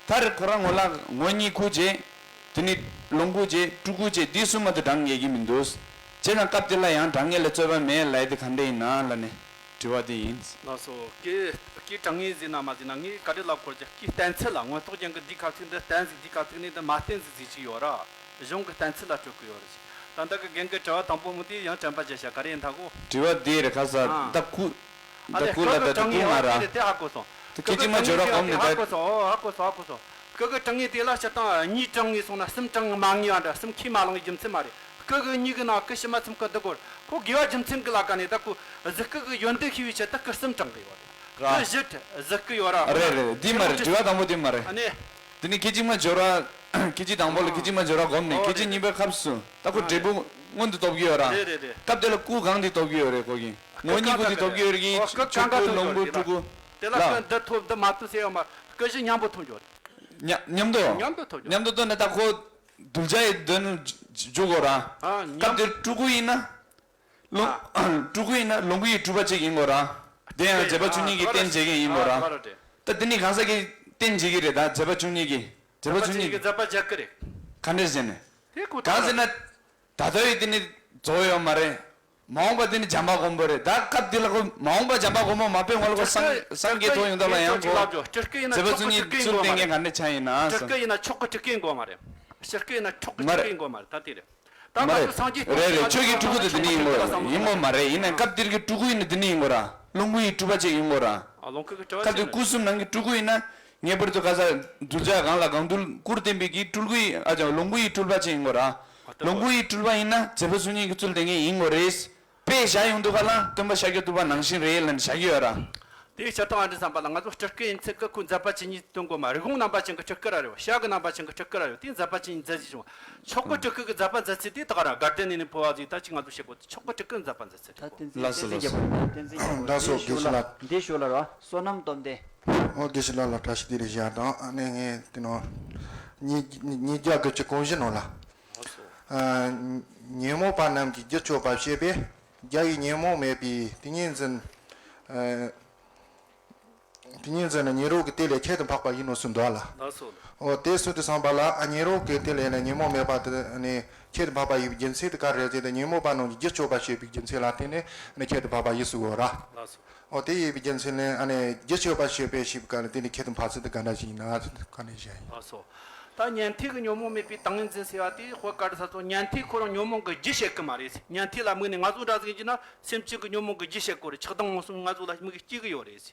མཐར་ཁོ་རང་ངོ་ལ་ངོ་བོ་ཉིད་སྐུ་བྱས། དེ་ནི་ལོངས་སྐུ་བྱས། སྤྲུལ་སྐུ་བྱས། འདི་གསུམ་མ་གཏོགས་གྲངས་ངེས་ཀྱི་མི་འདུག། བྱས་ཙང་སྐབས་དེ་ལ་ཡང་གྲངས་ངེས་ལ་རྩོད་པ་མེད་ལབ་ཡ་དེ་ག་འདྲ་ཡིན་ན་ལབ་ནས་དྲི་བ་དེ་ཡིན། ལགས་སོ། སྐུ་སྐུ་གྲངས་ངེས་ཟེར་ན་མ་ཟེར་ན་ངས་ག་རེ་ལབ་དགོས་ཀྱི། སྐུའི་བསྟན་ཚུལ་ལ། མངོན་རྟོགས་རྒྱན་གྱི་འདི་ཁ་ཚིག་འདི་བསྟན་ཟིག་འདི་ཁ་ཚིག་ནས་འདི་མ་བསྟན་ཟིག་ཟེར་གྱི་ཡོད་ར། གཞུང་གི་བསྟན་ཚུལ་ལ་སྤྲོད་ཀྱི་ཡོད་རེད། ད་ལྟ་གི་རྒན་གྱི་དྲི་བ་དང་པོ་མོ་དེ་ཡང་དྲན་པ་བརྗེད་ཤག་ག་རེ་ཡིན་ད་གོ། དྲི་བ་འདི་རེད་ཁ་ས། ཨ། ད་སྐུ། ཨ་ད་ལས་སྐུ་ལ་ད་ད་སྐུ་ང་ར། དེ་དེ་ཧ་གོ་སོང་། སྐད་ཅིག་མ་སྦྱོར་བ་སྒོམ་ནས་ད། ཧ་གོ་སོང་། ཨོ་ཧ་གོ་སོང་། ཧ་གོ་སོང་། སྐུ་གི་གྲངས་ངེས་དེ་ལ་སྤྱིར་བཏང་གཉིས་གྲངས་ངེས་སོང་ན་གསུམ་གྲངས་ངེས་མ་ངེས་པ་འདྲ། གསུམ་ཁས་མ་བླངས་རྒྱུ་མཚན་མ་རེད། སྐུ་གི་གཉིས་གི་ནང་སྐུ་ཕྱི་མ་གསུམ་གི་འདི་སྐོར་ཁོ་དགེ་བ་རྒྱུ་མཚན་གི་ལ་ཀ་ནས་ད་ཁོ་གཟུགས་སྐུ་གི་ཡོན་ཏན་ཤེས་པའི་ཆེད་དུ་སྐུ་གསུམ་གྲངས་གི་ཡོད་རེད། ར། སྐུ་བཞི་གཟུགས་སྐུ་ཡོད་ར། རེད་རེད། འདི་མ་རེད། དྲི་བ་དང་པོ་འདི་མ་རེད། ཨ་ནི། དེ་ནི་སྐད་ཅིག་མ་སྦྱོར་བ། སྐད་ཅིག་དང་པོ་ལ་སྐད་ཅིག་མ་སྦྱོར་བ་སྒོམ་ནས། ཨོ་སྐད་ཅིག་རེད། གཉིས་པའི་སྐབས་སུ་ད་ཁོ་འབྲས་བུ་མངོན་དུ་སྟོབས་ཀྱི་ཡོད་ར། རེད་རེད་རེད། སྐབས་དེ་ལ་སྐུ་གང་དེ་སྟོབས་ཀྱི་ཡོད་རེད་ཁོ་གིས། ངོ་བོ་ཉིད་སྐུ་དེ་སྟོབས་ཀྱི་ཡོད་རེད་གི། ཨོ་སྐུ་ཆོས་གང་ག་སྐུ་ལོངས་སྐུ་སྟོབས་ཀྱི་སྤྲུལ་སྐུ། ལ་ལ་སྐུ་འདི་ཐོབ་འདི་མ་ཐོབ་ཟེར་ཡོད་མ། སྐུ་བཞི་མཉམ་པོ་ཐོབ་འགྱོ། མཉམ་མཉམ་དུ། མཉམ་དུ་ཐོབ་འགྱོ། མཉམ་དུ་ཐོབ་ན་ད་ཁོ་གདུལ་བྱ་ཡི་དོན་འཇུག་གོ་ར། ཨ་མཉམ། སྐབས་དེར་སྤྲུལ་སྐུ་ཡིན་ན། ལོངས། ཨ། སྤྲུལ་སྐུ་ཡིན་ན་ལོངས་སྐུ་ཡི་སྤྲུལ་པ་ཅིག་ཡིན་དགོས་ར། དེ་ཡང་མཛད་པ་བཅུ་གཉིས་ཀྱིས་རྟེན་བྱེད་མཁན་ཡིན་དགོས་ར། ད་འདི་ནི་གང་ཟག་གིས་རྟེན་བྱེད་ཀྱི་རེད། ད་མཛད་པ་བཅུ་གཉིས་ཀྱིས། མཛད་པ་བཅུ་གཉིས་ཀྱིས་མཛད་པ་བྱེད་ཀྱི་རེད། ག་འདྲས་ཟེར་ནས། དེ་ཁོ་གང་ཟེར་ན། ད་ལྟ་ཡི་འདི་ནི་རྫོགས་ཡོད་མ་རེད། མ་འོངས་པ་འདི་ནི་བྱམས་པ་སྒོམ་པ་རེད། ད་སྐབས་འདི་ལ་ཁོ་མ་འོངས་པ་བྱམས་པ་སྒོམ་པ་མ་དཔེ་ངོ་ལ་ཁོ་སངས་སངས་རྒྱས་ཐོབ་ཡོང་ཐབས་ལ་ཡང་ཁོ་མཛད་པ་བཅུ་གཉིས་ཚུལ་བསྟན་མཁན་ག་འདྲས་ཆགས་ཡིན་ན་སོང་། སྤྲུལ་སྐུ་ཡིན་ན་མཆོག་གི་སྤྲུལ་སྐུ་ཡིན་དགོས་མ་རེད། སྤྲུལ་སྐུ་ཡིན་ན་མཆོག་གི་མ་སྤྲུལ་སྐུ་རེད། ཡིན་དགོས་མ་རེད། ད་དེ་རེད། ད་མ་ང་རེད། ཚོ་སངས་རྒྱས་རེད་རེད། ཆོས་ཀྱི་སྤྲུལ་སྐུ་དེ་འདི་ནི་ཡིན་དགོས་ར། ཡིན་དགོས་མ་རེད། ཡིན་ན་སྐབས་འདིར་གྱི་སྤྲུལ་སྐུ་ཡིན་ན་འདི་ནི་ཡིན་དགོས་ར། ལོངས་སྐུ་ཡི་སྤྲུལ་པ་ཅིག་ཡིན་དགོས་ར། ཨ་ལོངས་སྐུ་གི་སྤྲུལ་པ་ཁ་ཅིག་དུས་སྐུ་གསུམ་ནང་གི་སྤྲུལ་སྐུ་ཡིན་ན། ངེས་པར་དུ་ག་ས་གདུལ་བྱ་གང་ལ་གང་འདུལ་སྐུར་བསྟན་པའི་གི་སྤྲུལ་སྐུ་ཡི་ཨ་ཅག་ལོངས་སྐུ་ཡི་སྤྲུལ་པ་ཅིག་ཡིན་དགོས་ར། ཨ་ལྟ་ལོངས་སྐུ་ཡི་སྤྲུལ་པ་ཡིན་ན་མཛད་པ་བཅུ་གཉིས་ཀྱི་ཚུལ་དེ་ངས་ཡིན་དགོས་རེད། དཔེ་བཞག་ཡོང་དུས་ག་ལ་སྟོན་པ་ཤཱཀྱ་ཐུབ་པ་ནང་བཞིན་རེད་ལབ་ནས་བཞག་གི་ཡོད་ར། དེའི་ཕྱིར་ཐོག་ཨ་འདྲ་བསམ་པ་ལ་ང་ཚོ་སྤྲུལ་སྐུ་ཡིན་ཚད་ཀྱི་ཁོའི་མཛད་པ་ཇི་སྙེད་སྟོན་དགོས་མ་རེད། དབང་རྣམ་པ་ཅན་གྱི་སྤྲུལ་སྐུ་ར་རེད་བ། ཤཱཀྱ་རྣམ་པ་ཅན་གྱི་སྤྲུལ་སྐུ་ར་རེད་བ། དེའི་མཛད་པ་ཇི་སྙེད་མཛད་ཅེས་བྱུང་བ། མཆོག་གི་སྤྲུལ་སྐུ་གི་མཛད་པ་མཛད་ཚུལ་དེ་དག་ར་དགའ་ལྡན་ནས་ནི་འཕོ་བ་ཟིག་ད་ཅིག་ང་ཚོ་བཤད་དགོས། མཆོག་གི་སྤྲུལ་སྐུ་མཛད་པ་མཛད་ཚུལ་དེ་ད་གོ། བསྟན་འཛིན། ལགས་སོ། བསྟན་འཛིན་ལགས་སོ། རྒྱལ་པོ་དང་བསྟན་འཛིན་རྒྱལ་པོ། ལགས་སོ། འདི་ཞུ་ལ། འདི་ཞུ་ལ་ར། བསོད་ནམས་སྟོབས་ལྡན། ཨོ་དགེ་བཤེས་ལགས་ལ་བཀྲ་ཤིས་བདེ་ལེགས་ཞུ་ཡ་དང་། ཨ་ནི་ངས་དེ་ནོ་ཉིས་ཉིས་བརྒྱ་དགུ་བཅུ་གོ་བཞི་ནང་ལ། ལགས་སོ། ཨ་ཉོན་མོངས་པ་རྣམས་ཀྱི་རྒྱུ་གཅོད་པར་བྱེད་པས་རྒྱལ་བའི་ཉོན་མོངས་མེད་པའི་ཏིང་ངེ་འཛིན། ཨ་ཏིང་ངེ་འཛིན་ནི་ཉན་རང་གི་དེ་ལས་ཁྱད་དུ་འཕགས་པ་ཡིན་ནོ་གསུངས་འདུག་ལ། ལགས་སོ། ཨོ་དེ་གསུངས་དུས་ཙམ་པ་ལ་ཨ་ཉན་རང་གི་དེ་ལས་ནི་ཉོན་མོངས་མེད་པ་དེ་ནི་ཁྱད་དུ་འཕགས་པ་ཡིན་པའི་རྒྱུ་མཚན་དེ་ག་རེ་རེད་ཟེར་ན། ཉོན་མོངས་པ་རྣམས་ཀྱི་རྒྱུ་གཅོད་པར་བྱེད་པའི་རྒྱུ་མཚན་ལ་བརྟེན་ནས་ནི་ཁྱད་དུ་འཕགས་པ་ཡིན་གསུངས་ཡོད་ར། ལགས་སོ། ཨོ་དེ་ཡིན་པའི་རྒྱུ་མཚན་ལས་ཨ་ནི་རྒྱུ་གཅོད་པར་བྱེད་པའི་ཞེས་པའི་སྐབས་ལ་དེ་ནི་ཁྱད་དུ་འཕགས་ཚུལ་དེ་ག་འདྲ་ཞིག་ཡིན་ན་ག་ནས་བཤད་ཡིན། ལགས་སོ། ད་ཉན་ཐོས་ཀྱི་ཉོན་མོངས་མེད་པའི་ཏིང་ངེ་འཛིན་ཟེར་བ་དེ་དཔེ་ག་རེ་ཟེར་ཚོ། ཉན་ཐོས་ཁོ་རང་ཉོན་མོངས་ཀྱི་རྒྱུ་བཤད་གི་མ་རེད། ཉན་ཐོས་ལ་དམིགས་ནས་ང་ཚོ་འདྲ་ཟིག་ཡིན་ན་སེམས་ཅན་གྱི་ཉོན་མོངས་ཀྱི་རྒྱུ་བཤད་གི་རེད། ཆགས་སྡང་རྨོངས་གསུམ་ང་ཚོ་ལ་དམིགས་སྐྱེ་གི་ཡོད་རེད།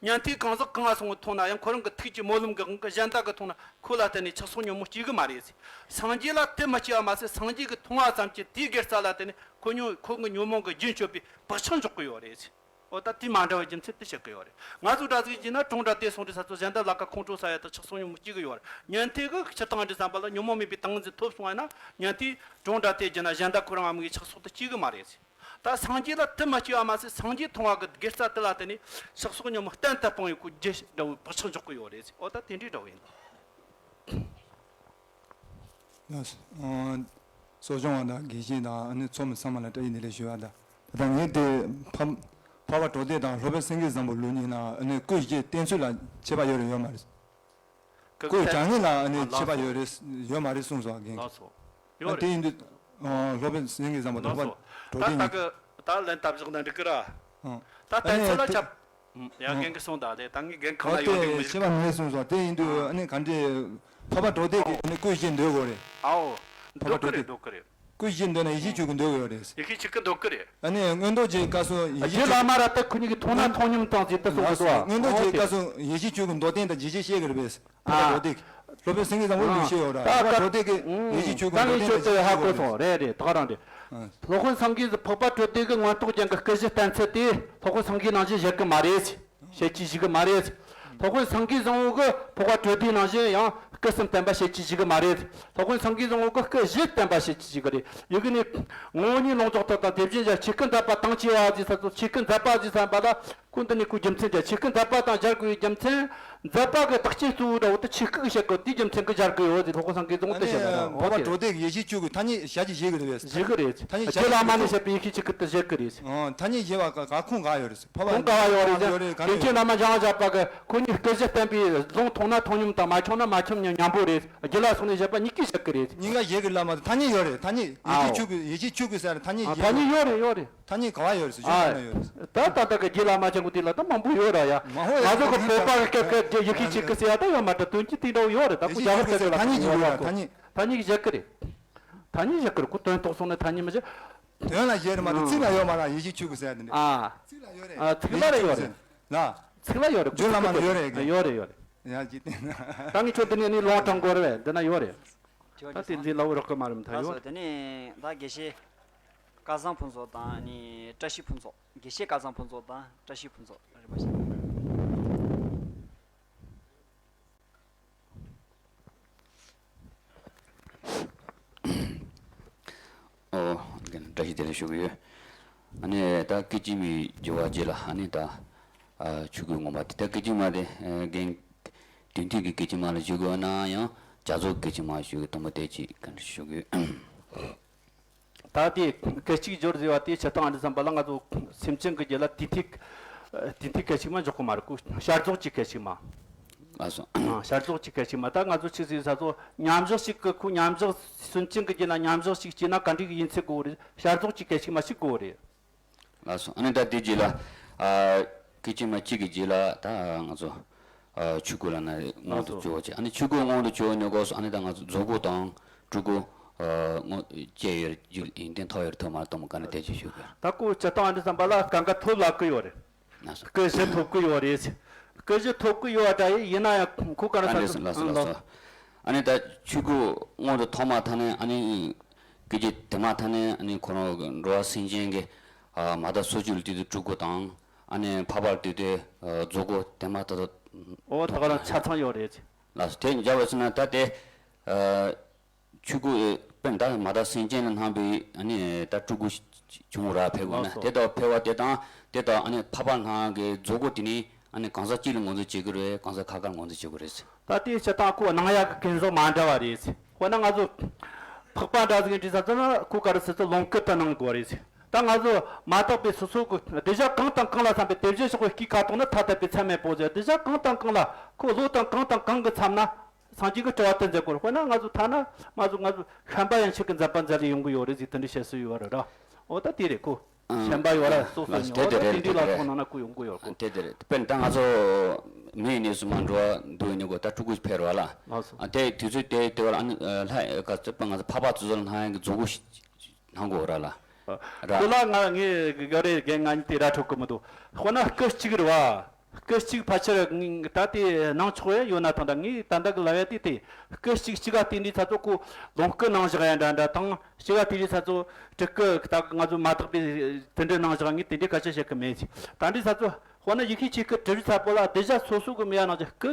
ཉན་ཐོས་གང་ཟག་གང་ང་སོང་གི་མཐོང་ན་ཡང་ཁོ་རང་གི་ཐུགས་ཀྱི་སྨོན་ལམ་གི་དབང་གིས་གཞན་དག་གི་མཐོང་ན་ཁོ་ལ་བརྟེན་ནས་ཆགས་སོགས་ཉོན་མོངས་སྐྱེ་གི་མ་རེད། སངས་རྒྱས་ལ་དེ་མི་སྐྱེ་བ་མ་ཟད་སངས་རྒྱས་ཀྱི་མཐོང་བ་ཙམ་གྱིས་དེའི་དགེ་རྩ་ལ་བརྟེན་ནས་ཁོ་ཉོན་ཁོ་གི་ཉོན་མོངས་ཀྱི་རྒྱུན་གཅོད་པའི་བག་ཆགས་འཇོག་གི་ཡོད་རེད། འོ་ད་དེ་མ་འདྲ་བའི་རྒྱུ་མཚན་དེ་བཤད་གི་ཡོད་རེད། ང་ཚོ་འདྲ་ཟིག་བྱས་ན་གྲོང་འདྲ་དེ་སོང་དུས་ས་ཚོ་གཞན་དག་ལ་ཁ་ཁོང་ཁྲོ་ཟ་ཡ་དང་ཆགས་སོགས་ཉོན་མོངས་སྐྱེ་གི་ཡོད་རེད། ཉན་ཐོས་གི་ཕྱིར་བཏང་འདྲི་བསམ་པ་ལ་ཉོན་མོངས་མེད་པའི་ཏིང་ངེ་འཛིན་ཐོབ་སོང་བ་ན་ཉན་ཐོས་གྲོང་འདྲ་དེ་བརྒྱུད་ན་གཞན་དག་ཁོ་རང་ཨ་མི་གི་ཆགས་སོགས་དེ་སྐྱེ་གི་མ་རེད། ད་སངས་རྒྱས་ལ་དེ་མ་སྐྱེ་བ་མ་ཟད་སངས་རྒྱས་མཐོང་བ་གི་དགེ་རྩ་དེ་ལ་བརྟེན་ནས་ཆགས་སོགས་ཉོན་མོངས་གཏན་དུ་སྤངས་ཡོད་ཁོ་རྒྱུ་འདྲ་བོའི་བག་ཆགས་འཇོག་གི་ཡོད་རེད། འོ་ད་དེ་འདྲའི་འདྲ་བོ་ཡིན། ཡང་། གསོ་སྦྱོང་བ་དང་དགེ་བཤེས་དང་ཨ་ནི་ཚོགས་མི་ཚང་མ་ལ་བཀྲ་ཤིས་བདེ་ལེགས་ཞུ་བ་དང་། ད་ལྟ་ངས་དེ་འཕགས་འཕགས་པ་གྲོལ་སྡེ་དང་སློབ་དཔོན་སེང་གེ་བཟང་པོ་ལུགས་གཉིས་ལ་ཨ་ནི་སྐུ་བཞི་བསྟན་ཚུལ་ལ་ཁྱད་པར་ཡོད་རེད་ཡོད་མ་རེད། སྐུ་བྱ་ངན་ལ་ཨ་ནི་ཁྱད་པར་ཡོད་རེད་ཡོད་མ་རེད་གསུངས་སོང་རྒན། ལགས་སོ། ཡོད་རེད། དེ་ཡིན་དུས། སློབ་དཔོན་སེང་གེ་བཟང་པོ་དང་འཕགས་པ་གྲོལ་སྡེ་གཉིས། ད་ལན་བཏབ་བཞག་ན་འགྲིག་གི་ར། ད་བསྟན་ཚུལ་ལ་ཁྱད། ཡ་རྒན་གྱིས་གསུངས་ད་ལེ། ད་ངས་རྒན་གང་ལ་ཡོང་དུས་མི་ཤེས། ཁྱད་པར་མེད་གསུངས་སོང་། དེ་ཡིན་དུས་ཨ་ནི་ག་འདྲས་འཕགས་པ་གྲོལ་སྡེ་གི་ཨ་ནི་སྐུ་བཞི་འདོད་དགོས་རེད། ཨའོ། འཕགས་པ་འདོད་གི་རེད་གྲོལ་སྡེ། འདོད་གི་རེད། སྐུ་བཞི་འདོད་ན་ཡེ་ཤེས་ཆོས་སྐུ་འདོད་དགོས་རེད། ཡེ་ཤེས་ཆོས་སྐུ་འདོད་གི་རེད། ཨ་ནི་མངོན་རྟོགས་ཀྱི་སྐབས་སུ་ཡེ་ཤེས་ཆོས། རྗེ་བླ་མ་ར་ད་ཁོ་གཉིས་ཀྱི་མཐོང་ན་མཐོང་སྙོམས་དང་ཟེར་ད་གསུངས་འདུག་ཨ། མངོན་རྟོགས་ཀྱི་སྐབས་སུ་ཡེ་ཤེས་ཆོས་སྐུ་མདོར་བསྟན་དང་རྗེས་ཤེས་བཤད་གི་རེད་པས། འཕགས་པ་གྲོལ་སྡེ་གི། སློབ་དཔོན་སེང་གེ་བཟང་པོ་ལུགས་བཤད་ཡོད་ར། འཕགས་པ་གྲོལ་སྡེ་གི་ཡེ་ཤེས་ཆོས་སྐུ་མདོར་བསྟན་དང་རྗེས་ཤེས་བཤད་གི་རེད། རེད་རེད། ད་ག་རང་རེད། སློབ་དཔོན་སེང་གེ་འཕགས་པ་གྲོལ་སྡེ་གི་མངོན་རྟོགས་ཅན་གྱི་སྐུ་བཞི་བསྟན་ཚུལ་དེ་སློབ་དཔོན་སེང་གེ་ནང་བཞིན་བཞེད་གི་མ་རེད། བཤད་ཀྱི་ཞིག་གི་མ་རེད། སློབ་དཔོན་སེང་གེ་བཟང་པོ་གི་འཕགས་པ་གྲོལ་སྡེ་ནང་བཞིན་ཡང་སྐུ་གསུམ་བསྟན་པ་བཤད་ཀྱི་ཞིག་གི་མ་རེད། སློབ་དཔོན་སེང་གེ་བཟང་པོ་གི་སྐུ་བཞི་བསྟན་པ་བཤད་ཀྱི་ཞིག་གི་རེད། ཡི་གེ་ནས་ངོ་བོ་ཉིད་ལུང་རྟོགས་ཐོབ་དང་དེ་བཞིན་གཤེགས་ཆོས་སྐུ་མཛད་པ་དང་བཅས་པ་ཟེར་ས་ཚོ། ཆོས་སྐུ་མཛད་པ་ཟེར་ས་པ་ལ་སྐུ་འདི་ནས་སྐུའི་རྒྱུ་མཚན་གྱི་ཆོས་སྐུ་མཛད་པ་དང་སྦྱར་དགོས་པའི་རྒྱུ་མཚན། མཛད་པ་གི་རྟགས་ཅན་གཙོ་བོ་འདྲ་བོ་དེ་ཆོས་སྐུ་གི་བཤད་དགོས་དེའི་རྒྱུ་མཚན་གྱིས་སྦྱར་དགོས་ཡོད་ཟེར་སློབ་དཔོན་སེང་གེ་བཟང་པོ་དེ་བཤད་པ་རེད། འཕགས་པ་གྲོལ་སྡེ་གི་ཡེ་ཤེས་ཆོས་སྐུ་ཐ་སྙད་བྱ་གྱི་བཞེད་གི་རེད་པས། བཞེད་གི་རེད། ཐ་སྙད་བྱ་རྗེ་བླ་མ་ནས་བཤད་པའི་ཡེ་ཤེས་ཆོས་སྐུ་དེ་བཞེད་གི་རེད། ཨང་། ཐ་སྙད་བྱེད་པ་ག་ག་ཁུངས་ག་ཡོད་རེད། འཕགས་པ་ཁུངས་ག་བ་ཡོད་རེད། ཡོད་རེད། ག་ནས་ཡོད་རེད། དགེ་བཤེས་བླ་མ་འཇམ་དབྱངས་བཞད་པ་གི་ཁོ་གཉིས་སྐུ་བཞི་བསྟན་པའི་ལུང་མཐོང་ན་མཐོང་སྙོམས་དང་མ་མཐོང་ན་མ་མཐོང་སྙོམས་མཉམ་པོ་རེད། རྒྱུད་ལ་སོང་ནས་བཤད་པ་གཉིས་ཀས་བཤད་གི་རེད། གཉིས་ཀ་བཤད་གི་ལ་མ་ཐ་སྙད་ཡོད་རེད། ཐ་སྙད་ཡེ་ཤེས་ཆོས་སྐུ་ཡེ་ཤེས་ཆོས་སྐུ་ཟེར་ཐ་སྙད་ཨ་ཐ་སྙད་ཡོད་རེད་ཡོད་རེད། ཐ་སྙད་ག་བ་ཡོད་རེད་ཟེར་ཞུ་ཨ་ན་ཡོད་རེད། ད་ད་ལྟ་གི་རྗེ་བླ་མ་ཆེན་པོ་དེ་ལ་ད་མང་པོ་ཡོད་ར་ཡ། མང་པོ་ཡོད་ང་ཚོ་གི་བོད་པ་གི་སྐད་ཀྱི་ཡེ་ཤེས་ཆོས་སྐུ་ཟེར་ཡ་ད་ཡོད་མ་རེད། དོན་གྱི་དེ་འདྲ་བོ་ཡོད་རེད། ད་ཁོ་རྒྱ་བོད་སྐད་ཀྱི་ལ་ཐ་སྙད་ཡོད་ར། ཐ་སྙད་ཐ་སྙད་བཤད་གི་རེད། ཐ་སྙད་བཤད་གི་རེད། ཁོ་དོན་རྟོགས་སོང་ན་ཐ་སྙད་མི་བཤད། དོན་ལ་བཤད་རེད་མ་གཏོགས་ཚིག་ལ་ཡོད་མ་རེད། ཡེ་ཤེས་ཆོས་སྐུ་ཟེར་ཡ་དེ་འདྲ། ཨ། ཚིག་ལ་ཡོད་རེད། ཨ་ཚིག་ལ་རེ་ཡོད་རེད། ལ། ཚིག་ལ་ཡོད་རེད། རྗེ་བླ་མ་ལ་ཡོད་རེད་གི། ཡོད་རེད་ཡོད་རེད། ཡ་ཇི་བསྟན་ན། ད་ངས་ཁྱོད་འདི་ནས་ནི་ལོང་དྲང་དགོས་རེད་པས། འདི་ན་ཡོད་རེད། ད་བསྟན་འཛིན་ལ་འུ་རོགས་གི་མ་རུམ་ཐ་ཡོད། ལགས་སོ། དེ་ནས་ད་དགེ་བཤེས་སྐལ་བཟང་ཕུན་ཚོགས་དང་ནི་བཀྲ་ཤིས་ཕུན་ཚོགས། དགེ་བཤེས་སྐལ་བཟང་ཕུན་ཚོགས་དང་བཀྲ་ཤིས་ཕུན་ཚོགས་རིམ་པ་བཞིན། ཨོ། རྒན་བཀྲ་ཤིས་བདེ་ལེགས་ཞུ་གི་ཡོད། ཨ་ནི་ད་སྐད་ཅིག་མའི་སྦྱོར་བ་རྗེས་ལ་ཨ་ནི་ད་ཨ་ཆོས་སྐུ་ངོ་མ་དེ་ད་སྐད་ཅིག་མ་དེ་ཨ་རྒན་དོན་མཐུན་གྱི་སྐད་ཅིག་མ་ལ་ཞུ་དགོས་ན་ཡང་བྱ་རྫོགས་སྐད་ཅིག་མ་ཞུ་གི་དང་པོ་དེ་ཅིག་ག་འདྲ་ཞུ་གི་ཡོད། ད་དེ་སྐད་ཅིག་སྦྱོར་ཟེར་བ་དེ་ཆེ་ཐང་ཨ་འདྲ་བསམ་པ་ལ་ང་ཚོ་སེམས་ཅན་གྱི་རྒྱུད་ལ་དེ་ཐིག་དེ་ཐིག་སྐད་ཅིག་མ་འཇོག་གི་མ་རེད་གོ། བྱ་རྫོགས་ཀྱི་སྐད་ཅིག་མ། ལགས་སོ། ཨ་བྱ་རྫོགས་ཀྱི་སྐད་ཅིག་མ། ད་ང་ཚོ་ཆི་ཟེར་ས་ཚོ་མཉམ་བཞག་ཅིག་གི་ཁོ་མཉམ་བཞག་སེམས་ཅན་གྱི་རྒྱུད་ལ་མཉམ་བཞག་ཅིག་སྐྱེས་ན་ག་འདྲ་གི་ཡིན་ཚད་དགོས་རེད། བྱ་རྫོགས་ཀྱི་སྐད་ཅིག་མ་ཞིག་དགོས་རེད། ལགས་སོ། ཨ་ནི་ད་དེ་རྗེས་ལ་ཨ་སྐད་ཅིག་མ་གཅིག་གི་རྗེས་ལ་ད་ང་ཚོ་ཨ་ཆོས་སྐུ་ལ་ན་མངོན་དུ་ལགས་སོ། གྱུར་བ་ཅིག་ཨ་ནི་ཆོས་སྐུ་མངོན་དུ་གྱུར་ནས་གོ་སོ། ཨ་ནི་ད་ང་ཚོ་རྫོགས་སྐུ་དང་སྤྲུལ་སྐུ་ཨ་ངོ་སྐྱེ་ཡོད་རྒྱུ་ཡོན་ཏན་ཐོབ་ཡོད་ཐོབ་མ་ཐོབ་ག་ནས་དེ་ཅིག་ཞུ་དགོས། ད་ཁོ་ཆེ་ཐང་ཨ་འདྲ་བསམ་པ་ལ་གང་ག་ཐོབ་ལ་གི་ཡོད་རེད། སྐུ་བཞི་ཐོབ་ཀྱི་ཡོད་རེད། སྐུ་བཞི་ཐོབ་ཀྱི་ཡོད་པ་འདྲ་ཡིན། ཡིན་ན་ཡང་ཁོ་ག་རེ་ཟེར། ལགས་སོ། ལགས་སོ། ཨ་ནི་ད་ཆོས་སྐུ་སྔོན་དུ་ཐོག་མ་ཐ་ནས། ཨ་ནི་སྐུ་རྒྱུད་དེ་མ་ཐ་ནས། ཨ་ནི་ཁོ་རང་གི་འགྲོ་བ་སེམས་ཅན་གྱི་ཨ་མ་དག་སོ་བཅུ་ལ་དུས་དུ་སྤྲུལ་སྐུ་དང་། ཨ་ནི་འཕགས་པ་ལ་དུས་དུ་ཨ་རྫོགས་སྐུ་དེ་མ་ཐ་དོ། ཨོ་ད་ག་རང་ཆ་ཚང་ཡོད་རེད། ལགས་སོ། དེ་འཇོག་པ་ཟེར་ན་ད་དེ་ཨ་ཆོས་སྐུ་དཔེར་ན་ད་མ་དག་སེམས་ཅན་ལ་སྣང་བའི་ཨ་ནི་ད་སྤྲུལ་སྐུ་བྱུང་ར་ཕེབས་དགོས་ན། ལགས་སོ། དེ་དང་ཕེབས་པ་དེ་དང་དེ་དང་། ཨ་ནི་འཕགས་པ་ལྷ་གི་རྫོགས་སྐུ་དེ་ནི་ཨ་ནི་གང་ཟག་གཅིག་ལ་ངོས་འཛིན་བྱེད་ཀྱི་རེད། གང་ཟག་ཁ་ཁ་ལ་ངོས་འཛིན་བྱེད་དགོས་རེད། ད་དེའི་སྤྱིར་བཏང་ཁོ་སྣང་ཡག་གི་གན་ཟག་མ་འདྲ་བ་རེད། དཔེར་ན་ང་ཚོ་འཕགས་པ་འདྲ་ཟིག་འདྲི་ས་ཚོ་ན་ཁོ་ག་རེ་ཟེར་ཚོ་ལོངས་སྐུ་དུ་སྣང་དགོས་རེད། ད་ང་ཚོ་མ་དག་པའི་སོ་སོ་གི་གདུལ་བྱ་གང་དང་གང་ལ་བསམ་པའི་དེ་བཞིན་གཤེགས་པའི་སྐུའི་ཁ་དོག་ནི་ཐ་དད་པའི་མཚན་མེད་པོ་ཟེར། གདུལ་བྱ་གང་དང་གང་ལ་ཁོ་བློ་དང་གང་དང་གང་གི་མཚམས་ན་སངས་རྒྱས་ཀྱི་སྤྲུལ་པ་དུ་མཛད་དགོས་རེད། དཔེར་ན་ང་ཚོ་ཐ་ན་ང་ཚོ་ང་ཚོ་ཤན་པ་ཡན་ཆད་ཀྱི་མཛད་པ་མཛད་ལས་ཡོང་གི་ཡོད་རེད་ཟེར་དེ་འདྲ་བཤད་སྲོལ་ཡོད་རེད་ར། འོ་ད་དེ་རེད་ཁོ། ཨང་། ཤན་པ་ཡོད་ར། སོ་སོ་ལགས་སོ། ཉོ་དེ་བ་དེ་ད་རེད། དེ་དེ་འདྲའི་ལ་རེད། ཐོག་ནང་ན་ཁོ་ཡོང་གི་ཡོད་ཁོ། དེ་དེ་རེད། དཔེར་ན་ད་ང་ཚོ་མི་ཡི་གནས་སུ་མ་འགྲོ་བ་འདུག་ཡིན་ནི་གོ། ད་སྤྲུལ་སྐུ་ཕེབས་ར་ལ། ལགས་སོ། ཨ་དེ་དུས་ཚོད་དེ་དེ་བ་ལ་ཨ་ནི་ལྷ་ག་ཚོད་པ་ང་ཚོ་འཕགས་པ་ཚོ་ཚོ་ལ་སྣང་ཡག་གི་རྫོགས་སྐུ་སྣང་གོ་ར་ལ། ར། ཁོ་ལ་ང་ངས་ག་རེ་རྒན་ང་གཉིས་དེ་ར་འཕྲོད་གི་མི་འདུག་དཔེར་ན་སྐུ་གཅིག་རེད་བ། སྐུ་གཅིག་ཕལ་ཆེར་ད་དེ་སྣང་ཆོག་ཡ་ཡོད་ན་ཐང་། ད་ངས་ད་ལྟ་གི་ལབ་ཡ་དེ་དེ། སྐུ་གཅིག་གཅིག་ག་དེ་འདྲའི་ཚ་ཚོ་ཁོ་ལོངས་སྐུ་སྣང་བཞག་ཡ་འདྲ་འདྲ་དང་། གཅིག་ག་དེ་འདྲའི་ཚ་ཚོ་སྤྲུལ་སྐུ་ད་ང་ཚོ་མ་དག་པའི་དེ་འདྲའི་སྣང་བཞག་ངས་དེ་འདྲའི་སྐད་ཆ་བཤད་གི་མེད། ད་འདྲའི་ཚ་ཚོ་དཔེར་ན་ཡེ་ཤེས་ཆོས་སྐུ་གྲུབ་ཚ་པོ་ལ་གདུལ་བྱ་སོ་སོ་གི་མི་ཡ་ནང་གི་སྐུ་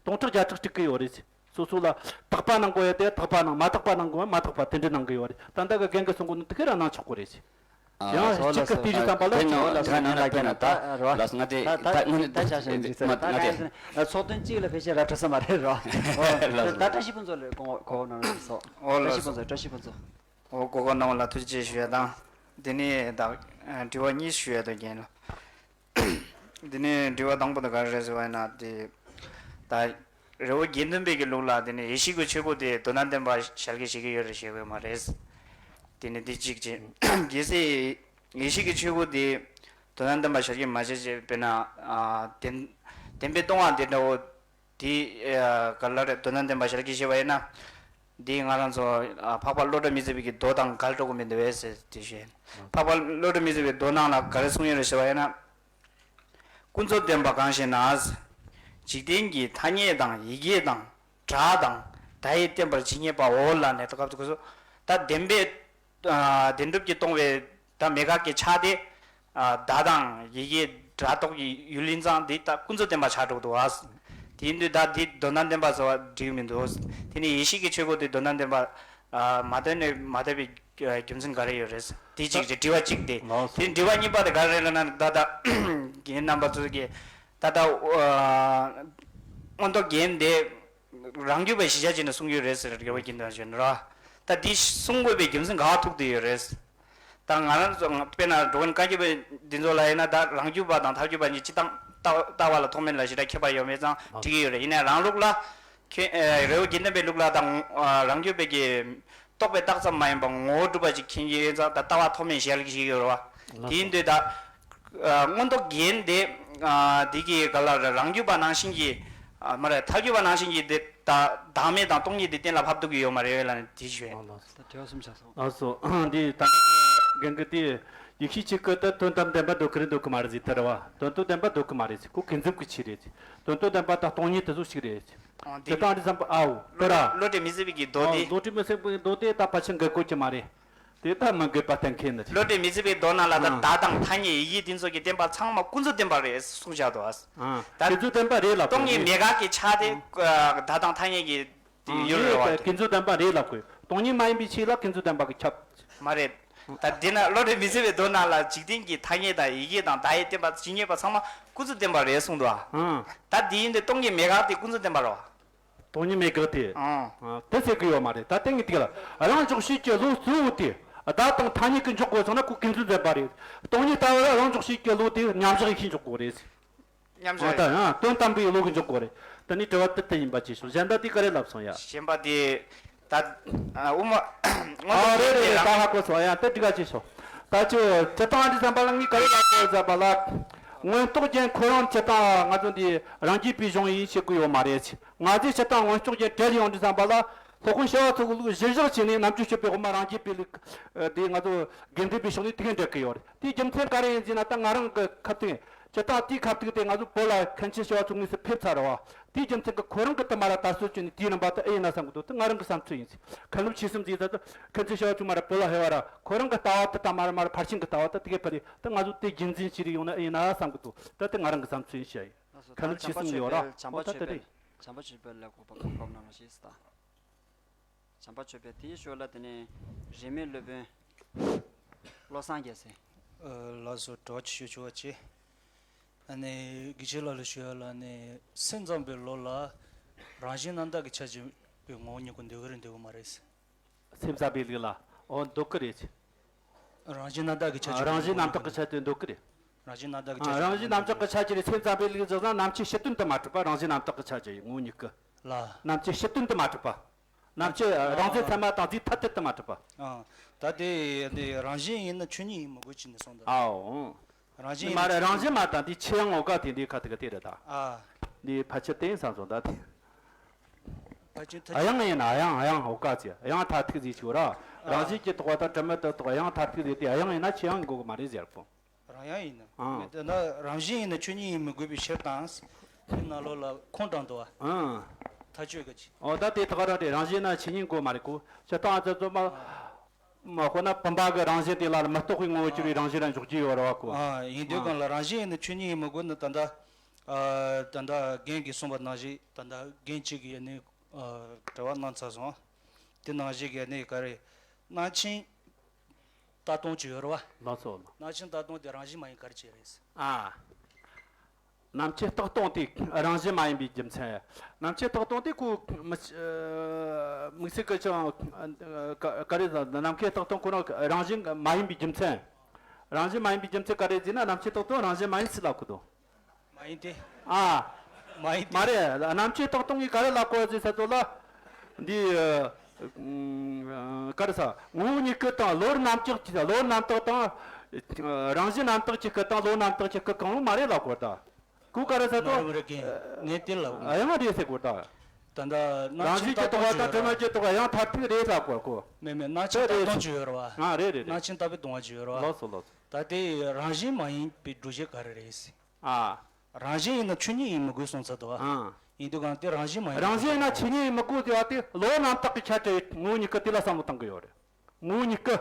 སྟོང་ཕྲག་བརྒྱ་ཕྲག་སྤྲུལ་སྐུ་ཡོད་རེད། སོ་སོ་ལ་དག་པ་སྣང་དགོས་ཡ་དེ་དག་པ་སྣང་། མ་དག་པ་སྣང་དགོས་ཡ་མ་དག་པ་དེ་འདྲ་སྣང་གི་ཡོད་རེད། ད་ལྟ་གི་རྒན་གི་གསུང་གོ་ནི་དེ་ག་རང་སྣང་ཆོག་གོ་རེད། ཨ་ཡང་ལགས་སོ། གཅིག་གི་ལགས་སོ། དེ་རིགས་ཙམ་པ་ལ། དེ་ནང་ལགས་སོ། དེ་ནང་ལ་དཔེར་ན་ད་ད་རོ། ལགས་སོ། ང་དེ་ད་ད་ད་ད་ད་ཆ་ཤས་འདི་ཚོ་ད་ད་ང་དེ་ད་ཚོགས་དོན་གཅིག་ལ་ཕལ་ཆེར་ར་འཕྲོད་ས་མ་རེད་རོ། ལགས་སོ། ད་བཀྲ་ཤིས་ཕུན་ཚོགས་ལ་གོ་གོ་གནང་རོགས་སོ། ཨོ་བཀྲ་ལགས་ཤིས་ཕུན་སོ། ཚོགས། བཀྲ་ཤིས་ཕུན་ཚོགས། ཨོ་གོ་གོ་གནང་བ་ལ་ཐུགས་རྗེ་ཆེ་ཞུ་ཡ་དང་། དེ་ནས་ད་དྲི་བ་གཉིས་ཞུ་ཡ་དང་རྒན་ལ། འདི་ནས་དྲི་བ་དང་པོ་དེ་ག་རེ་རེད་ཟེར་བ་ཡིན་ན། དེ་ད་རི་བོ་དགེ་ལྡན་པའི་གི་ལུགས་ལ་དེ་ནས་ཡེ་ཤེས་ཀྱི་ཆོས་སྐུ་དེ་མདོ་སྣ་ལྡན་པ་ཞལ་གྱིས་བཞེས་ཀྱི་ཡོད་རེད་བཞེས་ཀྱི་ཡོད་མ་རེད། དེ་ནས་དེ་གཅིག་བྱས། གལ་སྲིད་ཡེ་ཤེས་ཀྱི་ཆོས་སྐུ་དེ་མདོ་སྣ་ལྡན་པ་ཞལ་གྱིས་མ་བཞེས་བྱས། དཔེར་ན་ཨ་བདེན་བདེན་པའི་སྟོང་པ་དེ་འདྲ་བོ་དེ་ཨ་ག་ལ་རེད། མདོ་སྣ་ལྡན་པ་ཞལ་གྱིས་བཞེས་པ་ཡིན་ན། འདི་ང་རང་ཚོ་ཨ་འཕགས་པ་བློ་གྲོས་མི་ཟད་པའི་གི་མདོ་དང་འགལ་འགྲོ་གི་མི་འདུག་བས་ཟེར་དེ་བཤད། འཕགས་པ་བློ་གྲོས་མི་ཟད་པའི་མདོ་ནང་ལ་ག་རེ་གསུངས་ཡོད་རེད་ཟེར་བ་ཡིན་ན། ཀུན་རྫོབ་བདེན་པ་གང་ཞེ་ན། འཇིག་རྟེན་གྱི་ཐ་སྙད་དང་ཡི་གེ་དང་སྒྲ་དང་བརྡ་ཡིས་བསྟན་པར་ཇི་སྙེད་པའོ་ལ་ནས། ད་སྐབས་སུ་ཁོ་ཚོ་ད་བདེན་པའི་ཨ་བདེན་གྲུབ་ཀྱིས་སྟོང་པའི་ད་མེད་དགག་གི་ཆ་དེ། ཨ་བརྡ་དང་ཡི་གེ་སྒྲ་རྟོག་གི་ཡུལ་ཡིན་ཙང་འདི་ད་ཀུན་རྫོབ་བདེན་པ་ཆགས་འགྲོ་གི་འདུག་བ། དེ་ཡིན་དུས་ད་འདི་མདོ་སྣ་ལྡན་པ་ཟེར་བ་འགྲིག་མི་འདུག་དེ་ནས་ཡེ་ཤེས་ཀྱི་ཆོས་སྐུ་དེ་མདོ་སྣ་ལྡན་པ་ཨ་མ་བསྟན་ནས་མ་བསྟན་པའི་རྒྱུ་མཚན་ག་རེ་ཡོད་རེད། དེ་གཅིག་རེད། དྲི་བ་གཅིག་དེ། ལགས་སོ། དེ་དྲི་བ་གཉིས་པ་དེ་ག་རེ་རེད་ལབ་ན། ད་ད་རྒན་རྣམ་པ་ཚོ་གིས་ད་ད་ཨ་མངོན་རྟོགས་རྒྱན་དེ་རང་རྒྱུད་པའི་གཞི་བཞག་བྱས་ནས་གསུང་གི་ཡོད་རེད་ཟེར། དྲི་བ་གཉིས་དང་བྱས་ནས་ར། ད་འདི་གསུང་དགོས་པའི་རྒྱུ་མཚན་ག་བ་ཐུག་བསྡད་ཡོད་རེད། ད་ང་རང་ཚོ་དཔེར་ན་འགྲོ་མགོན་བཀའ་བརྒྱུད་པའི་འདི་ཚོ་ལ་ཡིན་ན། ད་རང་རྒྱུད་པ་དང་ཐལ་འགྱུར་བ་གཉིས་སྤྱིར་བཏང་ལྟ་ལྟ་བ་ལ་མཐོང་མེད་ལ་ཞེ་དྲག་ཁྱད་པར་ཡོད་མེད་ཙང་འགྲིག་གི་ཡོད་རེད། ཡིན་ནའི་རང་ལུགས་ལ་ཁྱོད་ཨ་རི་བོ་དགེ་ལྡན་པའི་ལུགས་ལ་དང་ཨ་རང་རྒྱུད་པའི་གི་རྟོག་པས་བཏགས་ཙམ་མ་ཡིན་པར་ངོ་བོ་གྲུབ་པ་ཅིག་མཁྱེན་གྱི་ཡོད་ཙང་། ད་ལྟ་བ་མཐོང་མེད་ཞལ་གྱིས་བཞེས་ཀྱི་ཡོད་རེད་བ། དེ་ཡིན་དུས་ད་ཨ་མངོན་རྟོགས་རྒྱན་དེ་ཨ་འདི་གི་ག་ལ་རེད། རང་རྒྱུད་པ་ནང་བཞིན་གྱི་ཨ་མ་རེད། ཐལ་འགྱུར་བ་ནང་བཞིན་གྱི་དེ་ད་བདག་མེད་དང་སྟོང་ཉིད་དེ་གཏན་ལ་ཕབ་ཐུབ་ཀྱི་ཡོད་མ་རེད་ལབ་ནས་དེ་ཞུ། ད་དྲི་བ་གསུམ་ཆགས་སོང་། ལགས་སོ། འདི་ད་ལྟ་གི་རྒན་གྱིས་དེ་ཡེ་ཤེས་ཆོས་སྐུ་དེ་དོན་དམ་བདེན་པ་འདོད་ཀྱི་རེད་འདོད་ཀྱི་མ་རེད་ཟེར་ཐལ་བ། དོན་དམ་བདེན་པ་འདོད་ཀྱི་མ་རེད་ཟེར། ཁོ་ཀུན་རྫོབ་ཀྱི་ཆོས་རེད་ཟེར། དོན་དམ་བདེན་པ་དང་སྟོང་ཉིད་དེ་ཚོ་གཅིག་རེད་ཟེར། དེ་དང་འདི་བསམ་པ་ཨའོ་དོ་ར། བློ་གྲོས་མི་ཟད་པའི་གི་མདོ་དེ། བློ་གྲོས་མི་ཟད་པའི་མདོ་དེ་ད་ཕལ་ཆེར་འགལ་དགོས་ཀྱི་མ་རེད། དེ་ད་མི་འགལ་བ་གཏན་འཁེལ་ནི་རེད། བློ་གྲོས་མི་ཟད་པའི་མདོ་ནང་ལ་ད་བརྡ་དང་ཐ་སྙད་ཡི་གེ་དེ་ཚོ་གི་བསྟན་པ་ཚང་མ་ཀུན་རྫོབ་བདེན་པ་རེད་གསུངས་བཞག་འདུག་ཨ། ད་ཀུན་རྫོབ་བདེན་པ་རེད་ལབ་དགོས་རེད། སྟོང་ཉིད་མེད་དགག་གི་ཆ་དེ་བརྡ་དང་ཐ་སྙད་ཀྱི་ཡུལ་རེད་བ། ཀུན་རྫོབ་བདེན་པ་རེད་ལབ་དགོས། སྟོང་ཉིད་མ་ཡིན་པའི་ཆོས་ལ་ཀུན་རྫོབ་བདེན་པ་གི་ཁྱབ། མ་རེད། ད་འདི་ན་བློ་གྲོས་མི་ཟད་པའི་མདོ་ནང་ལ་འཇིག་རྟེན་གྱི་ཐ་སྙད་དང་ཡི་གེ་དང་བརྡ་ཡིས་བསྟན་པ་ཇི་སྙེད་པ་ཚང་མ་ཀུན་རྫོབ་བདེན་པ་རེད་གསུངས་འདུག་ཨ། ད་འདི་ཡིན་དུས་སྟོང་ཉིད་མེད་དགག་དེ་ཀུན་རྫོབ་བདེན་པ་རེད་བ། སྟོང་ཉིད་མེད་དགག་དེ། ཨང་། དེ་ཟེར་གི་ཡོད་མ་རེད། ད་ལྟ་ངས་དེ་ལ་རང་འཇོག་བྱེད་ཀྱི་བློ་གཙོ་བོ་དེ་བརྡ་དང་ཐ་སྙད་ཀྱིས་འཇོག་དགོས་སོང་ན་ཁོ་ཀུན་རྫོབ་བདེན་པ་རེད། སྟོང་ཉིད་ལྟ་བུ་ལ་རང་འཇོག་བྱེད་ཀྱི་བློ་དེ་མཉམ་བཞག་ཡེ་ཤེས་འཇོག་དགོས་རེད། མཉམ་བཞག་ཨ་ད་ཡང་དོན་དམ་པའི་བློ་གིས་འཇོག་དགོས་རེད། དེ་ནི་དྲི་བ་དེ་དེ་ཡིན་པ་ཅིག་ཞུ། གཞན་དག་དེ་ག་རེ་ལབ་སོང་ཡ། གཞན་པ་དེ་ད་ཨ་དབུ་མ་སྔོན་ཨ་དུ་རེད་རེད་རེད། ད་ཧ་གོ་སོང་ཡ། དེ་འགྲིག་ག་ཅིག་ཞུ། ད་ཅི་སྤྱིར་བཏང་འདི་བསམ་པ་ལ་ངས་ག་རེ་ལབ་དགོས་བསམ་པ་ལ། མངོན་རྟོགས་རྒྱན་ཁོ་རང་སྤྱིར་བཏང་ང་ཚོ་འདི་རང་རྒྱུད་པའི་གཞུང་ཡིན་བཤད་གི་ཡོད་མ་རེད། ང་ཚོས་སྤྱིར་བཏང་མངོན་རྟོགས་རྒྱན་བྲལ་ཡོང་དུས་ཙམ་པ་ལ། སློབ་དཔོན་ཞི་བ་འཚོ་གི་ལུགས་གཞིར་བཞག་བྱས་ནས་རྣལ་འབྱོར་སྤྱོད་པའི་དབུ་མ་རང་རྒྱུད་པའི་ལུགས་དེ་ང་ཚོ་དགེ་འདུན་པའི་ཕྱོགས་ནས་དེ་གས་འགྲེལ་གི་ཡོད་རེད། དེའི་རྒྱུ་མཚན་ག་རེ་ཡིན་ཟེར་ན། ད་ང་རང་གི་ཁ་ཐུག་ སྤྱིར་བཏང་དེའི་ཁ་ཐུག་དེ་ང་ཚོ་བོད་ལ་མཁན་ཆེན་ཞི་བ་འཚོ་དངོས་སུ་ཕེབས་ཚར་བ། དེའི་རྒྱུ་མཚན་གྱིས་ཁོ་རང་གི་དུ་མ་ར་དར་སྲོལ་བཅོས་ནས་དེའི་རིམ་པ་དེ་ཨེ་ཡིན་ན་བསམ་གི་འདུག་དེ་ང་རང་གི་བསམ་ཚུལ་ཡིན། མཁན་སློབ་ཆོས་གསུམ་ཟེར་ད་དུ་མཁན་ཆེན་ཞི་བ་འཚོ་མ་ར་བོད་ལ་ཕེབས་པ་ར་ཁོ་རང་གི་ལྟ་བ་དེ་དང་མ་ར་མ་ར་ཕར་ཕྱིན་གྱི་ལྟ་བ་དེ་དེ་གས་ཕ་རེད། དེ་ང་ཚོ་དེ་རྒྱུན་འཛིན་བྱེད་རེ་ཡོང་ན་ཨེ་ཡིན་ན་བསམ་གི་འདུག་ད་དེ་ང་རང་གི་བསམ་ཚུལ་ཡིན་ཤག་ཡིན། ལགས་སོ། ད་མཁན་སློབ་ཆོས་གསུམ་ཡོད་ར། བྱམས་པ་ཨོ་ད་ཆོས་དེ་འཕེལ། རེད། བྱམས་པ་ཆོས་འཕེལ་ལ་གོ་བ་གོ་སྐབས་གནང་རོགས་ཞེས་ད། བྱམས་པ་ཆོས་འཕེལ། དེའི་ཞོར་ལ་དེ་ནས་རིས་མེད་སློབ་དཔོན་བློ་བཟང་རྒྱལ་མཚན། ཨ། ལགས་སོ། དྲི་བ་ཅིག་ཞུ་ཆོག་པ་བྱེད། ཨ་ནི་དགེ་བཤེས་ལགས་ལ་ཞུ་ཡ་ལ་ནི་སེམས་ཙམ་པའི་ལུགས་ལ་རང་བཞིན་རྣམ་དག་གི་ཆ་བཞག་པའི་ངོ་བོ་ཉིད་ཀྱི་འདོད་ཀྱི་རེད་འདོད་ཀྱི་མ་རེད། སེམས་ཙམ་པའི་ལུགས་ལ། ཨོ་འདོད་ཀྱི་རེད། རང་བཞིན་རྣམ་དག་གི་ཆ་བཞག་རང་བཞིན་རྣམ་དག་གི་ཆ་བཞག་འདོད་ཀྱི་རེད། རང་བཞིན་རྣམ་དག་གི་ཆ་བཞག་རང་བཞིན་རྣམ་དག་གི་ཆ་བཞག་རེད། སེམས་ཙམ་པའི་ལུགས་བཞག་ན་རྣམ་མཁྱེན་སྤྱི་དོན་དུ་མ་གྲུབ་པ་རང་བཞིན་རྣམ་དག་གི་ཆ་བཞག་ཡིན་ངོ་བོ་ཉིད་ཀྱི། ལ། རྣམ་མཁྱེན་སྤྱི་དོན་དུ་མ་གྲུབ་པ། རྣམ་མཁྱེན་རང་མཚན་ཚད་མ་དང་རྫས་ཐ་དད་དུ་མ་གྲུབ་པ། ཨ། ད་དེ་འདི་རང་བཞིན་ཡིན་ན་ཆོས་ཉིད་ཡིན་མི་དགོས་ཅི་ནས་གསུངས་འདུག་ཨའོ། རང་བཞིན་མ་རེད། རང་བཞིན་མ་དང་འདི་ཆོས་དབྱིངས་འོ་ག་དེ་འདི་ཁ་ཐུག་ག་དེ་རེད་ད། ཨ། འདི་ཕལ་ཆེར་བསྟན་བསམ་སོང་ད་དེ། ཕལ་ཆེར་ཐ་དབྱངས་ཡིན་ན་དབྱངས་དབྱངས་འོ་ག་ཅེས་དབྱངས་མཐར་ཐུག་ཟིག་ཆོག་ར། རང་བཞིན་གྱི་རྟོག་པ་དང་དྲི་མེད་དུ་རྟོགས་དབྱངས་མཐར་ཐུག་ཟིག་དེ་དབྱངས་ཡིན་ན་ཆོས་དབྱིངས་དགོས་གི་མ་རེད་ཟེར་གོ། རང་དབྱངས་ཡིན་ན། ཨང་། དེ་ན་རང་བཞིན་ཡིན་ན་ཆོས་ཉིད་ཡིན་མི་དགོས་པའི་ཕྱིར་དང་། དེ་ནང་ལོགས་ལ་ཁུངས་དྲངས་འདུག་བ། ཨང་། ཐག་ཆོད་གི་ཅི། ཨོ་ད་དེ་དག་རང་དེ་རང་བཞིན་ན་ཆོས་ཉིད་དགོས་མ་རེད་གོ། ཆ་ཏང་ཨ་ཙི་ཙོ་མ། མ་ཁོ་ན་བུམ་པ་གི་རང་བཞིན་དེ་ལ་མི་རྟོག་པའི་ངོ་བོ་གྱུར་པའི་རང་བཞིན་ར་འཇོག་རྒྱུ་ཡོད་རེད་བ་གོ། ཨ། ཡིན་དུས་གང་ལ་རང་བཞིན་ཡིན་ན་ཆོས་ཉིད་ཡིན་མི་དགོས་ན་ད་ལྟ། ཨ། ད་ལྟ་རྒན་གྱིས་གསུངས་པ་ནང་བཞིན་ད་ལྟ་རྒན་གཅིག་གིས་ནི། ཨ། དྲི་བ་གནང་ཚར་སོང་། དེ་ནང་བཞིན་གྱི་ནི་ག་རེ། རྣམ་མཁྱེན། ལྟ་སྟངས་ཅིག་ཡོད་རེད་བ། ལགས་སོ། རྣམ་མཁྱེན་ལྟ་སྟངས་དེ་རང་བཞིན་མ་ཡིན་ག་རེ་བྱས་རེད། ཨ། རྣམ་མཁྱེན་རྟོག་སྟངས་དེ་རང་བཞིན་མ་ཡིན་པའི་རྒྱུ་མཚན། རྣམ་མཁྱེན་རྟོག་སྟངས་དེ་ཁོ་མི་དམིགས་བསལ་གྱི་ཅང་ག་རེ་ཟེར་རྣམ་མཁྱེན་རྟོག་སྟངས་ཁོ་རང་རང་བཞིན་མ་ཡིན་པའི་རྒྱུ་མཚན། རང་བཞིན་མ་ཡིན་པའི་རྒྱུ་མཚན་ག་རེ་ཟེར་ན་རྣམ་མཁྱེན་རྟོག་སྟངས་རང་བཞིན་མ་ཡིན་ཟེར་ལབ་གི་འདུག་མ་ཡིན་ཏེ། ཨ། མ་ཡིན་ཏེ། མ་རེད། རྣམ་མཁྱེན་རྟོག་སྟངས་ཀྱིས་ག་རེ་ལབ་དགོས་ཟེར་ས་ཚོ་ལ། འདི། ཨ། ག་རེ་ཟ། ངོ་བོ་ཉིད་སྐུ་དང་བློ་རྣམ་དག་གི་བློ་རྣམ་དག་དང་། རང་བཞིན་རྣམ་དག་གི་སྐུ་དང་བློ་རྣམ་དག་གི་སྐུ་གང་རུང་མ་རེད་ལབ་དགོས་ད། ཁོ་ག་རེ་ཟ་མ་ཚོ། རེད་མ་རེད་རྒན། ངས་དེ་ལབ། ཨ་ཡང་རེད་ཟེར་དགོས་ད། ད་ལྟ་རྣམ་རང་མཁྱེན་བཞིན་གྱི་རྟོག་པ་དང་དྲི་མ་གྱི་རྟོག་པ་ཡང་མཐར་ཐུག་རེད་ལབ་དགོས་ཁོ། མེད་མེད་རྣམ་མཁྱེན་རྟོག་སྟངས་ཅིག་ཡོད་རེད་བ། ཨ་རེད་རེད་རེད། རྣམ་མཁྱེན་ལྟ་བུའི་སྡོང་བ་ཅིག་ཡོད་རེད་བ། ལགས་སོ་ལགས་སོ། ད་དེ་རང་བཞིན་མ་ཡིན་པའི་སྒྲུབ་བྱེད་ག་རེ་རེད། ཨ། རང་བཞིན་ཡིན་ན་ཆོས་ཉིད་ཡིན་མི་དགོས་གསུངས་ཚར་འདུག་བ། ཨང་། ཡིན་དུས་གང་དེ་རང་བཞིན་མ་ཡིན་རང་བཞིན་ཡིན་ན་ཆོས་ཉིད་ཡིན་མི་དགོས་ཟེར་བ་དེ་བློ་རྣམ་དག་གི་ཁྱད་ཆོས་ངོ་བོ་ཉིད་སྐུ་དེ་ལ་བསམ་བློ་གཏང་གི་ཡོད་རེད། ངོ་བོ་ཉིད་སྐུ།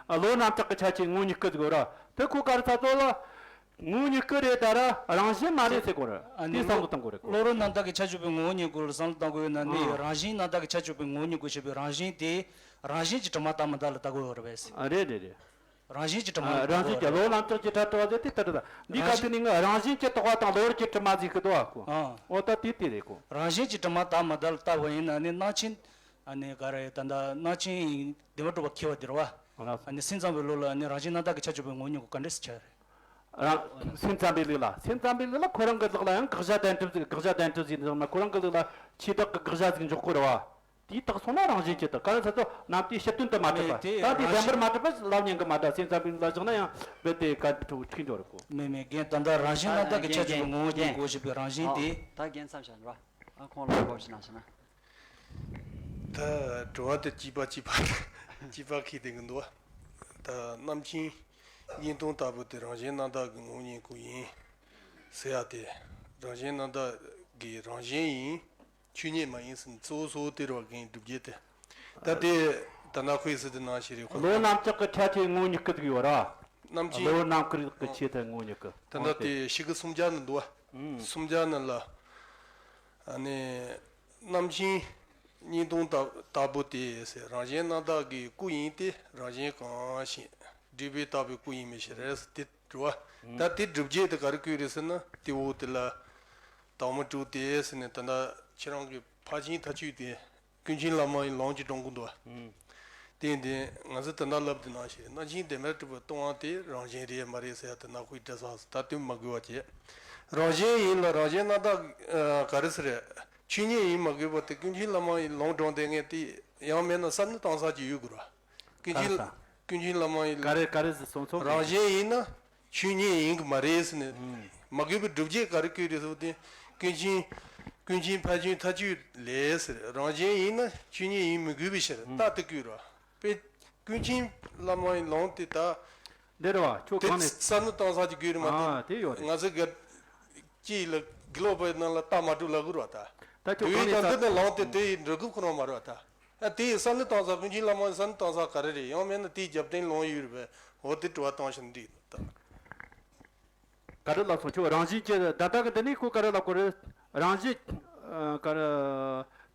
ཨ། བློ་རྣམ་དག་གི་ཁྱད་ཆོས་ངོ་བོ་ཉིད་སྐུ་ཟེར་གོ་ར། དེ་ཁོ་ག་རེ་ཚ་ཚོ་ལ། ངོ་བོ་ཉིད་སྐུ་རེད་ད་ར་རང་བཞིན་མ་རེད་ཟེར་གོ་ར། ཨ་ནི་དེ་བསམ་བློ་གཏང་དགོས་རེད་ཁོ། བློ་རོ་རྣམ་དག་གི་ཁྱད་ཆོས་པའི་ངོ་བོ་ཉིད་སྐུ་ལ་བསམ་བློ་གཏང་དགོས་ཡོད་ན་ནི། ཨང་། རང་བཞིན་རྣམ་དག་གི་ཁྱད་ཆོས་པའི་ངོ་བོ་ཉིད་སྐུ་ཞེས་པའི་རང་བཞིན་དེ་རང་བཞིན་གྱི་དྲི་མ་དག་མི་དག་ལ་ལྟ་དགོས་ཡོད་རེད་པས། ཨ་རེད་རེད་རེད། རང་བཞིན་གྱི་དྲི་མ། ཨ། རང་བཞིན་གྱི་བློ་རྣམ་དག་གི་ཁྱད་ཆོས་དེ་དེ་ལྟར་དང་འདི་ག་དེ་ནི་ངའི་རང་བཞིན་གྱི་རྟོག་པ་དང་བློ་རིག་གི་དྲི་མ་ཟིག་གི་དོ་ཨ་ཁོ། ཨ། འོ་ད་དེ་དེ་རེད་ཁོ། རང་བཞིན་གྱི་དྲི་མ་དག་མི་དག་ལ་ལྟ་བ་ཡིན་ན་ནི་རྣམ་མཁྱེན། ཨ་ནི་ག་རེ་ད་ལྟ་རྣམ་མཁྱེན་བདེན་པར་གྲུབ་པ་ཁེལ་བ་དེ་རེད་བ། ཨ་ནི་སེམས་ཙམ་པའི་ལུགས་ལ་ནི་རང་བཞིན་རྣམ་དག་གི་ཁྱད་ཆོས་པའི་ངོ་བོ་ཉིད་ཀྱི་ག་འདྲས་སུ་ཆགས་རེད། རང་། སེམས་ཙམ་པའི་ལུགས་ལ་སེམས་ཙམ་པའི་ལུགས་ལ་ཁོ་རང་གི་ལུགས་ལ་ཡང་དགག་བྱ་དོན་གྲུབ་ཟིག་དགག་བྱ་དོན་གྲུབ་ཟིག་ནི་ཁོ་རང་གི་ལུགས་ལ་ཆོས་དག་གི་དགག་བྱ་ཟིག་འཇོག་དགོས་རེད་བ། དེའི་རྟགས་སོང་ན་རང་བཞིན་གྱི་རྟགས། ག་རེ་ཟེར་ཚོ་རྣམ་དེའི་སྤྱི་དོན་དུ་མ་གྲུབ་པ། མེད་དེ་ད་དེ་རང་བདེན་པར་བཞིན་མ་གྲུབ་པ་ལབ་ཉན་གི་མ་འདྲ། སེམས་ཙམ་པའི་ལ་བཞག་ན་ཡང་རྦད་དེ་ག་འགྲོ་འགྲོ་རེད་གོ། མེད་མེད་རྒན། ད་ལྟ་རང་བཞིན་རྣམ་དག་གི་ཁྱད་ཆོས་པའི་ངོ་བོ་ཉིད་དགོས་ཞེས་པའི་རང་བཞིན་དེ། ད་རྒན་མཚམས་བཞག་ར། ཨ་ཁོང་ལ་གོ་ཞིག་གནང་ཞིག་ན། ད་དྲི་བ་དེ་གཅིག་པ་གཅིག་པ་གཅིག་པ་ཁེལ་བསྡད་གི་འདུག་ད་རྣམ་མཁྱེན་གཉིས་སྟོང་ལྟ་བུ་དེ་རང་བཞིན་རྣམ་དག་གི་ངོ་བོ་ཉིད་སྐུ་ཡིན་ཟེར་ཡ་དེ། རང་བཞིན་རྣམ་དག་གི་རང་བཞིན་ཡིན། ཆོས་ཉིད་མ་ཡིན་ཟེར་ནས་གཙོ་བོ་གཙོ་བོ་དེ་རེད་བ། རྒན། སྒྲུབ་བྱེད་དེ། ད་དེ་ད་ནང་ཁོའི་ཟེར་དེ་ནང་བཞིན་རེད་ཁོ། བློ་རྣམ་དག་གི་ཁྱད་ཆོས་ངོ་བོ་ཉིད་སྐུ་ཟིག་ཡོད་ར། རྣམ་མཁྱེན། བློ་རྣམ་དག་གི་ཆེད་དུ་ངོ་བོ་ཉིད་སྐུ། ད་ལྟ་དེ་ཞིག་གི་སུམ་བརྒྱ་ནི་འདུག་བ། ཨུམ། སུམ་བརྒྱ་ནི་ལ། ཨ་ནི། རྣམ་མཁྱེན་གཉིས་སྟོང་ལྟ་ལྟ་བུ་དེ་ཟེར། རང་བཞིན་རྣམ་དག་གི་སྐུ་ཡིན་ཏེ། རང་བཞིན་གང་ཞིག་སྒྲིབ་པས་དག་པའི་སྐུ་ཡིན་པའི་ཕྱིར་ཟེར་དེ་རེད་བ། ད་དེ་སྒྲུབ་བྱེད་དེ་ག་རེ་བཀོད་རེད་ཟེར་ན་དེ་འོ་དེ་ལ། དྭངས་མ་དྲུག་སྟེ་ཟེར་ནས་ད་ལྟ་ཁྱེད་རང་གིས་ཕར་ཕྱིན་མཐའ་དཔྱོད་དེ་ཀུན་མཁྱེན་བླ་མ་ཡི་ལུང་གཅིག་དྲངས་གི་འདུག་བ། ཨུམ། དེ་ཡིན་དུས་ང་ཚོས་ད་ལྟ་ལབ་དེ་ནང་བཞིན་རྣམ་མཁྱེན་བདེན་པར་གྲུབ་པ་སྟོང་པ་དེ་རང་བཞིན་རེད་མ་རེད་ཟེར་ཡ་དེ་ནང་ཁོའི་འདྲ་ས་ད་དེ་མ་དགོས་པ་བྱས། རང་བཞིན་ཡིན་ལ་རང་བཞིན་རྣམ་དག་ཨ། ག་རེ་ཟེར་རེད། ཆོས་ཉིད་ཡིན་མ་དགོས་པ་དེ་ཀུན་མཁྱེན་བླ་མ་ཡི་ལུང་དྲངས་དེ་ངས་དེ་ཡང་མེད་ན་བསམ་བློ་བཏང་ས་ཅིག་ཡོད་དགོས་ར། ཀུན་མཁྱེན། ག་རེ་ཟེར། ཀུན་མཁྱེན་བླ་མ་ཡི། ག་རེ་ག་རེ་ཟེར་སོང་ཚོགས། རང་བཞིན་ཡིན་ན། ཆོས་ཉིད་ཡིན་གྱི་མ་རེད་ཟེར་ནས། ཨུམ། མ་དགོས་པའི་སྒྲུབ་བྱེད་ག་རེ་བཀོད་རེད་ཟེར་བ་དེ། ཀུན་མཁྱེན། ཀུན་མཁྱེན་ཕར་ཕྱིན་མཐའ་དཔྱོད་ལས་ཟེར། རང་བཞིན་ཡིན་ན་ཆོས་ཉིད་ཡིན་མི་དགོས་པའི་ཕྱིར། ཨུམ། རྟགས་དེ་བཀོད་རོགས། དཔེ། ཀུན་མཁྱེན་བླ་མའི་ལུང་དེ་ད། འདི་རེད་བ། ཁྱོད་དེ་གང་ནས། བསམ་བློ་གཏོང་ས་ཀྱི་དགོས་རེད་མ་གཏོགས། ཨ་དེ་ཡོད་རེད། ང་ཚོ་གི་ཅིག་ལ་གི་ལོ་པའི་ནང་ལ་ལྟ་མ་གྲུབ་ལབ་དགོས་རེད་བ་ད། ད་ཁྱོད་དུས་གང་ཡིན་ནས་ད་འདི་ད། ནས་ལངས་ཏེ་དེ་ཡི་འགྲོ་དགོས་ཁོ་རང་མ་རེད་བ་ད། ཨ་དེ་ཡི་བསམ་བློ་གཏོང་ས། ཀུན་མཁྱེན་བླ་མ་ཡི་བསམ་བློ་གཏོང་ས་ག་རེ་རེད། ཡང་མིན་ན་དེའི་རྒྱབ་རྟེན་ལོང་ཡོད་རེད་པས། འོ་དེ་དྲི་བ་གཏོང་ཤེས་འདི་ད། ག་རེ་ལབ་སོང་། ཁྱོད་རང་བཞིན་གྱི་ད་ལྟ་གི་འདི་ནས་ཁོ་ག་རེ་ལབ་དགོས་རེད། རང་བཞིན། ཨ་ག་རེ།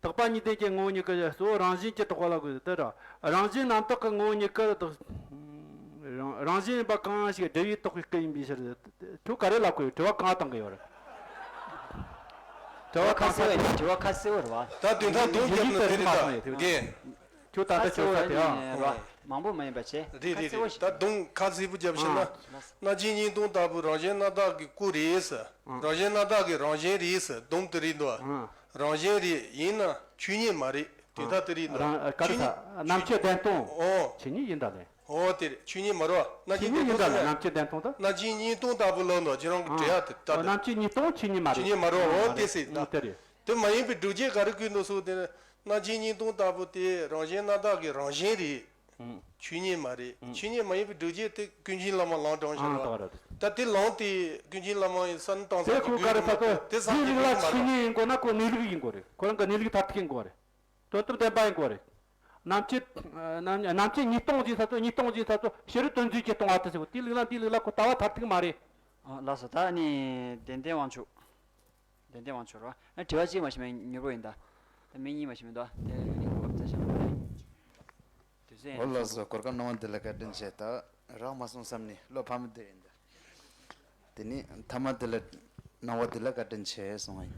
རྟག་པ་གཉིས་ལྡན་གྱི་ངོ་བོ་ཉིད་ཀྱི་གཙོ་བོ་རང་བཞིན་གྱི་རྟོག་པ་ལ་གོ་དེ་ར། རང་བཞིན་རྣམ་དག་གི་ངོ་བོ་ཉིད་ཀྱི་རྟོག་རང་བཞིན་པ་གང་ཞིག་བསྒྲུབ་པས་རྟོགས་པའི་སྐུ་ཡིན་པའི་ཕྱིར། ཁྱོད་ག་རེ་ལབ་དགོས། དྲི་བ་གང་བཏང་གི་ཡོད་རེད། དྲི་བ་ཁ་གསལ་བ་ཡིན། དྲི་བ་ཁ་གསལ་བོ་རེད་བ། ད་དོན་དག་དོན་རྒྱབ་ན་དེ་རེད་ད། དེ། ཁྱོད་ད་ལྟ་ཁྱོད་ས་དེ་ཨ། རེད་བ། མང་པོ་མ་ཡིན་པ་བྱས། རེད་རེད་རེད། ད་དོན་ཁ་གསལ་པོ་བཤད་ན། ཨ། རྣམ་དབྱེ་གཉིས་སྟོང་ལྟ་བུ་རང་བཞིན་རྣམ་དག་གི་སྐུ་རེད་ཟེར། ཨ། རང་བཞིན་རྣམ་དག་གི་རང་བཞིན་རེད་ཟེར། དོན་དེ་རེད་འདུག་ཨ། རང་བཞིན་རེད། ཡིན་ན་ཆོས་ཉིད་མ་རེད། དེ་ད་དེ་རེད་འདུག་རང་ག་རེ་ཆོས་ཟེར། རྣམ་དབྱེ་བདེན་སྟོང་། ཨོ། ཆོས་ཉིད་ཡིན་ད་ལེ། ཨོ་དེ་རེད། ཆོས་ཉིད་མ་རེད་བ། རྣམ་དབྱེ་ཆོས་ཉིད་ཡིན་ད་ལེ། རྣམ་དབྱེ་བདེན་སྟོང་ད། རྣམ་དབྱེ་གཉིས་སྟོང་ལྟ་བུ་ལབ་འདུག་ཁྱེད་རང་གི་འགྲེལ་ཡག་དེ་ད། ཨོ་དེ་རྣམ་དབྱེ་གཉིས་སྟོང་ཆོས་ཉིད་མ་རེད། ཆོས་ཉིད་མ་རེད། ཨོ་དེ་ཟེར་ད། ཨོ་དེ་རེད། དེ་མ་ཡིན་པའི་སྒྲུབ་བྱེད་ག་རེ་བཀོད་འདུག་ཟེར་དེ་ནི། རྣམ་དབྱེ་གཉིས་སྟོང་ལྟ་བུ་དེ་རང་བཞིན་རྣམ་དག་གི་རང་བཞིན་རེད། ཨང་། ཆོས་ཉིད་མ་རེད། ཨང་། ཆོས་ཉིད་མ་ཡིན་པའི་སྒྲུབ་བྱེད་དེ་ཀུན་མཁྱེན་བླ་མ་ལམ་དྲངས་ཤག་ཨང་། ར། ད་དེ་ལམ་དེ་ཀུན་མཁྱེན་བླ་མ་ཡི་བསམ་བློ་གཏོང་ས་དེ་ཀྱི་ཁོ་ག་རེ་དགོས་ན་ཁོ་དེ་སངས་རྒྱས་ཀྱི་ལུགས་མ་རེད། ཆོས་ཉིད་ཡིན་དགོས་ན་ཁོ་གནས་ལུགས་ཡིན་དགོས་རེད། ཁོ་རང་གི་གནས་ལུགས་མཐར་ཐུག་ཡིན་དགོས་རེད། དོན་དམ་བདེན་པ་ཡིན་དགོས་རེད། རྣམ་དབྱེ། རྣམ་རྣམ་དབྱེ་གཉིས་སྟོང་ཟེར་ས་ཚོ། གཉིས་སྟོང་ཟེར་ས་ཚོ་ཕྱི་རོལ་དོན་བྱེད་ཀྱིས་སྟོང་བ་དེ་ཟེར་གོ་དེའི་ལུགས་ལ་འདིའི་ལུགས་ལ་ཁོ་ལྟ་བ་མཐར་ཐུག་མ་རེད། ཨ་ལགས་སོ། ད་ནི་བདེན་བདེན་དབང་ཕྱུག་བདེན་བདེན་དབང་ཕྱུག་རོ། ཨ་དྲི་བ་གཅིག་མ་ཤེས་མེད་མྱུར་པོ་ཡིན་ད། ད་མི་གཉིས་མ་ཤེས་མེད་དོ། དེ་ནི་གོ་སྐབས་ཚ་ཤོས་མ་རེད། དུས་ཚོད་ཡིན། འོ་ལགས་སོ། གོ་སྐབས་གནང་བ་འདི་ལ་བཀའ་དྲིན་ཆེ། ད་རག་མ་སོང་བསམ་ནས་བློ་ཕམ་བསྡད་ཡིན་ད། དེ་ནི་མཐའ་མ་འདི་ལ་གནང་བ་འདི་ལ་བཀའ་དྲིན་ཆེ་གསུང་བ་ཡིན།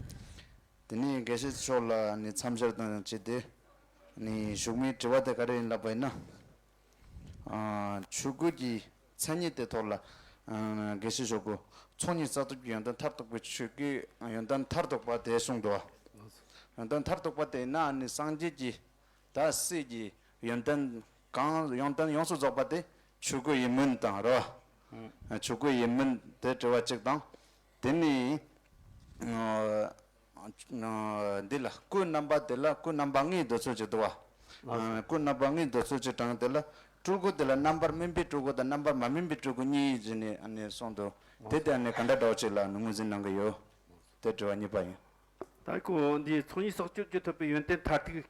དེ་ནི་དགེ་བཤེས་མཆོག་ལ་ནི་མཚམས་སྦྱོར་དང་བཅས་ཏེ་ནི་གཞུག་མའི་དྲི་བ་དེ་ག་རེ་ཡིན་ལབ་པ་ཡིན་ན། ཨ་ཆོས་སྐུ་གི་མཚན་ཉིད་དེ་ཐོག་ལ་ཨ་དགེ་བཤེས་མཆོག་གིས་ཚོགས་གཉིས་བསགས་སྟོབས་ཀྱི་ཡོན་ཏན་མཐར་ཐུག་པའི་ཆོས་སྐུའི་ཡོན་ཏན་མཐར་ཐུག་པ་དེ་གསུངས་འདུག་ཡོན་ཏན་མཐར་ཐུག་པ་དེ་ཡིན་ན་ཨ་ནི་སངས་རྒྱས་ཀྱི་ད་སྲས་ཀྱི་ཡོན་ཏན་གང་ཡོན་ཏན་ཡོངས་སུ་རྫོགས་པ་དེ་ཆོས་སྐུ་ཡིན་མིན་དང་རེད་བ། ཨ་ཆོས་སྐུ་ཡིན་མིན་དེ་དྲི་བ་གཅིག་དང་། དེ་ནི་ཨ་འདི་ལ་སྐུ་རྣམ་པ་དེ་ལ་སྐུ་རྣམ་པ་ལྔའི་འདོད་ཚུལ་གཅིག་འདུག་བ། ཨ་སྐུ་རྣམ་པ་ལྔའི་འདོད་ཚུལ་གཅིག་དྲངས་དེ་ལ་སྤྲུལ་སྐུ་དེ་ལ་རྣམ་པར་སྨིན་པའི་སྤྲུལ་སྐུ་དང་རྣམ་པར་མ་སྨིན་པའི་སྤྲུལ་སྐུ་གཉིས་ཟེར་ནས་ཨ་ནི་གསུངས་འདུག་དེ་དེ་ཨ་ནི་ག་འདྲ་འདྲ་བོ་ཅིག་ལ་ངོས་འཛིན་གནང་གི་ཡོད། དེ་དྲི་བ་གཉིས་པ་ཡིན། ད་ཁོ་འདི་ཚོགས་གཉིས་བསགས་སྟོབས་ཀྱིས་ཐོབ་པའི་ཡོན་ཏན་མཐར་ཐུག་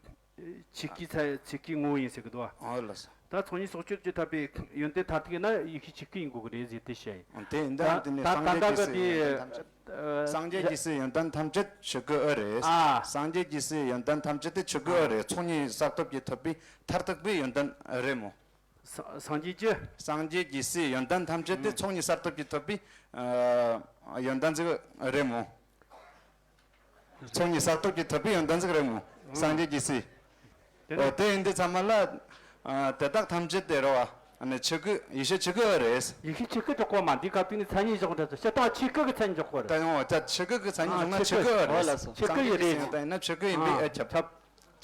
ཆོས་སྐུའི་ཚ་ཆོས་སྐུའི་ངོ་བོ་ཡིན་ཟེར་གི་འདུག་བ། ཨོ་ལགས་སོ། ད་ཚོགས་གཉིས་བསགས་སྟོབས་ཀྱིས་ཐོབ་པའི་ཡོན་ཏན་མཐར་ཐུག་ཡིན་ན་ཡེ་ཤེས་ཆོས་སྐུ་ཡིན་དགོས་ཀྱི་རེད་ཟེར་དེ་བཤད་ཡིན། དེ་ཡིན་ད་ད་འདི་ནི་ད་སངས་ད་རྒྱས་ཀྱི་ལྟ་སྲས་གི་ཡོན་ཏན་ཐམས་ཅད། སངས་རྒྱས་ཀྱི་སྲས་ཡོན་ཏན་ཐམས་ཅད་ཆོས་སྐུ་ཨེ་རེད། ཨ། སངས་རྒྱས་ཀྱི་སྲས་ཡོན་ཏན་ཐམས་ཅད་དེ་ཆོས་སྐུ་ཨེ་རེད། ཚོགས་གཉིས་བསགས་སྟོབས་ཀྱིས་ཐོབ་པའི་མཐར་ཐུག་པའི་ཡོན་ཏན་རེད་མོ། ས་སངས་རྒྱས་ཀྱི། སངས་རྒྱས་ཀྱི་སྲས་ཡོན་ཏན་ཐམས་ཅད་དེ་ཚོགས་གཉིས་བསགས་སྟོབས་ཀྱིས་ཐོབ་པའི་ཨ་ཡོན་ཏན་ཟིག་རེད་མོ། ཚོགས་གཉིས་བསགས་སྟོབས་ཀྱིས་ཐོབ་པའི་ཡོན་ཏན་ཟིག་རེད་མོ། སངས་རྒྱས་ཀྱི་སྲས། དེ་ནི་ཨོ་དེ་ཡིན་དུས་ཚང་མ་ལ་ཨ་དེ་དག་ཐམས་ཅད་དེ་རེད་བ། ཨ་ནི་ཆོས་སྐུ་ཡེ་ཤེས་ཆོས་སྐུ་ཨེ་རེད། ཡེ་ཤེས་ཆོས་སྐུ་འཇོག་གོ་མ་འདི་སྐབས་དེ་ནི་མཚན་ཉིད་འཇོག་འདྲ་ཚོ་སྤྱིར་བཏང་ཆོས་སྐུ་གི་མཚན་ཉིད་འཇོག་གོ་རེད། ད་ཡོང་བ་ད་ཆོས་སྐུ་གི་མཚན་ཉིད་འཇོག་ན་ཆོས་སྐུ་ཨེ་རེད། ཨོ་ལགས་སོ། ཆོས་སྐུ་ཡེ་རེད། སངས་རྒྱས་ཀྱི་སྲས་ཡིན་ན་ཆོས་སྐུ་ཡིན་པས་ཨེ་ཁྱབ།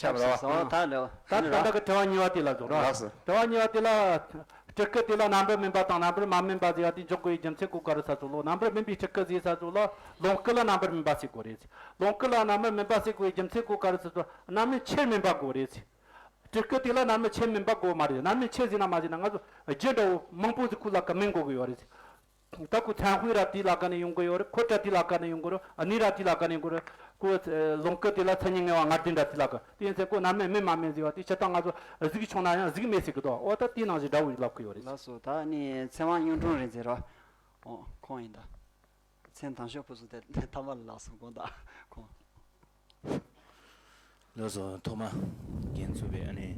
ཁྱབ་རེད་བ། ད་ད་ད་ད་གི་དྲི་བ་གཉིས་པ་དེ་ལ་འཇོག་ར། ལགས་སོ། དྲི་བ་གཉིས་པ་དེ་ལ། སྤྲུལ་སྐུ་དེ་ལ་རྣམ་པར་སྨིན་པ་དང་རྣམ་པར་མ་སྨིན་པ་ཟེར་བ་དེ་འཇོག་དགོས་པའི་རྒྱུ་མཚན་གོ་ག་རེ་ས་ཚོ་ལོ། རྣམ་པར་སྨིན་པའི་སྤྲུལ་སྐུ་ཟེར་ས་ཚོ་ལ་ལོངས་སྐུ་ལ་རྣམ་པར་སྨིན་པ་ཟེར་དགོས་རེད། ལོངས་སྐུ་ལ་རྣམ་པར་སྨིན་པ་ཟེར་དགོས་པའི་རྒྱུ་མཚན་གོ་ག་རེ་ས་ཚོ་རྣམ་སྨིན་ཆེར་སྨིན་པ་དགོས་རེད། སྤྲུལ་སྐུ་དེ་ལ་རྣམ་སྨིན་ཆེར་སྨིན་པ་དགོས་མ་རེད། རྣམ་སྨིན་ཆེ་ཟེར་ན་མ་ཟེར་ན་ང་ཚོ་རྒྱུ་འདྲ་བོ་མང་པོ་ཟིག་ཁོ་ལ་ག་སྨིན་དགོས་གི་ཡོད་རེད། ད་ཁོ་མཚན་དཔེ་ར་དེའི་ལ་ཁ་ནས་ཡོང་གི་ཡོད་རེད། འཁོར་སྒྲ་དེའི་ལ་ཁ་ནས་ཡོང་གི་རེད། གནས་ར་དེའི་ལ་ཁ་ནས་ཡོང་གི་རེད། ཁོ་ལོངས་སྐུ་དེ་ལ་མཚན་ཉིད་ངེས་པ་ལྔ་ལྡན་ར་དེའི་ལ་ཁ། དེ་ཡིན་ཚེ་ཁོ་རྣམ་སྨིན་སྨིན་མ་སྨིན་ཟེར་བ་དེ་སྤྱིར་བཏང་ང་ཚོ་གཟུགས་བྱུང་ན་ཡང་གཟུགས་མེད་ཟེར་གི་འདུག་འོ་ད་དེའི་ནང་བཞིན་འདྲ་བོ་ལབ་གི་ཡོད་རེད། ལགས་སོ། ད་ནི་ཚེ་དབང་གཡུང་དྲུང་རིག་འཛིན་ར། འོ་ཁོང་ཡིན་ད། མཚན་དང་ཤོག་ཕུལ་སོང་དེ་ཐ་མ་ལ་ལགས་སོ་དགོངས་དག་ཁོང་། ལགས་སོ། ཐོག་མ་འགན་ཚུགས་པའི་ཨ་ནི་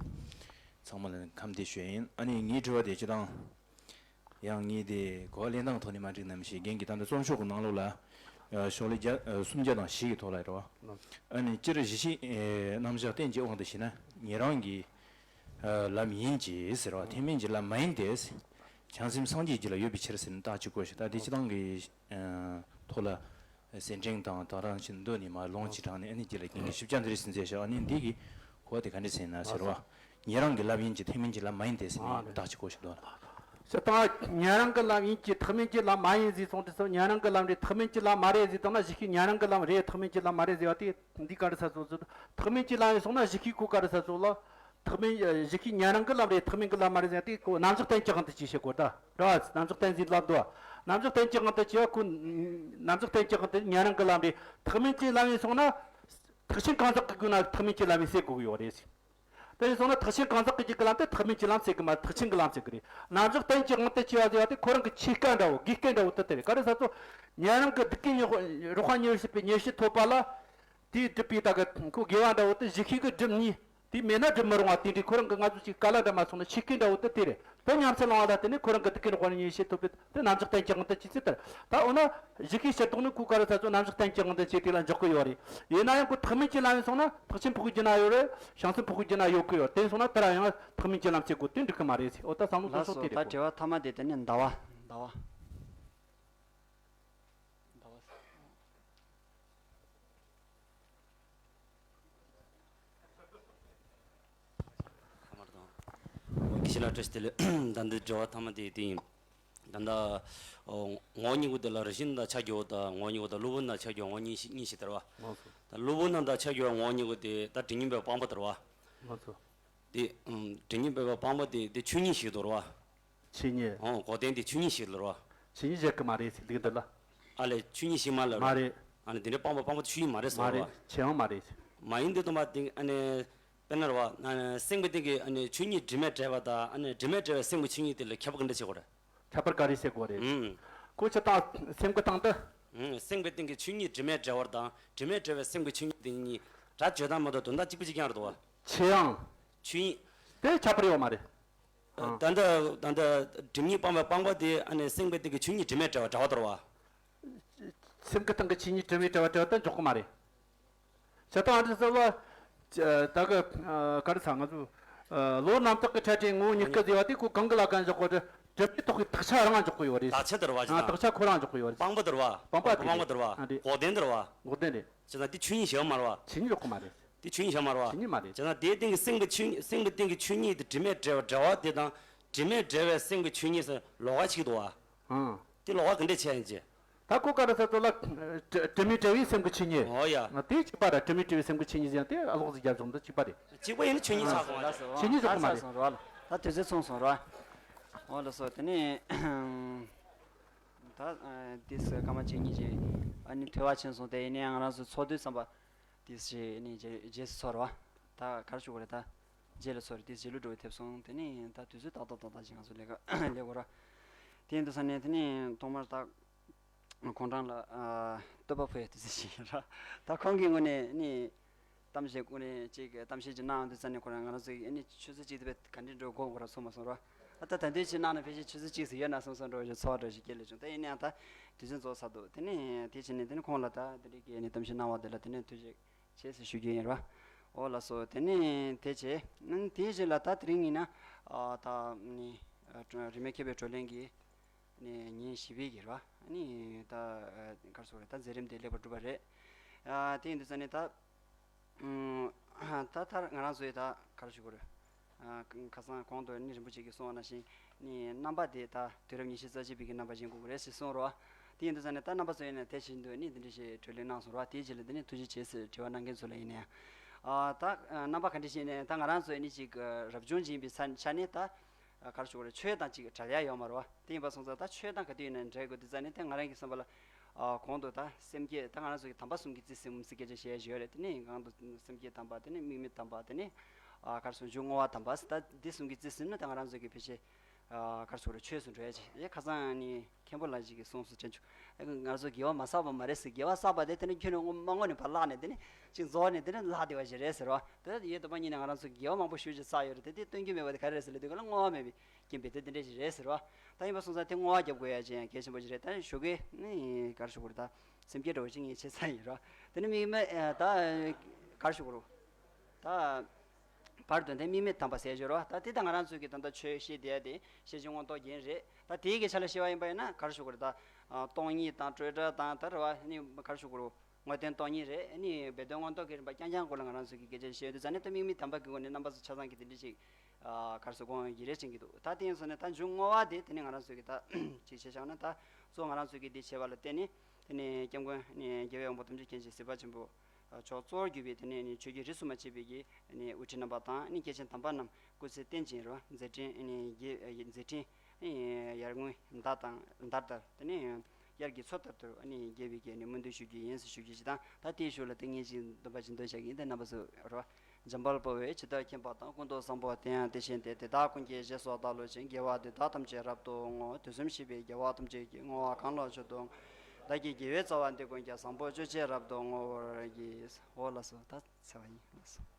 ཚང་མ་ལ་ཁམས་བདེ་ཞུ་ཡིན། ཨ་ནི་ངའི་དྲི་བ་དེ་སྤྱིར་བཏང་ཡང་ངའི་དེ་གོ་བ་ལེན་སྟངས་ཐོག་ནས་མ་འགྲིག་ནམ་ཞིག་རྒན་གྱིས་ད་ལྟ་རྩོམ་ཤོག་གི་ནང་ལོགས་ལ་ཤོག་ལྷེ་བརྒྱ་སུམ་བརྒྱ་དང་བཞི་གི་ཐོག་ལ་རེད་བ། ཨ་ནི་སྤྱིར་གཞི་ཤེས་རྣམ་གཞག་རྟེན་གྱི་དབང་དུ་བྱས་ན་ཉན་རང་གི་ལམ་ཡིན་གྱི་ཟེར་བ། ཐེག་དམན་གྱི་ལམ་མ་ཡིན་ཏེ། བྱང་སེམས་སངས་རྒྱས་ཀྱི་ལ་ཡོད་པའི་ཕྱིར་ཟེར་ནས་རྟགས་གཅིག་གོ་ཞིག་ད་དེ་སྤྱིར་བཏང་གི་ཐོག་ལ་ཟེར་འཕྲེང་དང་ད་རང་བཞིན་འདོད་ནས་མ་ལོངས་ཅི་དྲག་ནས་ཨ་ནི་རྒྱུད་ལ་རྒན་གྱི་ཞིབ་ཆ་འདི་རེད་ཟིན་མཛད་ཤག་ཨ་ནི་འདི་གི་གོ་བ་དེ་ག་འདྲ་ཟིན་ན་ཟེར་བ། ཉན་རང་གི་ལམ་ཡིན་གྱི་ཐེག་དམན་གྱི་ལམ་མ་ཡིན་ཏེ་ཟེར་ནས་རྟགས་གཅིག་གོ་ཞིག་འདུག་ལ། ཞེ་ད་ཉན་རང་གི་ལམ་ཡིན་གྱི་ཐེག་དམན་གྱི་ལམ་མ་ཡིན་ཟེར་སོང་དུས་སོ་ཉན་རང་གི་ལམ་རེད་ཐེག་དམན་གྱི་ལམ་མ་རེད་ཟེར་བཏང་ན་གཞི་ཤེས་ཉན་རང་གི་ལམ་རེད་ཐེག་དམན་གྱི་ལམ་མ་རེད་ཟེར་བ་དེ་འདི་ག་རེ་ས་སོང་ཟེར་ཐེག་དམན་གྱི་ལམ་ཡིན་སོང་ན་གཞི་ཤེས་ཁོ་ག་རེ་ས་སོང་ལ། ཐེག་དམན་གཞི་ཤེས་ཉན་རང་གི་ལམ་རེད། ཐེག་དམན་གྱི་ལམ་མ་རེད་ཟེར་ཏེ། ཁོ་རྣམ་གཞག་གཏན་གྱི་དབང་དུ་བྱས་བཤད་དགོས་ད་ར། རྣམ་གཞག་གཏན་ཟེར་ལབ་འདུག་རྣམ་གཞག་གཏན་གྱི་དབང་དུ་བྱས་པ་ཁོ། རྣམ་གཞག་གཏན་གྱི་དབང་དུ་ཉན་རང་གི་ལམ་རེད། ཐེག་དམན་གྱི་ལམ་ཡིན་སོང་ན། ཐེག་ཆེན་གང་ཟག་གི་སྒོ་ནས་ཐེག་དམན་གྱི་ལམ་ཡིན་ཟེར་དགོས་ཀྱི་ཡོད་རེད། དེ་ཡིན་སོང་ན་ཐེག་ཆེན་གང་ཟག་གི་རྒྱུད་ཀྱི་ལམ་དེ་ཐེག་དམན་གྱི་ལམ་ཟེར་གི་མ་རེད། ཐེག་ཆེན་གྱི་ལམ་ཟེར་གི་རེད། རྣམ་གཞག་གཏན་གྱི་དབང་དུ་བྱས་པ་ཟེར་བ་དེ་ཁོ་རང་གི་ཆོས་སྐལ་འདྲ་བོ། དགེ་སྐལ་འདྲ་བོ་དེ་དེ་རེད། ག་རེ་ཟེར་ན། ཉན་རང་གི་སྡིག་གི་རོགས་པ་གཉེར་བྱེད་པའི་ཉེར་ཞི་ཐོབ་པ་ལ། དེའི་སྒྲུབ་པའི་ད་གི་ཁོ་དགེ་བ་འདྲ་བོ་དེ་གཞི་ཤེས་ཀྱི་སྒྲུབ་ནི། དེ་མེད་ན་སྒྲུབ་མི་རུང་བ་དེ་འདྲའི་ཁོ་རང་གི་ང་ཚོ་ཅིག་ག་ལ་འདྲ་མ་སོང་ན་ཆོས་སྐལ་འདྲ་བོ་དེ་དེ་རེད། དེ་ཉམས་སུ་བླང་བ་ལ་བརྟེན་ནས་ཁོ་རང་གི་སྡིག་གི་རོགས་པ་ཉེར་ཞི་ཐོབ་པའི་དེ་རྣམ་གཞག་གཏན་གྱི་དབང་དུ་བྱས་ཚུལ་ལྟར། ད་འོ་ན་གཞི་ཤེས་ཕྱིར་ལྡོག་ནི་ཁོ་ག་རེ་ཟེར་ན་རྣམ་གཞག་གཏན་གྱི་དབང་དུ་བྱས་དེ་ལ་འཇོག་གི་ཡོད་རེད། ཡིན་ན་ཡང་ཁོ་ཐེག་དམན་གྱི་ལམ་ཡིན་སོང་ན་ཐེག་ཆེན་ཕྲུ་གུའི་རྒྱུད་ན་ཡོད་རེད། བྱང་སེམས་ཕྲུ་གུའི་རྒྱུད་ན་ཡོད་གི་ཡོད། དེ་ཡིན་སོང་ན་དེ་ར་ཡང་ཐེག་དམན་གྱི་ལམ་བྱེད་དགོས་དེ་འགྲིག་གི་མ་རེད་ཟེར། འོ་ད་བསམ་བློ་སོ་ལགས་སོ། སོ་དེ་ད་རེད་གོ། དྲི་བ་ཐ་མ་དེ་དེ་ནི་ཟླ་བ། ཟླ་བ། ཟླ་བ། ཁ་མར་དང་། དགེ་བཤེས་ལགས་བཀྲ་ཤིས་བདེ་ལེགས། ད་འདི་དྲི་བ་ཐ་མ་དེ་དེ་ཡིན། ད་ལྟ་ངོ་བོ་ཉིད་པོ་དེ་ལ་རང་བཞིན་དང་ཆ་རྒྱུ་དང་ངོ་བོ་ཉིད་པོ་དང་གློ་བུར་དང་ཆ་རྒྱུ་ངོ་བོ་གཉིས་ཤིག་གཉིས་ཤིག་དེ་རེད་བ། ལགས་སོ། ད་གློ་བུར་དང་ཆ་རྒྱུ་ངོ་བོ་ཉིད་པོ་དེ་ད་དྲི་ངན་པའི་དཔང་པོ་དེ་རེད་བ། ལགས་སོ། དེ་དྲི་ངན་པའི་དཔང་པོ་དེ་དེ་ཆོས་ཉིད་ཞིག་དེ་རེད་བ། ཆོས་ཉིད། ཨོ་འགོག་བདེན་དེ་ཆོས་ཉིད་ཞིག་ལ་རེད་བ། ཆོས་ཉིད་བྱེད་ཀྱི་མ་རེད་ཟེར་འདུག་འདི་ལ། ཨ་ལས་ཆོས་ཉིད་ཞིག་མ་ལ་རེད། མ་རེད། ཨ་ནི་དེ་འདྲའི་དཔང་པོ་དཔང་པོ་དེ་ཆོས་ཉིད་མ་རེད་ཟེར་བ། མ་རེད། བྱེད་དབང་མ་རེད། མ་ཡིན་དུས་སྟོན་པ་དེ་ཨ་ནི། དཔེར་ན་རེད་བ། སེམས་ཀྱི་སྟེང་གི་ཨ་ནི་ཆོས་ཉིད་དྲི་མས་བྲལ་བ་དང་ཨ་ནི་དྲི་མས་བྲལ་བའི་སེམས་ཀྱི་ཆོས་ཉིད་དེ་ལ་ཁྱད་པར་ག་འདྲ་བྱེད་དགོས་རེད། ཁྱད་པར་ག་རེ་བྱེད་དགོས་རེད། ཨུམ། ཁོ་ཆ་ཚང་སེམས་ཀྱི་སྟེང་དུ། ཨུམ། སེམས་ཀྱི་སྟེང་གི་ཆོས་ཉིད་དྲི་མས་བྲལ་བ་དང་དྲི་མས་བྲལ་བའི་སེམས་ཀྱི་ཆོས་ཉིད་དེ་གཉིས་སྒྲ་བརྗོད་སྟངས་མ་གཏོགས་དོན་དག་གཅིག་པ་གཅིག་རྐྱང་རེད་དོ། ཆེ་ཡང་། ཆོས་ཉིད། དེ་ཁྱད་པར་ཡོད་མ་རེད། ཨ། ད་ལྟ་ད་ལྟ་དྲི་མས་སྤངས་པའི་སྤངས་པ་དེ་ཨ་ནི་སེམས་ཀྱི་སྟེང་གི་ཆོས་ཉིད་དྲི་མས་བྲལ་བ་འདྲ་བ་དོར་བ། སེམས་ཀྱི་སྟེང་གི་ཆོས་ཉིད་དྲི་མས་བྲལ་བ་བྲལ་བ་དེ་འཇོག་གི་མ་རེད། བྱས་ཙང་ཨ་འདྲ་ཟེར་བ། ད་གི་ག་རེ་ཟེར་ང་ཚོ། བློ་རྣམ་དག་གི་ཕྲད་ཀྱི་ངོ་བོ་ཉིད་སྐུ་ཟེར་བ་དེ་ཁོ་གང་གི་ལ་གང་འཇོག་གོ་དྲི་དྲི་མས་བཏགས་པའི་དག་ཆ་རང་འཇོག་གི་ཡོད་རེད། དག་ཆ་དོར་བ་ཅི་ཨ་དང་། དག་ཆ་ཁོ་རང་འཇོག་གི་ཡོད་རེད། སྤངས་པ་དོར་བ། སྤངས་པ་དེ་སྤངས་པ་དོར་བ། ཨ་འདྲ། འགོག་བདེན་དོར་བ། འགོག་བདེན་རེད། བྱས་ཙང་དེ་ཆོས་ཉིད་བྱེད་པ་མ་རེད་བ། ཆོས་ཉིད་འཇོག་གི་མ་རེད། དེ་ཆོས་ཉིད་བྱེད་པ་མ་རེད་བ། ཆོས་ཉིད་མ་རེད། བྱས་ཙང་དེའི་སྟེང་གི་སེམས་ཀྱི་ཆོས་སེམས་ཀྱི་སྟེང་གི་ཆོས་ཉིད་དེ་དྲི་མས་བྲལ་བ་འདྲ་བ་དེ་དང་། དྲི་མས་བྲལ་བའི་སེམས་ཀྱི་ཆོས་ཉིད་ཟེར་ལོགས་ཀ་ཕྱེ་གི་འདུག་བ། ཨང་། དེ་ལོགས་ཀ་ག་འདྲས་ཕྱེ་ཡིན་ཅེ། ད་ཁོ་ག་རེ་ཟེར་ཚོ་ལ། དྲི་དྲི་མས་བྲལ་བའི་སེམས་ཀྱི་ཆོས་ཉིད། ཨོ་ཡ། དེ་གཅིག་པ་ར། དྲི་མས་བྲལ་བའི་སེམས་ཀྱི་ཆོས་ཉིད་ཟེར་ཡང་དེ་ཨ་ལོགས་སུ་རྒྱབ་བྱུང་འདི་གཅིག་པ་རེད། གཅིག་པ་ཡིན་ན་ཆོས་ཉིད་ཆགས་སོང་བ། ཆོས་ཉིད་ཆགས་སོང་མ་རེད། ད་དུས་ཚོད་ཚང་སོང་ར། ཨོ་ལགས་སོ། དེ་ནས་ད་དེ་སྐར་མ་གཅིག་གཉིས་ཀྱི་ཨ་ནི་དུས་བ་ཕྱིན་སོང་། དེ་ཡིན་ན་ཡང་ང་རང་ཚོ་ཚོགས་དུས་ཙམ་པ་དེ་ཞེས་ནི་རྗེས་རྗེས་སུ་ཚོར་བ། ད་ག་རེ་ཞུ་དགོས་རེད་ད། རྗེས་ལ་ཚོར་དེ་རྗེས་ལུས་འགྲོ་བའི་ཐེབས་སོང་། དེ་ནི་ད་དུས་ཚོད་ཏག་ཏག་ཏག་ཏག་ཅིག་ང་ཚོ་ལས་ཀ་ལས་དགོས་ར། དེ་ཡིན་དུས་ཙང་ནས་དེ་ནི་ཐོག་མར་ད་ཁོང་རང་ལ་བསྟོད་པ་ཕུལ་ཡ་དུས་ཚོད་ཅིག་ཡིན་ར། ད་ཁོང་གི་ངོས་ནས་ནི་གཏམ་བཤད་སྐོར་ནས་ཅིག་གཏམ་བཤད་ཅིག་གནང་དུས་ཙང་ནས་ཁོ་རང་ང་རང་ཚོའི་ནི་ཆུ་ཚོད་གཅིག་དེ་བས་ག་འདྲས་འགྲོ་དགོས་དགོས་ར་ཚོར་མ་སོང་ར། ད་ད་དུས་ཅིག་གནང་ན་ཕལ་ཆེར་ཆུ་ཚོད་གཅིག་ཙམ་ཡོད་ན་བསམ་བསམ་འགྲོ་བཞིན་ཚོར་བ་འདྲ་ཞིག་སྐྱེ་ལས་བྱུང་། ད་ཡིན་ན་ཡང་ད་དུས་ཚོད་རྫོགས་ཚར་འདུག་དེ་ནས་དེ་བྱས་ནས་དེ་ནས་ཁོང་ལ་ད་དེ་འདྲས་ཀྱི་ནི་གཏམ་བཤད་གནང་བ་དེ་ལ་དེ་ནས་ཐུགས་རྗེ་ཆེ་ཟེར་ཞུ་རྒྱུ་ཡིན་ར། འོ་ལགས་སོ། དེ་ནས་དེ་བྱས། ཨ་ནི་དེའི་རྗེས་ལ་ད་དེ་རིང་ཡིན་ན། ཨ་ད་ནི་ཨ་རིས་མེད་མཁས་པའི་བགྲོ་གླེང་གི་ནི་ཉིན་བཞི་པའི་གི་ར། ཨ་ནི་ད་ཨ་ག་རེ་ཟེར་དགོས་རེད། ད་མཛད་རིམ་དེ་ལེགས་པར་གྲུབ་པ་རེད། ཨ་དེ་ཡིན་དུས་ཙང་ནས་ད་ཨ་ད་ད་ང་རང་ཚོའི་ད་ག་རེ་ཞུ་དགོས་རེད། ཨ་ཁ་སང་གོང་དུ་ནི་རིན་པོ་ཆེ་གིས་གསུངས་པ་ནང་བཞིན་ནི་རྣམ་པ་དེ་ད་དུས་རབས་ཉི་ཤུ་རྩ་གཅིག་པའི་གི་རྣམ་པ་བཞེངས་དགོས་ཀྱི་རེད་ཟེར་གསུངས་རོ། དེ་ཡིན་དུས་ཙང་ནས་ད་རྣམ་པ་ཚོ་ཡིན་ན་དེ་བཞིན་དུ་ནི་འདི་འདྲ་ཞིག་བགྲོ་གླེང་གནང་སོང་རོ། དེའི་རྗེས་ལ་འདི་ནི་ཐུགས་རྗེ་ཆེ་ཟེར་དྲི་བ་གནང་མཁན་ཚོ་ལ་ཡིན་ན་ཡང་། ཨ་ད་རྣམ་པ་ག་འདྲ་ཞིག་ཡིན་ན་ཡང་ད་ང་རང་ཚོ་ནི་ཅིག་རབ་བྱུང་ཅིག་ཡིན་པའི་ས་ཆ་ནས་ད་ག་རེ་ཞུ་དགོས་རེད། ཆོས་དང་ཅིག་བྲལ་ཡ་ཡོད་མ་རེད་བ། དེ་ཡིན་པ་སོང་ཙང་ད་ཆོས་དང་ག་དུས་ཡིན་ན་འབྲེལ་དགོས་དུས་ཙང་ནས་དེ་ང་རང་གི་བསམ་པ་ལ། ཨ་གོང་དུ་ད་སེམས་བསྐྱེད་ད་ང་རང་ཚོ་གི་དམ་པ་གསུམ་གྱི་རྩིས་ཟིན་ཟེར་སྐད་ཆ་བཤད་ཡ་ཞིག་ཡོད་རེད། དེ་ནས་གོང་དུ་སེམས་བསྐྱེད་དམ་པ། དེ་ནས་དམིགས་མེད་དམ་པ། དེ་ནས་ཨ་ག་རེ་ཟེར་མཇུག་བསྔོ་བ་དམ་པ་ཟེར། ད་འདི་གསུམ་གྱི་རྩིས་ཟིན་ན་ད་ང་རང་ཚོ་གི་ཕལ་ཆེར་ཨ་ག་རེ་ཟེར་དགོས་རེད། ཆོས་སུ་འགྲོ་ཡ་ཅིག་ཨེ་ཁ་སང་ནི་མཁན་པོ་ལགས་ཅིག་གིས་གསུངས་སོང་དྲན་བྱུང་། ཨེ་ང་ཚོ་དགེ་བ་མ་བསགས་པ་མ་རེད་ཟེར། དགེ་བ་བསགས་པ་དེ་དེ་ནས་ཁྱོན་ནས་མ་བསྔོ་ནས་ཕར་བརླག་ནས་དེ་ནས་ཅིག་རྫོགས་ནས་དེ་ནས་བརླག་བསྡད་པ་ཞིག་རེད་ཟེར་བ། དེ་ཡོད་དོ་མ་ཉིད་ནས་ང་རང་ཚོ་དགེ་བ་མང་པོ་ཞེ་ཅིག་བསགས་ཡོད་རེད། དེ་དེ་སྟོན་རྒྱུ་མེད་པ་དེ་ག་རེ་རེད་ཟེར་ལབ་དུས་ག་ལ་བསྔོ་བ་མེད་པའི་རྐྱེན་པས་དེ་དེ་འདྲ་ཞིག་རེད་ཟེར་བ། ད་ཡིན་པ་སོང་ཙང་དེ་བསྔོ་བ་རྒྱབ་དགོས་ཡ་ཅིག་ཡང་གལ་ཆེན་པོ་ཞིག་རེད། ད་ཞོགས་ཀས་ནི་ག་རེ་ཞུ་དགོས་རེད། ད་སེམས་བསྐྱེད་འདྲ་བོ་ཅིག་ངས་བྱེད་ས་ཡིན་ར། དེ་ནི་དམིགས་མེད་ད་ག་རེ་ཞུ་དགོས་རེད། ད་བར་དོན་དེ་དམིགས་མེད་དམ་པ་ཟེར་ཞོར་བ། ད་དེ་ད་ང་རང་ཚོའི་གི་ད་ལྟ་ཆོས་བཤད་བསྡད་ཡ་དེ་ཤེར་ཕྱིན་མངོན་རྟོགས་རྒྱན་རེད། ད་དེའི་གི་ཆ་ལ་བཤད་པ་ཡིན་པ་ཡིན་ན་ག་རེ་ཞུ་དགོས་རེད། ད་སྟོང་ཉིད་དང་སྤྲོས་བྲལ་དང་ད་རེད་བ། ནི་ག་རེ་ཞུ་དགོས་རེད། དངོས་བསྟན་སྟོང་ཉིད་རེད། ཨ་ནི་སྦས་དོན་མངོན་རྟོགས་ཀྱི་རིམ་པ་རྐྱང་རྐྱང་སྐོར་ལ་ང་རང་ཚོ་གིས་སྐད་ཆ་བཤད་ཡོང་དུས་ཙང་ནས་ད་དམིགས་མེད་དམ་པ་གི་སྒོ་ནས་རྣམ་པ་ཚོ་ཆ་ཚང་གིས་དེ་འདྲ་ཞིག་ཨ་ག་རེ་ཟེར་དགོས་ཡོད་ཀྱི་རེད་དྲན་གྱི་འདུག་ད་དེ་ཡིན་སོང་ནས་ད་མཇུག་བསྔོ་བ་དེ་དེ་ནི་ང་རང་ཚོ་གིས་ད་ཅིག་བྱས་བཞག་ན་ད་གཙོ་བོ་ང་རང་ཚོ་གིས་འདི་བྱས་པ་ལ་བརྟེན་ནས་དེ་ནས་སྐྱབས་མགོན་ནས་རྒྱལ་བའི་དབང་པོ་ཐམས་ཅད་མཁྱེན་ཅིང་གཟིགས་པ་ཆེན་པོ་ མཆོག་གཙོ་བོར་གྱུར་པའི་དེ་ནས་ནི་ཆོས་རྒྱལ་རིས་སུ་མ་ཆད་པའི་གི་ནི་དབུ་ཁྲིད་རྣམ་པ་དང་ནི་སྐྱེས་ཆེན་དམ་པ་རྣམས་སྐུ་ཚེ་བརྟན་ཅིང་རོ་མཛད་འཕྲིན་ནི་རྒྱས་མཛད་འཕྲིན་ཡར་ངོའི་ཟླ་དང་ཟླ་ལྟར་དེ་ནས་དབྱར་གྱི་མཚོ་ལྟར་དུ་ནི་རྒྱས་པའི་གི་ནི་སྨོན་འདུན་ཞུ་རྒྱུ་ཡིན་ཟེར་ཞུ་རྒྱུ་ཞིག་དང་། ད་དེའི་ཤུལ་ལ་ཏིང་ངེ་འཛིན་སྡོམ་པ་ཅིག་འདོན་བྱ་གི་ཡིན། དེ་རྣམ་པ་ཚོ་རོ། འཇམ་དཔལ་དཔའ་བོས་ཇི་ལྟར་མཁྱེན་པ་དང་། ཀུན་ཏུ་བཟང་པོ་དེ་ཡང་དེ་བཞིན་ཏེ། དེ་དག་ཀུན་གྱི་རྗེས་སུ་བདག་སློབ་ཅིང་། དགེ་བ་འདི་དག་ཐམས་ཅད་རབ་ཏུ་བསྔོ། དུས་གསུམ་གཤེགས་པའི་རྒྱལ་བ་ཐམས་ཅད་ཀྱིས། བསྔོ་བ་གང་ལ་མཆོག་ཏུ་བསྔོ། བདག་གི་དགེ་བའི་རྩ་བ་འདི་ཀུན་ཀྱང་། བཟང་པོ་སྤྱོད་ཕྱིར་རབ་ཏུ་བསྔོ་བར་བགྱི། འོ་ལགས་སོ། ད་ཚར་བ་ཡིན། ལགས་སོ།